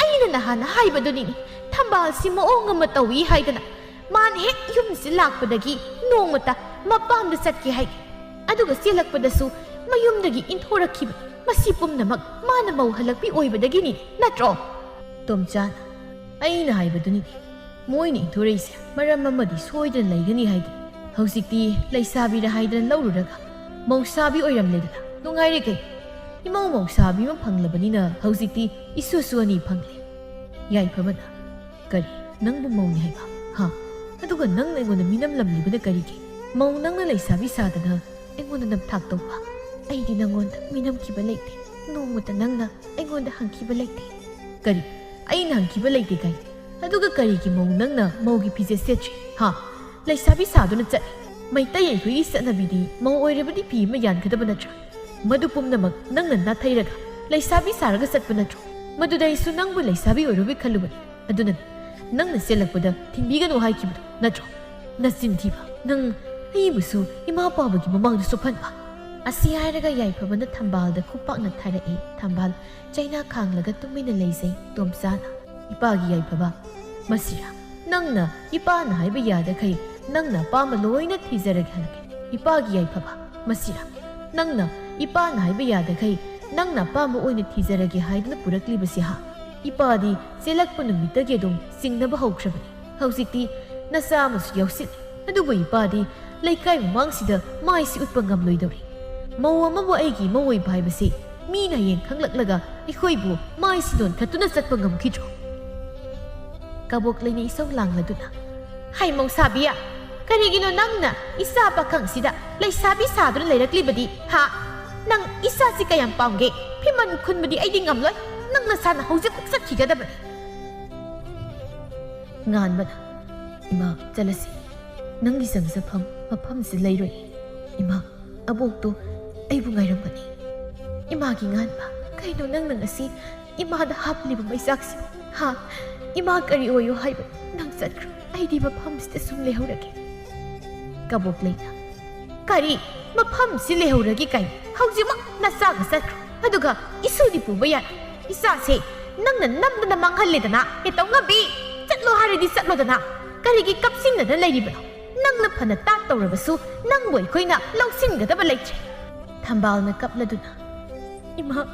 ꯑꯩꯅ ꯅꯍꯥꯟ ꯍꯥꯏꯕꯗꯨꯅꯤꯅꯦ, ꯊꯝꯕꯥꯜꯁꯤ ꯃꯑꯣꯡ ꯑꯃ ꯇꯧꯏ ꯍꯥꯏꯗꯅ꯫ ꯃꯥꯅ ꯍꯦꯛ ꯌꯨꯝꯁꯤ ꯂꯥꯛꯄꯗꯒꯤ ꯅꯣꯡꯃꯇ ꯃꯄꯥꯝꯗ ꯆꯠꯀꯦ ꯍꯥꯏꯗꯦ꯫ ꯑꯗꯨꯒ ꯆꯦꯜꯂꯛꯄꯗꯁꯨ ꯃꯌꯨꯝꯗꯒꯤ ꯏꯟꯊꯣꯔꯛꯈꯤꯕ꯫ ꯃꯁꯤ ꯄꯨꯝꯅꯃꯛ ꯃꯥꯅ ꯃꯧ ꯍꯜꯂꯛꯄꯤ ꯑꯣꯏꯕꯗꯒꯤꯅꯤ, ꯅꯠꯇ꯭ꯔꯣ? ꯇꯣꯝꯆꯥꯅ, ꯑꯩꯅ ꯍꯥꯏꯕꯗꯨꯅꯤꯅꯦ, ꯃꯣꯏꯅ ꯏꯟꯊꯣꯔꯛꯏꯁꯦ ꯃꯔꯝ ꯑꯃꯗꯤ ꯁꯣꯏꯗꯅ ꯂꯩꯒꯅꯤ ꯍꯥꯏꯗꯤ꯫ ꯍꯧꯖꯤꯛꯇꯤ ꯂꯩꯁꯥꯕꯤꯔ ꯍꯥꯏꯗꯅ ꯂꯧꯔꯨꯔꯒ ꯃꯧꯁꯥꯕꯤ ꯑꯣꯏꯔꯝꯂꯦꯗꯅ꯫ ꯅꯨꯡꯉꯥꯏꯔꯦ ꯀꯩ? ꯏꯃꯧ ꯃꯧꯁꯥꯕꯤ ꯑꯃ ꯐꯪꯂꯕꯅꯤꯅ ꯍꯧꯖꯤꯛꯇꯤ ꯏꯁꯨꯁꯨ ꯑꯅꯤ ꯐꯪꯂꯦ꯫ ꯌꯥꯏꯐꯕꯅ, ꯀꯔꯤ? ꯅꯪꯕꯨ ꯃꯧꯅꯤ ꯍꯥꯏꯕ? ꯍꯥ? ꯑꯗꯨꯒ ꯅꯪꯅ ꯑꯩꯉꯣꯟꯗ ꯃꯤꯅꯝꯂꯝꯂꯤꯕꯅ ꯀꯔꯤꯒꯤ? ꯃꯧ ꯅꯪꯅ ꯂꯩꯁꯥꯕꯤ ꯁꯥꯗꯅ ꯑꯩꯉꯣꯟꯗ ꯅꯝꯊꯥꯛ ꯇꯧꯕ? ꯑꯩꯗꯤ ꯅꯪꯉꯣꯟꯗ ꯃꯤꯅꯝꯈꯤꯕ ꯂꯩꯇꯦ꯫ ꯅꯣꯡꯃꯇ ꯅꯪꯅ ꯑꯩꯉꯣꯟꯗ ꯍꯪꯈꯤꯕ ꯂꯩꯇꯦ꯫ ꯀꯔꯤ? ꯑꯩꯅ ꯍꯪꯈꯤꯕ ꯂꯩꯇꯦ ꯀꯥꯏ? ꯑꯗꯨꯒ ꯀꯔꯤꯒꯤ ꯃꯧ ꯅꯪꯅ ꯃꯧꯒꯤ ꯐꯤꯖꯦꯠ ꯁꯦꯠꯇ꯭ꯔꯤ? ꯍꯥ? ꯂꯩꯁꯥꯕꯤ ꯁꯥꯗꯨꯅ ꯆꯠꯂꯤ꯫ ꯃꯩꯇꯩ ꯑꯩꯈꯣꯏꯒꯤ ꯆꯠꯅꯕꯤꯗꯤ ꯃꯧ ꯑꯣꯏꯔꯕꯗꯤ ꯐꯤ ꯑꯃ ꯌꯥꯟꯒꯗꯕ ꯅꯠꯇ꯭ꯔꯥ? ꯃꯗꯨ ꯄꯨꯝꯅꯃꯛ ꯅꯪꯅ ꯅꯥꯊꯩꯔꯒ ꯂꯩꯁꯥꯕꯤ ꯁꯥꯔꯒ ꯆꯠꯄ ꯅꯠꯇ꯭ꯔꯣ? ꯃꯗꯨꯗ ꯑꯩꯁꯨ ꯅꯪꯕꯨ ꯂꯩꯁꯥꯕꯤ ꯑꯣꯏꯔꯨꯕꯩ ꯈꯜꯂꯨꯕꯅꯤ꯫ ꯑꯗꯨꯅꯅꯤ ꯅꯪꯅ ꯆꯦꯜꯂꯛꯄꯗ ꯊꯤꯟꯕꯤꯒꯅꯨ ꯍꯥꯏꯈꯤꯕꯗꯣ ꯅꯠꯇ꯭ꯔꯣ? ꯅꯆꯤꯟ ꯊꯤꯕ, ꯅꯪ ꯑꯩꯕꯨꯁꯨ ꯏꯃꯥ ꯄꯥꯕꯒꯤ ꯃꯃꯥꯡꯗ ꯆꯣꯞꯍꯟꯕ꯫ ꯑꯁꯤ ꯍꯥꯏꯔꯒ ꯌꯥꯏꯐꯕꯅ ꯊꯝꯕꯥꯜꯗ ꯈꯨꯄꯥꯛꯅ ꯊꯥꯔꯛꯏ꯫ ꯊꯝꯕꯥꯜ ꯆꯩꯅꯥ ꯈꯥꯡꯂꯒ ꯇꯨꯃꯤꯟꯅ ꯂꯩꯖꯩ ꯇꯣꯝꯆꯥꯅ꯫ ꯏꯄꯥꯒꯤ ꯌꯥꯏꯐꯕ, ꯃꯁꯤꯔꯥ? ꯅꯪꯅ ꯏꯄꯥꯅ ꯍꯥꯏꯕ ꯌꯥꯗꯈꯩ ꯅꯪꯅ ꯑꯄꯥꯝꯕ ꯂꯣꯏꯅ ꯊꯤꯖꯔꯒꯦ ꯍꯥꯏꯔꯛꯀꯦ꯫ ꯏꯄꯥꯒꯤ ꯌꯥꯏꯐꯕ, ꯃꯁꯤꯔꯥ? ꯅꯪꯅ ꯏꯄꯥꯅ ꯍꯥꯏꯕ ꯌꯥꯗꯈꯩ ꯅꯪꯅ ꯑꯄꯥꯝꯕ ꯑꯣꯏꯅ ꯊꯤꯖꯔꯒꯦ ꯍꯥꯏꯗꯨꯅ ꯄꯨꯔꯛꯂꯤꯕꯁꯤ ꯍꯥ? ꯏꯄꯥꯗꯤ ꯆꯦꯜꯂꯛꯄ ꯅꯨꯃꯤꯠꯇꯒꯤ ꯑꯗꯨꯝ ꯆꯤꯡꯅꯕ ꯍꯧꯈ꯭ꯔꯕꯅꯤ꯫ ꯍꯧꯖꯤꯛꯇꯤ ꯅꯆꯥ ꯑꯃꯁꯨ ꯌꯥꯎꯁꯤꯜꯂꯦ꯫ ꯑꯗꯨꯕꯨ ꯏꯄꯥꯗꯤ ꯂꯩꯀꯥꯏ ꯃꯃꯥꯡꯁꯤꯗ ꯃꯥꯏꯁꯤ ꯎꯠꯄ ꯉꯝꯂꯣꯏꯗꯧꯔꯤ꯫ ꯃꯧ ꯑꯃꯕꯨ ꯑꯩꯒꯤ ꯏꯃꯧ ꯑꯣꯏꯕ ꯍꯥꯏꯕꯁꯤ ꯃꯤꯅ ꯍꯌꯦꯡ ꯈꯪꯂꯛꯂꯒ ꯑꯩꯈꯣꯏꯕꯨ ꯃꯥꯏꯁꯤ ꯅꯣꯟꯈꯠꯇꯨꯅ ꯆꯠꯄ ꯉꯝꯈꯤꯗ꯭ꯔꯣ? ꯀꯕꯣꯛꯂꯩꯅ ꯏꯁꯧ ꯂꯥꯡꯂꯗꯨꯅ, "ꯍꯩ ꯃꯧꯁꯥꯕꯤ, ꯀꯔꯤꯒꯤꯅꯣ ꯅꯪꯅ ꯏꯆꯥ ꯄꯥꯈꯪꯁꯤꯗ ꯂꯩꯁꯥꯕꯤ ꯁꯥꯗꯨꯅ ꯂꯩꯔꯛꯂꯤꯕꯗꯤ? ꯍꯥ? ꯅꯪ ꯏꯆꯥꯁꯤ ꯀꯌꯥꯝ ꯄꯥꯝꯒꯦ? ꯐꯤꯃꯟ ꯈꯨꯟꯕꯗꯤ ꯑꯩꯗꯤ ꯉꯝꯂꯣꯏ꯫ ꯅꯪ ꯅꯁꯥꯅ ꯍꯧꯖꯤꯛꯃꯛ ꯆꯠꯈꯤꯒꯗꯕꯅꯤ꯫" ꯉꯥꯟꯕꯅ, "ꯏꯃꯥ, ꯆꯠꯂꯁꯤ꯫ ꯅꯪꯒꯤ ꯆꯪꯖꯐꯝ ꯃꯐꯝꯁꯤ ꯂꯩꯔꯣꯏ꯫ ꯏꯃꯥ, ꯑꯕꯣꯛꯇꯣ ꯑꯩꯕꯨ ꯉꯥꯏꯔꯝꯒꯅꯤ꯫" ꯏꯃꯥꯒꯤ ꯉꯥꯟꯕ, ꯀꯩꯅꯣ ꯅꯪꯅ ꯉꯁꯤ ꯏꯃꯥꯗ ꯍꯥꯞꯂꯤꯕ ꯃꯩꯆꯥꯛꯁꯤ? ꯍꯥ? ꯏꯃꯥ ꯀꯔꯤ ꯑꯣꯏꯌꯣ ꯍꯥꯏꯕ? ꯅꯪ ꯆꯠꯈ꯭ꯔꯣ꯫ ꯑꯩꯗꯤ ꯃꯐꯝꯁꯤꯗ ꯁꯨꯝ ꯂꯩꯍꯧꯔꯒꯦ꯫ ꯀꯕꯣꯛꯂꯩꯅ, "ꯀꯔꯤ? ꯃꯐꯝꯁꯤ ꯂꯩꯍꯧꯔꯒꯦ ꯀꯥꯏꯅ? ꯍꯧꯖꯤꯛꯃꯛ ꯅꯆꯥꯒ ꯆꯠꯈ꯭ꯔꯣ꯫ ꯑꯗꯨꯒ ꯏꯁꯨꯗꯤ ꯄꯨꯕ ꯌꯥꯔꯣꯏ꯫ ꯏꯆꯥꯁꯦ ꯅꯪꯅ ꯅꯝꯗꯅ ꯃꯥꯡꯍꯜꯂꯦꯗꯅ꯫ ꯍꯦ ꯇꯧꯉꯝꯕꯤ, ꯆꯠꯂꯣ ꯍꯥꯏꯔꯗꯤ ꯆꯠꯂꯣꯗꯅ꯫ ꯀꯔꯤꯒꯤ ꯀꯞꯁꯤꯟꯅꯗꯅ ꯂꯩꯔꯤꯕꯅꯣ? ꯅꯪꯅ ꯐꯅ ꯇꯥꯠ ꯇꯧꯔꯕꯁꯨ ꯅꯪꯕꯨ ꯑꯩꯈꯣꯏꯅ ꯂꯧꯁꯤꯟꯒꯗꯕ ꯂꯩꯇ꯭ꯔꯦ꯫" ꯊꯝꯕꯥꯜꯅ ꯀꯞꯂꯗꯨꯅ, "ꯏꯃꯥ,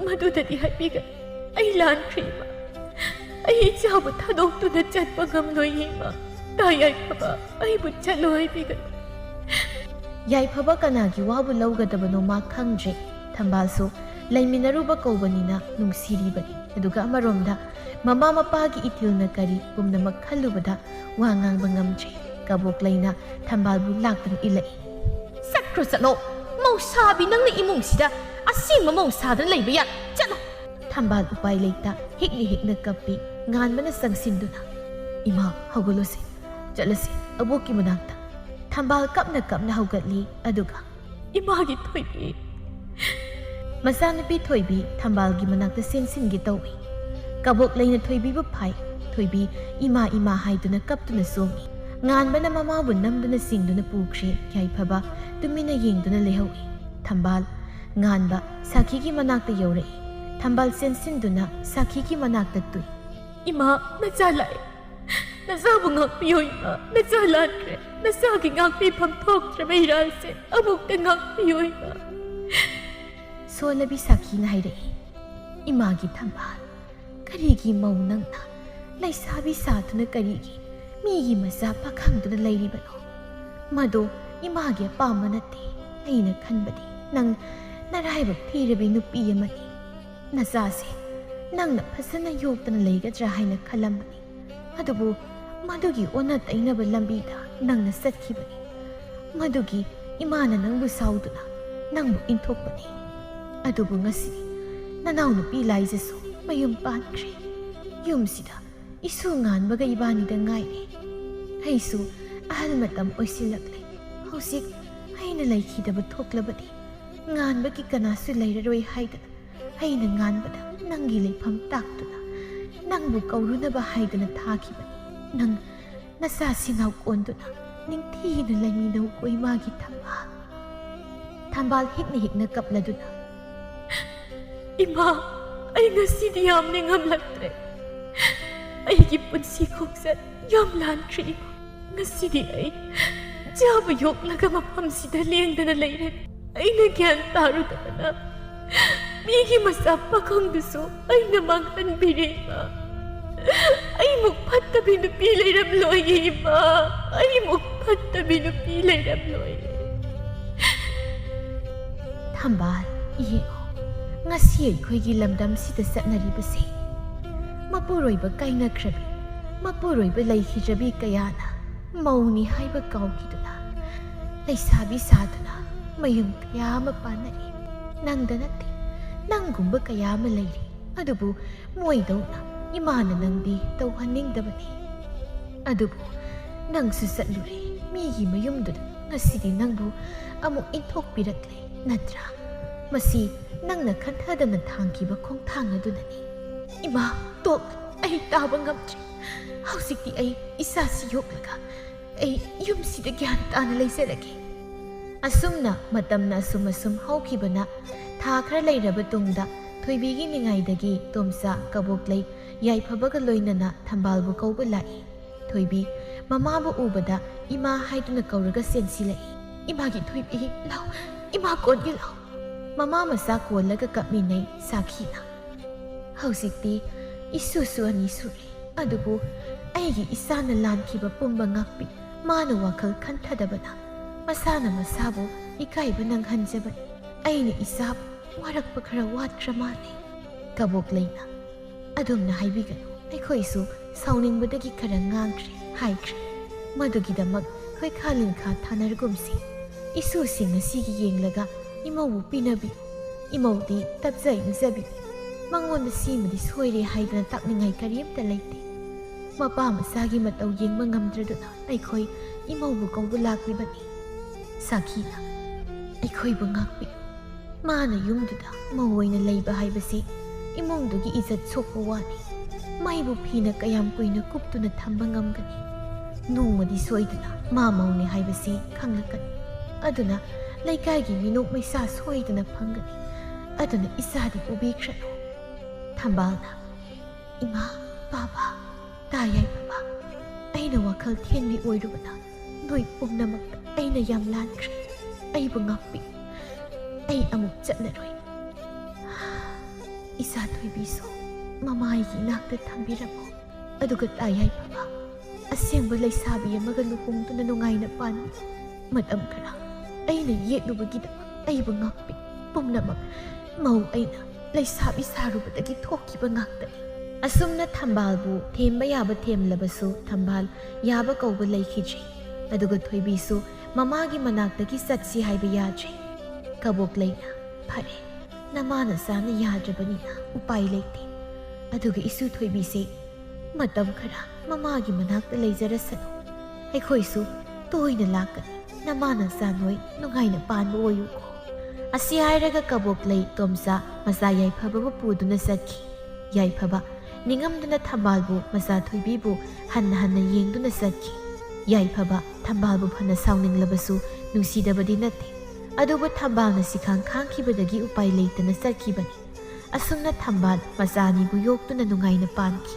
ꯃꯗꯨꯗꯗꯤ ꯍꯥꯏꯕꯤꯒꯅꯨ꯫ ꯑꯩ ꯂꯥꯟꯈ꯭ꯔꯦ, ꯏꯃꯥ꯫ ꯑꯩ ꯏꯆꯥꯕꯨ ꯊꯥꯗꯣꯛꯇꯨꯅ ꯆꯠꯄ ꯉꯝꯂꯣꯏ, ꯏꯃꯥ꯫ ꯇꯥ ꯌꯥꯏꯐꯕ, ꯑꯩꯕꯨ ꯆꯠꯂꯣ ꯍꯥꯏꯕꯤꯒꯅꯨ꯫" ꯌꯥꯏꯐꯕ ꯀꯅꯥꯒꯤ ꯋꯥꯕꯨ ꯂꯧꯒꯗꯕꯅꯣ ꯃꯥ ꯈꯪꯗ꯭ꯔꯦ꯫ ꯊꯝꯕꯥꯜꯁꯨ ꯂꯩꯃꯤꯟꯅꯔꯨꯕ ꯀꯧꯕꯅꯤꯅ ꯅꯨꯡꯁꯤꯔꯤꯕꯅꯤ꯫ ꯑꯗꯨꯒ ꯑꯃꯔꯣꯝꯗ ꯃꯃꯥ ꯃꯄꯥꯒꯤ ꯏꯊꯤꯜꯅ ꯀꯔꯤ ꯄꯨꯝꯅꯃꯛ ꯈꯜꯂꯨꯕꯗ ꯋꯥ ꯉꯥꯡꯕ ꯉꯝꯗ꯭ꯔꯦ꯫ ꯀꯕꯣꯛꯂꯩꯅ ꯊꯝꯕꯥꯜꯕꯨ ꯂꯥꯛꯇꯨꯅ ꯏꯜꯂꯛꯏ꯫ "ꯆꯠꯈ꯭ꯔꯣ ꯆꯠꯂꯣ, ꯃꯧꯁꯥꯕꯤ, ꯅꯪꯅ ꯏꯃꯨꯡꯁꯤꯗ ꯑꯁꯦꯡꯕ ꯃꯧ ꯁꯥꯗꯨꯅ ꯂꯩꯕ ꯌꯥ-, ꯆꯠꯂꯣ!" ꯊꯝꯕꯥꯜ ꯎꯄꯥꯏ ꯂꯩꯇ ꯍꯤꯛꯅ ꯍꯤꯛꯅ ꯀꯞꯄꯤ꯫ ꯉꯥꯟꯕꯅ ꯆꯪꯁꯤꯟꯗꯨꯅ, "ꯏꯃꯥ, ꯍꯧꯒꯠꯂꯣꯁꯦ, ꯆꯠꯂꯁꯤ ꯑꯕꯣꯛꯀꯤ ꯃꯅꯥꯛꯇ꯫" ꯊꯝꯕꯥꯜ ꯀꯞꯅ ꯀꯞꯅ ꯍꯧꯒꯠꯂꯤ꯫ ꯑꯗꯨꯒ, "ꯏꯃꯥꯒꯤ ꯊꯣꯏꯕꯤ!" ꯃꯆꯥꯅꯨꯄꯤ ꯊꯣꯏꯕꯤ ꯊꯝꯕꯥꯜꯒꯤ ꯃꯅꯥꯛꯇ ꯆꯦꯟꯁꯤꯟꯒꯦ ꯇꯧꯏ꯫ ꯀꯕꯣꯛꯂꯩꯅ ꯊꯣꯏꯕꯤꯕꯨ ꯐꯥꯏ꯫ ꯊꯣꯏꯕꯤ "ꯏꯃꯥ, ꯏꯃꯥ" ꯍꯥꯏꯗꯨꯅ ꯀꯞꯇꯨꯅ ꯆꯣꯡꯏ꯫ ꯉꯥꯟꯕꯅ ꯃꯃꯥꯕꯨ ꯅꯝꯗꯨꯅ ꯆꯦꯡꯗꯨꯅ ꯄꯨꯈ꯭ꯔꯦ꯫ ꯌꯥꯏꯐꯕ ꯇꯨꯃꯤꯟꯅ ꯌꯦꯡꯗꯨꯅ ꯂꯩꯍꯧꯏ꯫ ꯊꯝꯕꯥꯜ, ꯉꯥꯟꯕ ꯁꯥꯈꯤꯒꯤ ꯃꯅꯥꯛꯇ ꯌꯧꯔꯛꯏ꯫ ꯊꯝꯕꯥꯜ ꯆꯦꯟꯁꯤꯟꯗꯨꯅ ꯁꯥꯈꯤꯒꯤ ꯃꯅꯥꯛꯇ ꯇꯨꯏ꯫ "ꯏꯃꯥ, ꯅꯆꯥ ꯂꯥꯛꯑꯦ꯫ ꯅꯆꯥꯕꯨ ꯉꯥꯛꯄꯤꯌꯣ, ꯏꯃꯥ꯫ ꯅꯆꯥ ꯂꯥꯟꯈ꯭ꯔꯦ꯫ ꯅꯆꯥꯒꯤ ꯉꯥꯛꯄꯤꯐꯝ ꯊꯣꯛꯇ꯭ꯔꯕ ꯏꯔꯥꯜꯁꯦ ꯑꯃꯨꯛꯇ ꯉꯥꯛꯄꯤꯌꯣ, ꯏꯃꯥ꯫" ꯁꯣꯜꯂꯕꯤ ꯁꯥꯈꯤꯅ ꯍꯥꯏꯔꯛꯏ꯫ "ꯏꯃꯥꯒꯤ ꯊꯝꯕꯥꯜ, ꯀꯔꯤꯒꯤ ꯃꯧ ꯅꯪꯅ ꯂꯩꯁꯥꯕꯤ ꯁꯥꯗꯨꯅ ꯀꯔꯤꯒꯤ ꯃꯤꯒꯤ ꯃꯆꯥ ꯄꯥꯈꯪꯗꯨꯅ ꯂꯩꯔꯤꯕꯅꯣ? ꯃꯗꯣ ꯏꯃꯥꯒꯤ ꯑꯄꯥꯝꯕ ꯅꯠꯇꯦ꯫ ꯑꯩꯅ ꯈꯟꯕꯗꯤ ꯅꯪ ꯅꯔꯥꯏꯕꯛ ꯊꯤꯔꯕꯤ ꯅꯨꯄꯤ ꯑꯃꯅꯤ꯫ ꯅꯆꯥꯁꯦ ꯅꯪꯅ ꯐꯖꯅ ꯌꯣꯛꯇꯅ ꯂꯩꯒꯗ꯭ꯔꯥ ꯍꯥꯏꯅ ꯈꯜꯂꯝꯕꯅꯤ꯫ ꯑꯗꯨꯕꯨ ꯃꯗꯨꯒꯤ ꯑꯣꯟꯅ ꯇꯩꯅꯕ ꯂꯝꯕꯤꯗ ꯅꯪꯅ ꯆꯠꯈꯤꯕꯅꯤ꯫ ꯃꯗꯨꯒꯤ ꯏꯃꯥꯅ ꯅꯪꯕꯨ ꯁꯥꯎꯗꯨꯅ ꯅꯪꯕꯨ ꯏꯟꯊꯣꯛꯄꯅꯤ꯫ ꯑꯗꯨꯕꯨ ꯉꯁꯤꯗꯤ ꯅꯅꯥꯎꯅꯨꯄꯤ ꯂꯥꯏꯖꯁꯨ ꯃꯌꯨꯝ ꯄꯥꯟꯈ꯭ꯔꯦ꯫ ꯌꯨꯝꯁꯤꯗ ꯏꯁꯨ ꯉꯥꯟꯕꯒ ꯏꯕꯥꯅꯤꯗ ꯉꯥꯏꯔꯦ꯫ ꯑꯩꯁꯨ ꯑꯍꯜ ꯃꯇꯝ ꯑꯣꯏꯁꯤꯜꯂꯛꯂꯦ꯫ ꯍꯧꯖꯤꯛ ꯑꯩꯅ ꯂꯩꯈꯤꯗꯕ ꯊꯣꯛꯂꯕꯗꯤ ꯉꯥꯟꯕꯒꯤ ꯀꯅꯥꯁꯨ ꯂꯩꯔꯔꯣꯏ ꯍꯥꯏꯗꯅ ꯑꯩꯅ ꯉꯥꯟꯕꯗ ꯅꯪꯒꯤ ꯂꯩꯐꯝ ꯇꯥꯛꯇꯨꯅ ꯅꯪꯕꯨ ꯀꯧꯔꯨꯅꯕ ꯍꯥꯏꯗꯨꯅ ꯊꯥꯈꯤꯕꯅꯤ꯫ ꯅꯪ ꯅꯆꯥ ꯁꯤꯡꯅꯥꯎ ꯀꯣꯟꯗꯨꯅ ꯅꯤꯡꯊꯤꯅ ꯂꯩꯃꯤꯟꯅꯧꯀꯣ, ꯏꯃꯥꯒꯤ ꯊꯝꯕꯥꯜ꯫" ꯊꯝꯕꯥꯜ ꯍꯤꯛꯅ ꯍꯤꯛꯅ ꯀꯞꯂꯗꯨꯅ, "ꯏꯃꯥ, ꯑꯩ ꯉꯁꯤꯗꯤ ꯌꯥꯝ ꯅꯤꯡꯉꯝꯂꯛꯇ꯭ꯔꯦ꯫ ꯑꯩꯒꯤ ꯄꯨꯟꯁꯤ ꯈꯣꯡꯆꯠ ꯌꯥꯝ ꯂꯥꯟꯈ꯭ꯔꯦ, ꯏꯃꯥ꯫ ꯉꯁꯤꯗꯤ ꯑꯩ ꯆꯥꯕ ꯌꯣꯛꯂꯒ ꯃꯐꯝꯁꯤꯗ ꯂꯦꯡꯗꯅ ꯂꯩꯔꯦ꯫ ꯑꯩꯅ ꯒ꯭ꯌꯥꯟ ꯇꯥꯔꯨꯗꯕꯅ ꯃꯤꯒꯤ ꯃꯆꯥ ꯄꯥꯈꯪꯗꯨꯁꯨ ꯑꯩꯅ ꯃꯥꯡꯍꯟꯕꯤꯔꯦ, ꯏꯃꯥ꯫ ꯑꯩꯃꯨꯛ ꯐꯠꯇꯕꯤ ꯅꯨꯄꯤ ꯂꯩꯔꯝꯂꯣꯏꯌꯦ, ꯏꯃꯥ꯫ ꯑꯩꯃꯨꯛ ꯐꯠꯇꯕꯤ ꯅꯨꯄꯤ ꯂꯩꯔꯝꯂꯣꯏꯌꯦ꯫ ꯊꯝꯕꯥꯜ, ꯌꯦꯡꯉꯣ, ꯉꯁꯤ ꯑꯩꯈꯣꯏꯒꯤ ꯂꯝꯗꯝꯁꯤꯗ ꯆꯠꯅꯔꯤꯕꯁꯦ, ꯃꯄꯨꯔꯣꯏꯕ ꯀꯥꯏꯅꯈ꯭ꯔꯕꯤ, ꯃꯄꯨꯔꯣꯏꯕ ꯂꯩꯈꯤꯗ꯭ꯔꯕꯤ ꯀꯌꯥꯅ ꯃꯧꯅꯤ ꯍꯥꯏꯕ ꯀꯥꯎꯈꯤꯗꯨꯅ, ꯂꯩꯁꯥꯕꯤ ꯁꯥꯗꯨꯅ ꯃꯌꯨꯝ ꯀꯌꯥ ꯑꯃ ꯄꯥꯟꯅꯔꯤ꯫ ꯅꯪꯗ ꯅꯠꯇꯦ, ꯅꯪꯒꯨꯝꯕ ꯀꯌꯥ ꯑꯃ ꯂꯩꯔꯤ꯫ ꯑꯗꯨꯕꯨ ꯃꯣꯏꯗꯧꯅ ꯏꯃꯥꯅ ꯅꯪꯗꯤ ꯇꯧꯍꯟꯅꯤꯡꯗꯕꯅꯤ꯫ ꯑꯗꯨꯕꯨ ꯅꯪꯁꯨ ꯆꯠꯂꯨꯔꯦ ꯃꯤꯒꯤ ꯃꯌꯨꯝꯗꯨꯗ꯫ ꯉꯁꯤꯗꯤ ꯅꯪꯕꯨ ꯑꯃꯨꯛ ꯏꯟꯊꯣꯛꯄꯤꯔꯛꯂꯦ, ꯅꯠꯇ꯭ꯔꯥ? ꯃꯁꯤ ꯅꯪꯅ ꯈꯟꯊꯗꯅ ꯊꯥꯡꯈꯤꯕ ꯈꯣꯡꯊꯥꯡ ꯑꯗꯨꯅꯅꯤ꯫ ꯏꯃꯥ, ꯇꯣꯛ, ꯑꯩ ꯇꯥꯕ ꯉꯝꯗ꯭ꯔꯦ꯫ ꯍꯧꯖꯤꯛꯇꯤ ꯑꯩ ꯏꯆꯥꯁꯤ ꯌꯣꯛꯂꯒ ꯑꯩ ꯌꯨꯝꯁꯤꯗ ꯒ꯭ꯌꯥꯟ ꯇꯥꯅ ꯂꯩꯖꯔꯒꯦ꯫ ꯑꯁꯨꯝꯅ ꯃꯇꯝꯅ ꯑꯁꯨꯝ ꯑꯁꯨꯝ ꯍꯧꯈꯤꯕꯅ, ꯊꯥ ꯈꯔ ꯂꯩꯔꯕ ꯇꯨꯡꯗ ꯊꯣꯏꯕꯤꯒꯤ ꯅꯤꯡꯉꯥꯏꯗꯒꯤ ꯇꯣꯝꯆꯥ ꯀꯕꯣꯛꯂꯩ ꯌꯥꯏꯐꯕꯒ ꯂꯣꯏꯅꯅ ꯊꯝꯕꯥꯜꯕꯨ ꯀꯧꯕ ꯂꯥꯛꯏ꯫ ꯊꯣꯏꯕꯤ ꯃꯃꯥꯕꯨ ꯎꯕꯗ ꯏꯃꯥ ꯍꯥꯏꯗꯨꯅ ꯀꯧꯔꯒ ꯆꯦꯟꯁꯤꯜꯂꯛꯏ꯫ "ꯏꯃꯥꯒꯤ ꯊꯣꯏꯕꯤ, ꯂꯥꯎ, ꯏꯃꯥ ꯀꯣꯟꯒꯦ ꯂꯥꯎ!" ꯃꯃꯥ ꯃꯆꯥ ꯀꯣꯜꯂꯒ ꯀꯞꯃꯤꯟꯅꯩ ꯁꯥꯈꯤꯅ꯫ ꯍꯧꯖꯤꯛꯇꯤ ꯏꯁꯨꯁꯨ ꯑꯅꯤ ꯁꯨꯔꯦ, ꯑꯗꯨꯕꯨ ꯑꯩꯒꯤ ꯏꯆꯥꯅ ꯂꯥꯟꯈꯤꯕ ꯄꯨꯝꯕ ꯉꯥꯛꯄꯤ꯫ ꯃꯥꯅ ꯋꯥꯈꯜ ꯈꯟꯊꯗꯕꯅ ꯃꯁꯥꯅ ꯃꯁꯥꯕꯨ ꯏꯀꯥꯏꯕ ꯅꯪꯍꯟꯖꯕꯅꯤ꯫ ꯑꯩꯅ ꯏꯆꯥꯕꯨ ꯋꯥꯔꯛꯄ ꯈꯔ ꯋꯥꯠꯈ꯭ꯔ ꯃꯥꯜꯂꯦ꯫ ꯀꯕꯣꯛꯂꯩꯅ, "ꯑꯗꯨꯝꯅ ꯍꯥꯏꯕꯤꯒꯅꯨ, ꯑꯩꯈꯣꯏꯁꯨ ꯁꯥꯎꯅꯤꯡꯕꯗꯒꯤ ꯈꯔ ꯉꯥꯡꯈ꯭ꯔꯦ, ꯍꯥꯏꯈ꯭ꯔꯦ꯫ ꯃꯗꯨꯒꯤꯗꯃꯛ ꯈꯣꯏꯈꯥ ꯂꯤꯟꯈꯥ ꯊꯥꯅꯔꯒꯨꯝꯁꯤ꯫ ꯏꯁꯨꯁꯤꯡ ꯑꯁꯤꯒꯤ ꯌꯦꯡꯂꯒ ꯏꯃꯧꯕꯨ ꯄꯤꯅꯕꯤꯌꯨ꯫ ꯏꯃꯧꯗꯤ ꯇꯞꯆ ꯏꯟꯖꯕꯤ꯫ ꯃꯉꯣꯟꯗ ꯁꯤꯃꯗꯤ ꯁꯣꯏꯔꯦ ꯍꯥꯏꯗꯅ ꯇꯥꯛꯅꯤꯡꯉꯥꯏ ꯀꯔꯤꯝꯇ ꯂꯩꯇꯦ꯫ ꯃꯄꯥ ꯃꯆꯥꯒꯤ ꯃꯇꯧ ꯌꯦꯡꯕ ꯉꯝꯗ꯭ꯔꯗꯨꯅ ꯑꯩꯈꯣꯏ ꯏꯃꯧꯕꯨ ꯀꯧꯕ ꯂꯥꯛꯂꯤꯕꯅꯤ꯫" ꯁꯥꯈꯤꯅ, "ꯑꯩꯈꯣꯏꯕꯨ ꯉꯥꯛꯄꯤꯌꯨ꯫ ꯃꯥꯅ ꯌꯨꯝꯗꯨꯗ ꯃꯧ ꯑꯣꯏꯅ ꯂꯩꯕ ꯍꯥꯏꯕꯁꯤ ꯏꯃꯨꯡꯗꯨꯒꯤ ꯏꯖꯠ ꯁꯣꯛꯄ ꯋꯥꯅꯤ꯫ ꯃꯩꯕꯨ ꯐꯤꯅ ꯀꯌꯥꯝ ꯀꯨꯏꯅ ꯀꯨꯞꯇꯨꯅ ꯊꯝꯕ ꯉꯝꯒꯅꯤ? ꯅꯣꯡꯃꯗꯤ ꯁꯣꯏꯗꯅ ꯃꯥ ꯃꯧꯅꯤ ꯍꯥꯏꯕꯁꯤ ꯈꯪꯂꯛꯀꯅꯤ꯫ ꯑꯗꯨꯅ ꯂꯩꯀꯥꯏꯒꯤ ꯃꯤꯅꯣꯛ ꯃꯩꯁꯥ ꯁꯣꯏꯗꯅ ꯐꯪꯒꯅꯤ꯫ ꯑꯗꯨꯅ ꯏꯆꯥꯗꯤ ꯄꯨꯕꯤꯈ꯭ꯔꯅꯨ꯫" ꯊꯝꯕꯥꯜꯅ, "ꯏꯃꯥ, ꯄꯥꯕ, ꯇꯥ ꯌꯥꯏꯐꯕ, ꯑꯩꯅ ꯋꯥꯈꯜ ꯊꯦꯟꯕꯤ ꯑꯣꯏꯔꯨꯕꯅ ꯅꯣꯏ ꯄꯨꯝꯅꯃꯛꯇ ꯑꯩꯅ ꯌꯥꯝ ꯂꯥꯟꯈ꯭ꯔꯦ꯫ ꯑꯩꯕꯨ ꯉꯥꯛꯄꯤꯌꯨ꯫ ꯑꯩ ꯑꯃꯨꯛ ꯆꯠꯂꯔꯣꯏ꯫ ꯏꯆꯥ ꯊꯣꯏꯕꯤꯁꯨ ꯃꯃꯥꯒꯤ ꯏꯅꯥꯛꯇ ꯊꯝꯕꯤꯔꯝꯃꯨ꯫ ꯑꯗꯨꯒ ꯇꯥ ꯌꯥꯏꯐꯕ, ꯑꯁꯦꯡꯕ ꯂꯩꯁꯥꯕꯤ ꯑꯃꯒ ꯂꯨꯍꯣꯡꯗꯨꯅ ꯅꯨꯡꯉꯥꯏꯅ ꯄꯥꯟꯕꯤ꯫ ꯃꯇꯝ ꯈꯔ ꯑꯩꯅ ꯌꯦꯠꯂꯨꯕꯒꯤꯗꯃꯛ ꯑꯩꯕꯨ ꯉꯥꯛꯄꯤ꯫ ꯄꯨꯝꯅꯃꯛ ꯃꯧ ꯑꯩꯅ ꯂꯩꯁꯥꯕꯤ ꯁꯥꯔꯨꯕꯗꯒꯤ ꯊꯣꯛꯈꯤꯕ ꯉꯥꯛꯇꯅꯤ꯫ ꯑꯁꯨꯝꯅ ꯊꯝꯕꯥꯜꯕꯨ ꯊꯦꯝꯕ ꯌꯥꯕ ꯊꯦꯝꯂꯕꯁꯨ ꯊꯝꯕꯥꯜ ꯌꯥꯕ ꯀꯧꯕ ꯂꯩꯈꯤꯗ꯭ꯔꯦ꯫ ꯑꯗꯨꯒ ꯊꯣꯏꯕꯤꯁꯨ ꯃꯃꯥꯒꯤ ꯃꯅꯥꯛꯇꯒꯤ ꯆꯠꯁꯤ ꯍꯥꯏꯕ ꯌꯥꯗ꯭ꯔꯦ꯫ ꯀꯕꯣꯛꯂꯩꯅ, "ꯐꯔꯦ, ꯅꯃꯥ ꯅꯆꯥꯅ ꯌꯥꯗ꯭ꯔꯕꯅꯤꯅ ꯎꯄꯥꯏ ꯂꯩꯇꯦ꯫ ꯑꯗꯨꯒ ꯏꯁꯨ ꯊꯣꯏꯕꯤꯁꯦ ꯃꯇꯝ ꯈꯔ ꯃꯃꯥꯒꯤ ꯃꯅꯥꯛꯇ ꯂꯩꯖꯔꯁꯅꯨ꯫ ꯑꯩꯈꯣꯏꯁꯨ ꯇꯣꯏꯅ ꯂꯥꯛꯀꯅꯤ꯫ ꯅꯃꯥ ꯅꯆꯥ ꯅꯣꯏ ꯅꯨꯡꯉꯥꯏꯅ ꯄꯥꯟꯕ ꯑꯣꯏꯌꯨꯀꯣ"꯫ ꯑꯁꯤ ꯍꯥꯏꯔꯒ ꯀꯕꯣꯛꯂꯩ ꯇꯣꯝꯆꯥ ꯃꯆꯥ ꯌꯥꯏꯐꯕꯕꯨ ꯄꯨꯗꯨꯅ ꯆꯠꯈꯤ꯫ ꯌꯥꯏꯐꯕ ꯅꯤꯡꯉꯝꯗꯅ ꯊꯝꯕꯥꯜꯕꯨ, ꯃꯆꯥ ꯊꯣꯏꯕꯤꯕꯨ ꯍꯟꯅ ꯍꯟꯅ ꯌꯦꯡꯗꯨꯅ ꯆꯠꯈꯤ꯫ ꯌꯥꯏꯐꯕ ꯊꯝꯕꯥꯜꯕꯨ ꯐꯅ ꯁꯥꯎꯅꯤꯡꯂꯕꯁꯨ ꯅꯨꯡꯁꯤꯗꯕꯗꯤ ꯅꯠꯇꯦ꯫ ꯑꯗꯨꯕꯨ ꯊꯝꯕꯥꯜꯅ ꯁꯤꯈꯥꯡ ꯈꯥꯡꯈꯤꯕꯗꯒꯤ ꯎꯄꯥꯏ ꯂꯩꯇꯅ ꯆꯠꯈꯤꯕꯅꯤ꯫ ꯑꯁꯨꯝꯅ ꯊꯝꯕꯥꯜ ꯃꯆꯥ ꯑꯅꯤꯕꯨ ꯌꯣꯛꯇꯨꯅ ꯅꯨꯡꯉꯥꯏꯅ ꯄꯥꯟꯈꯤ꯫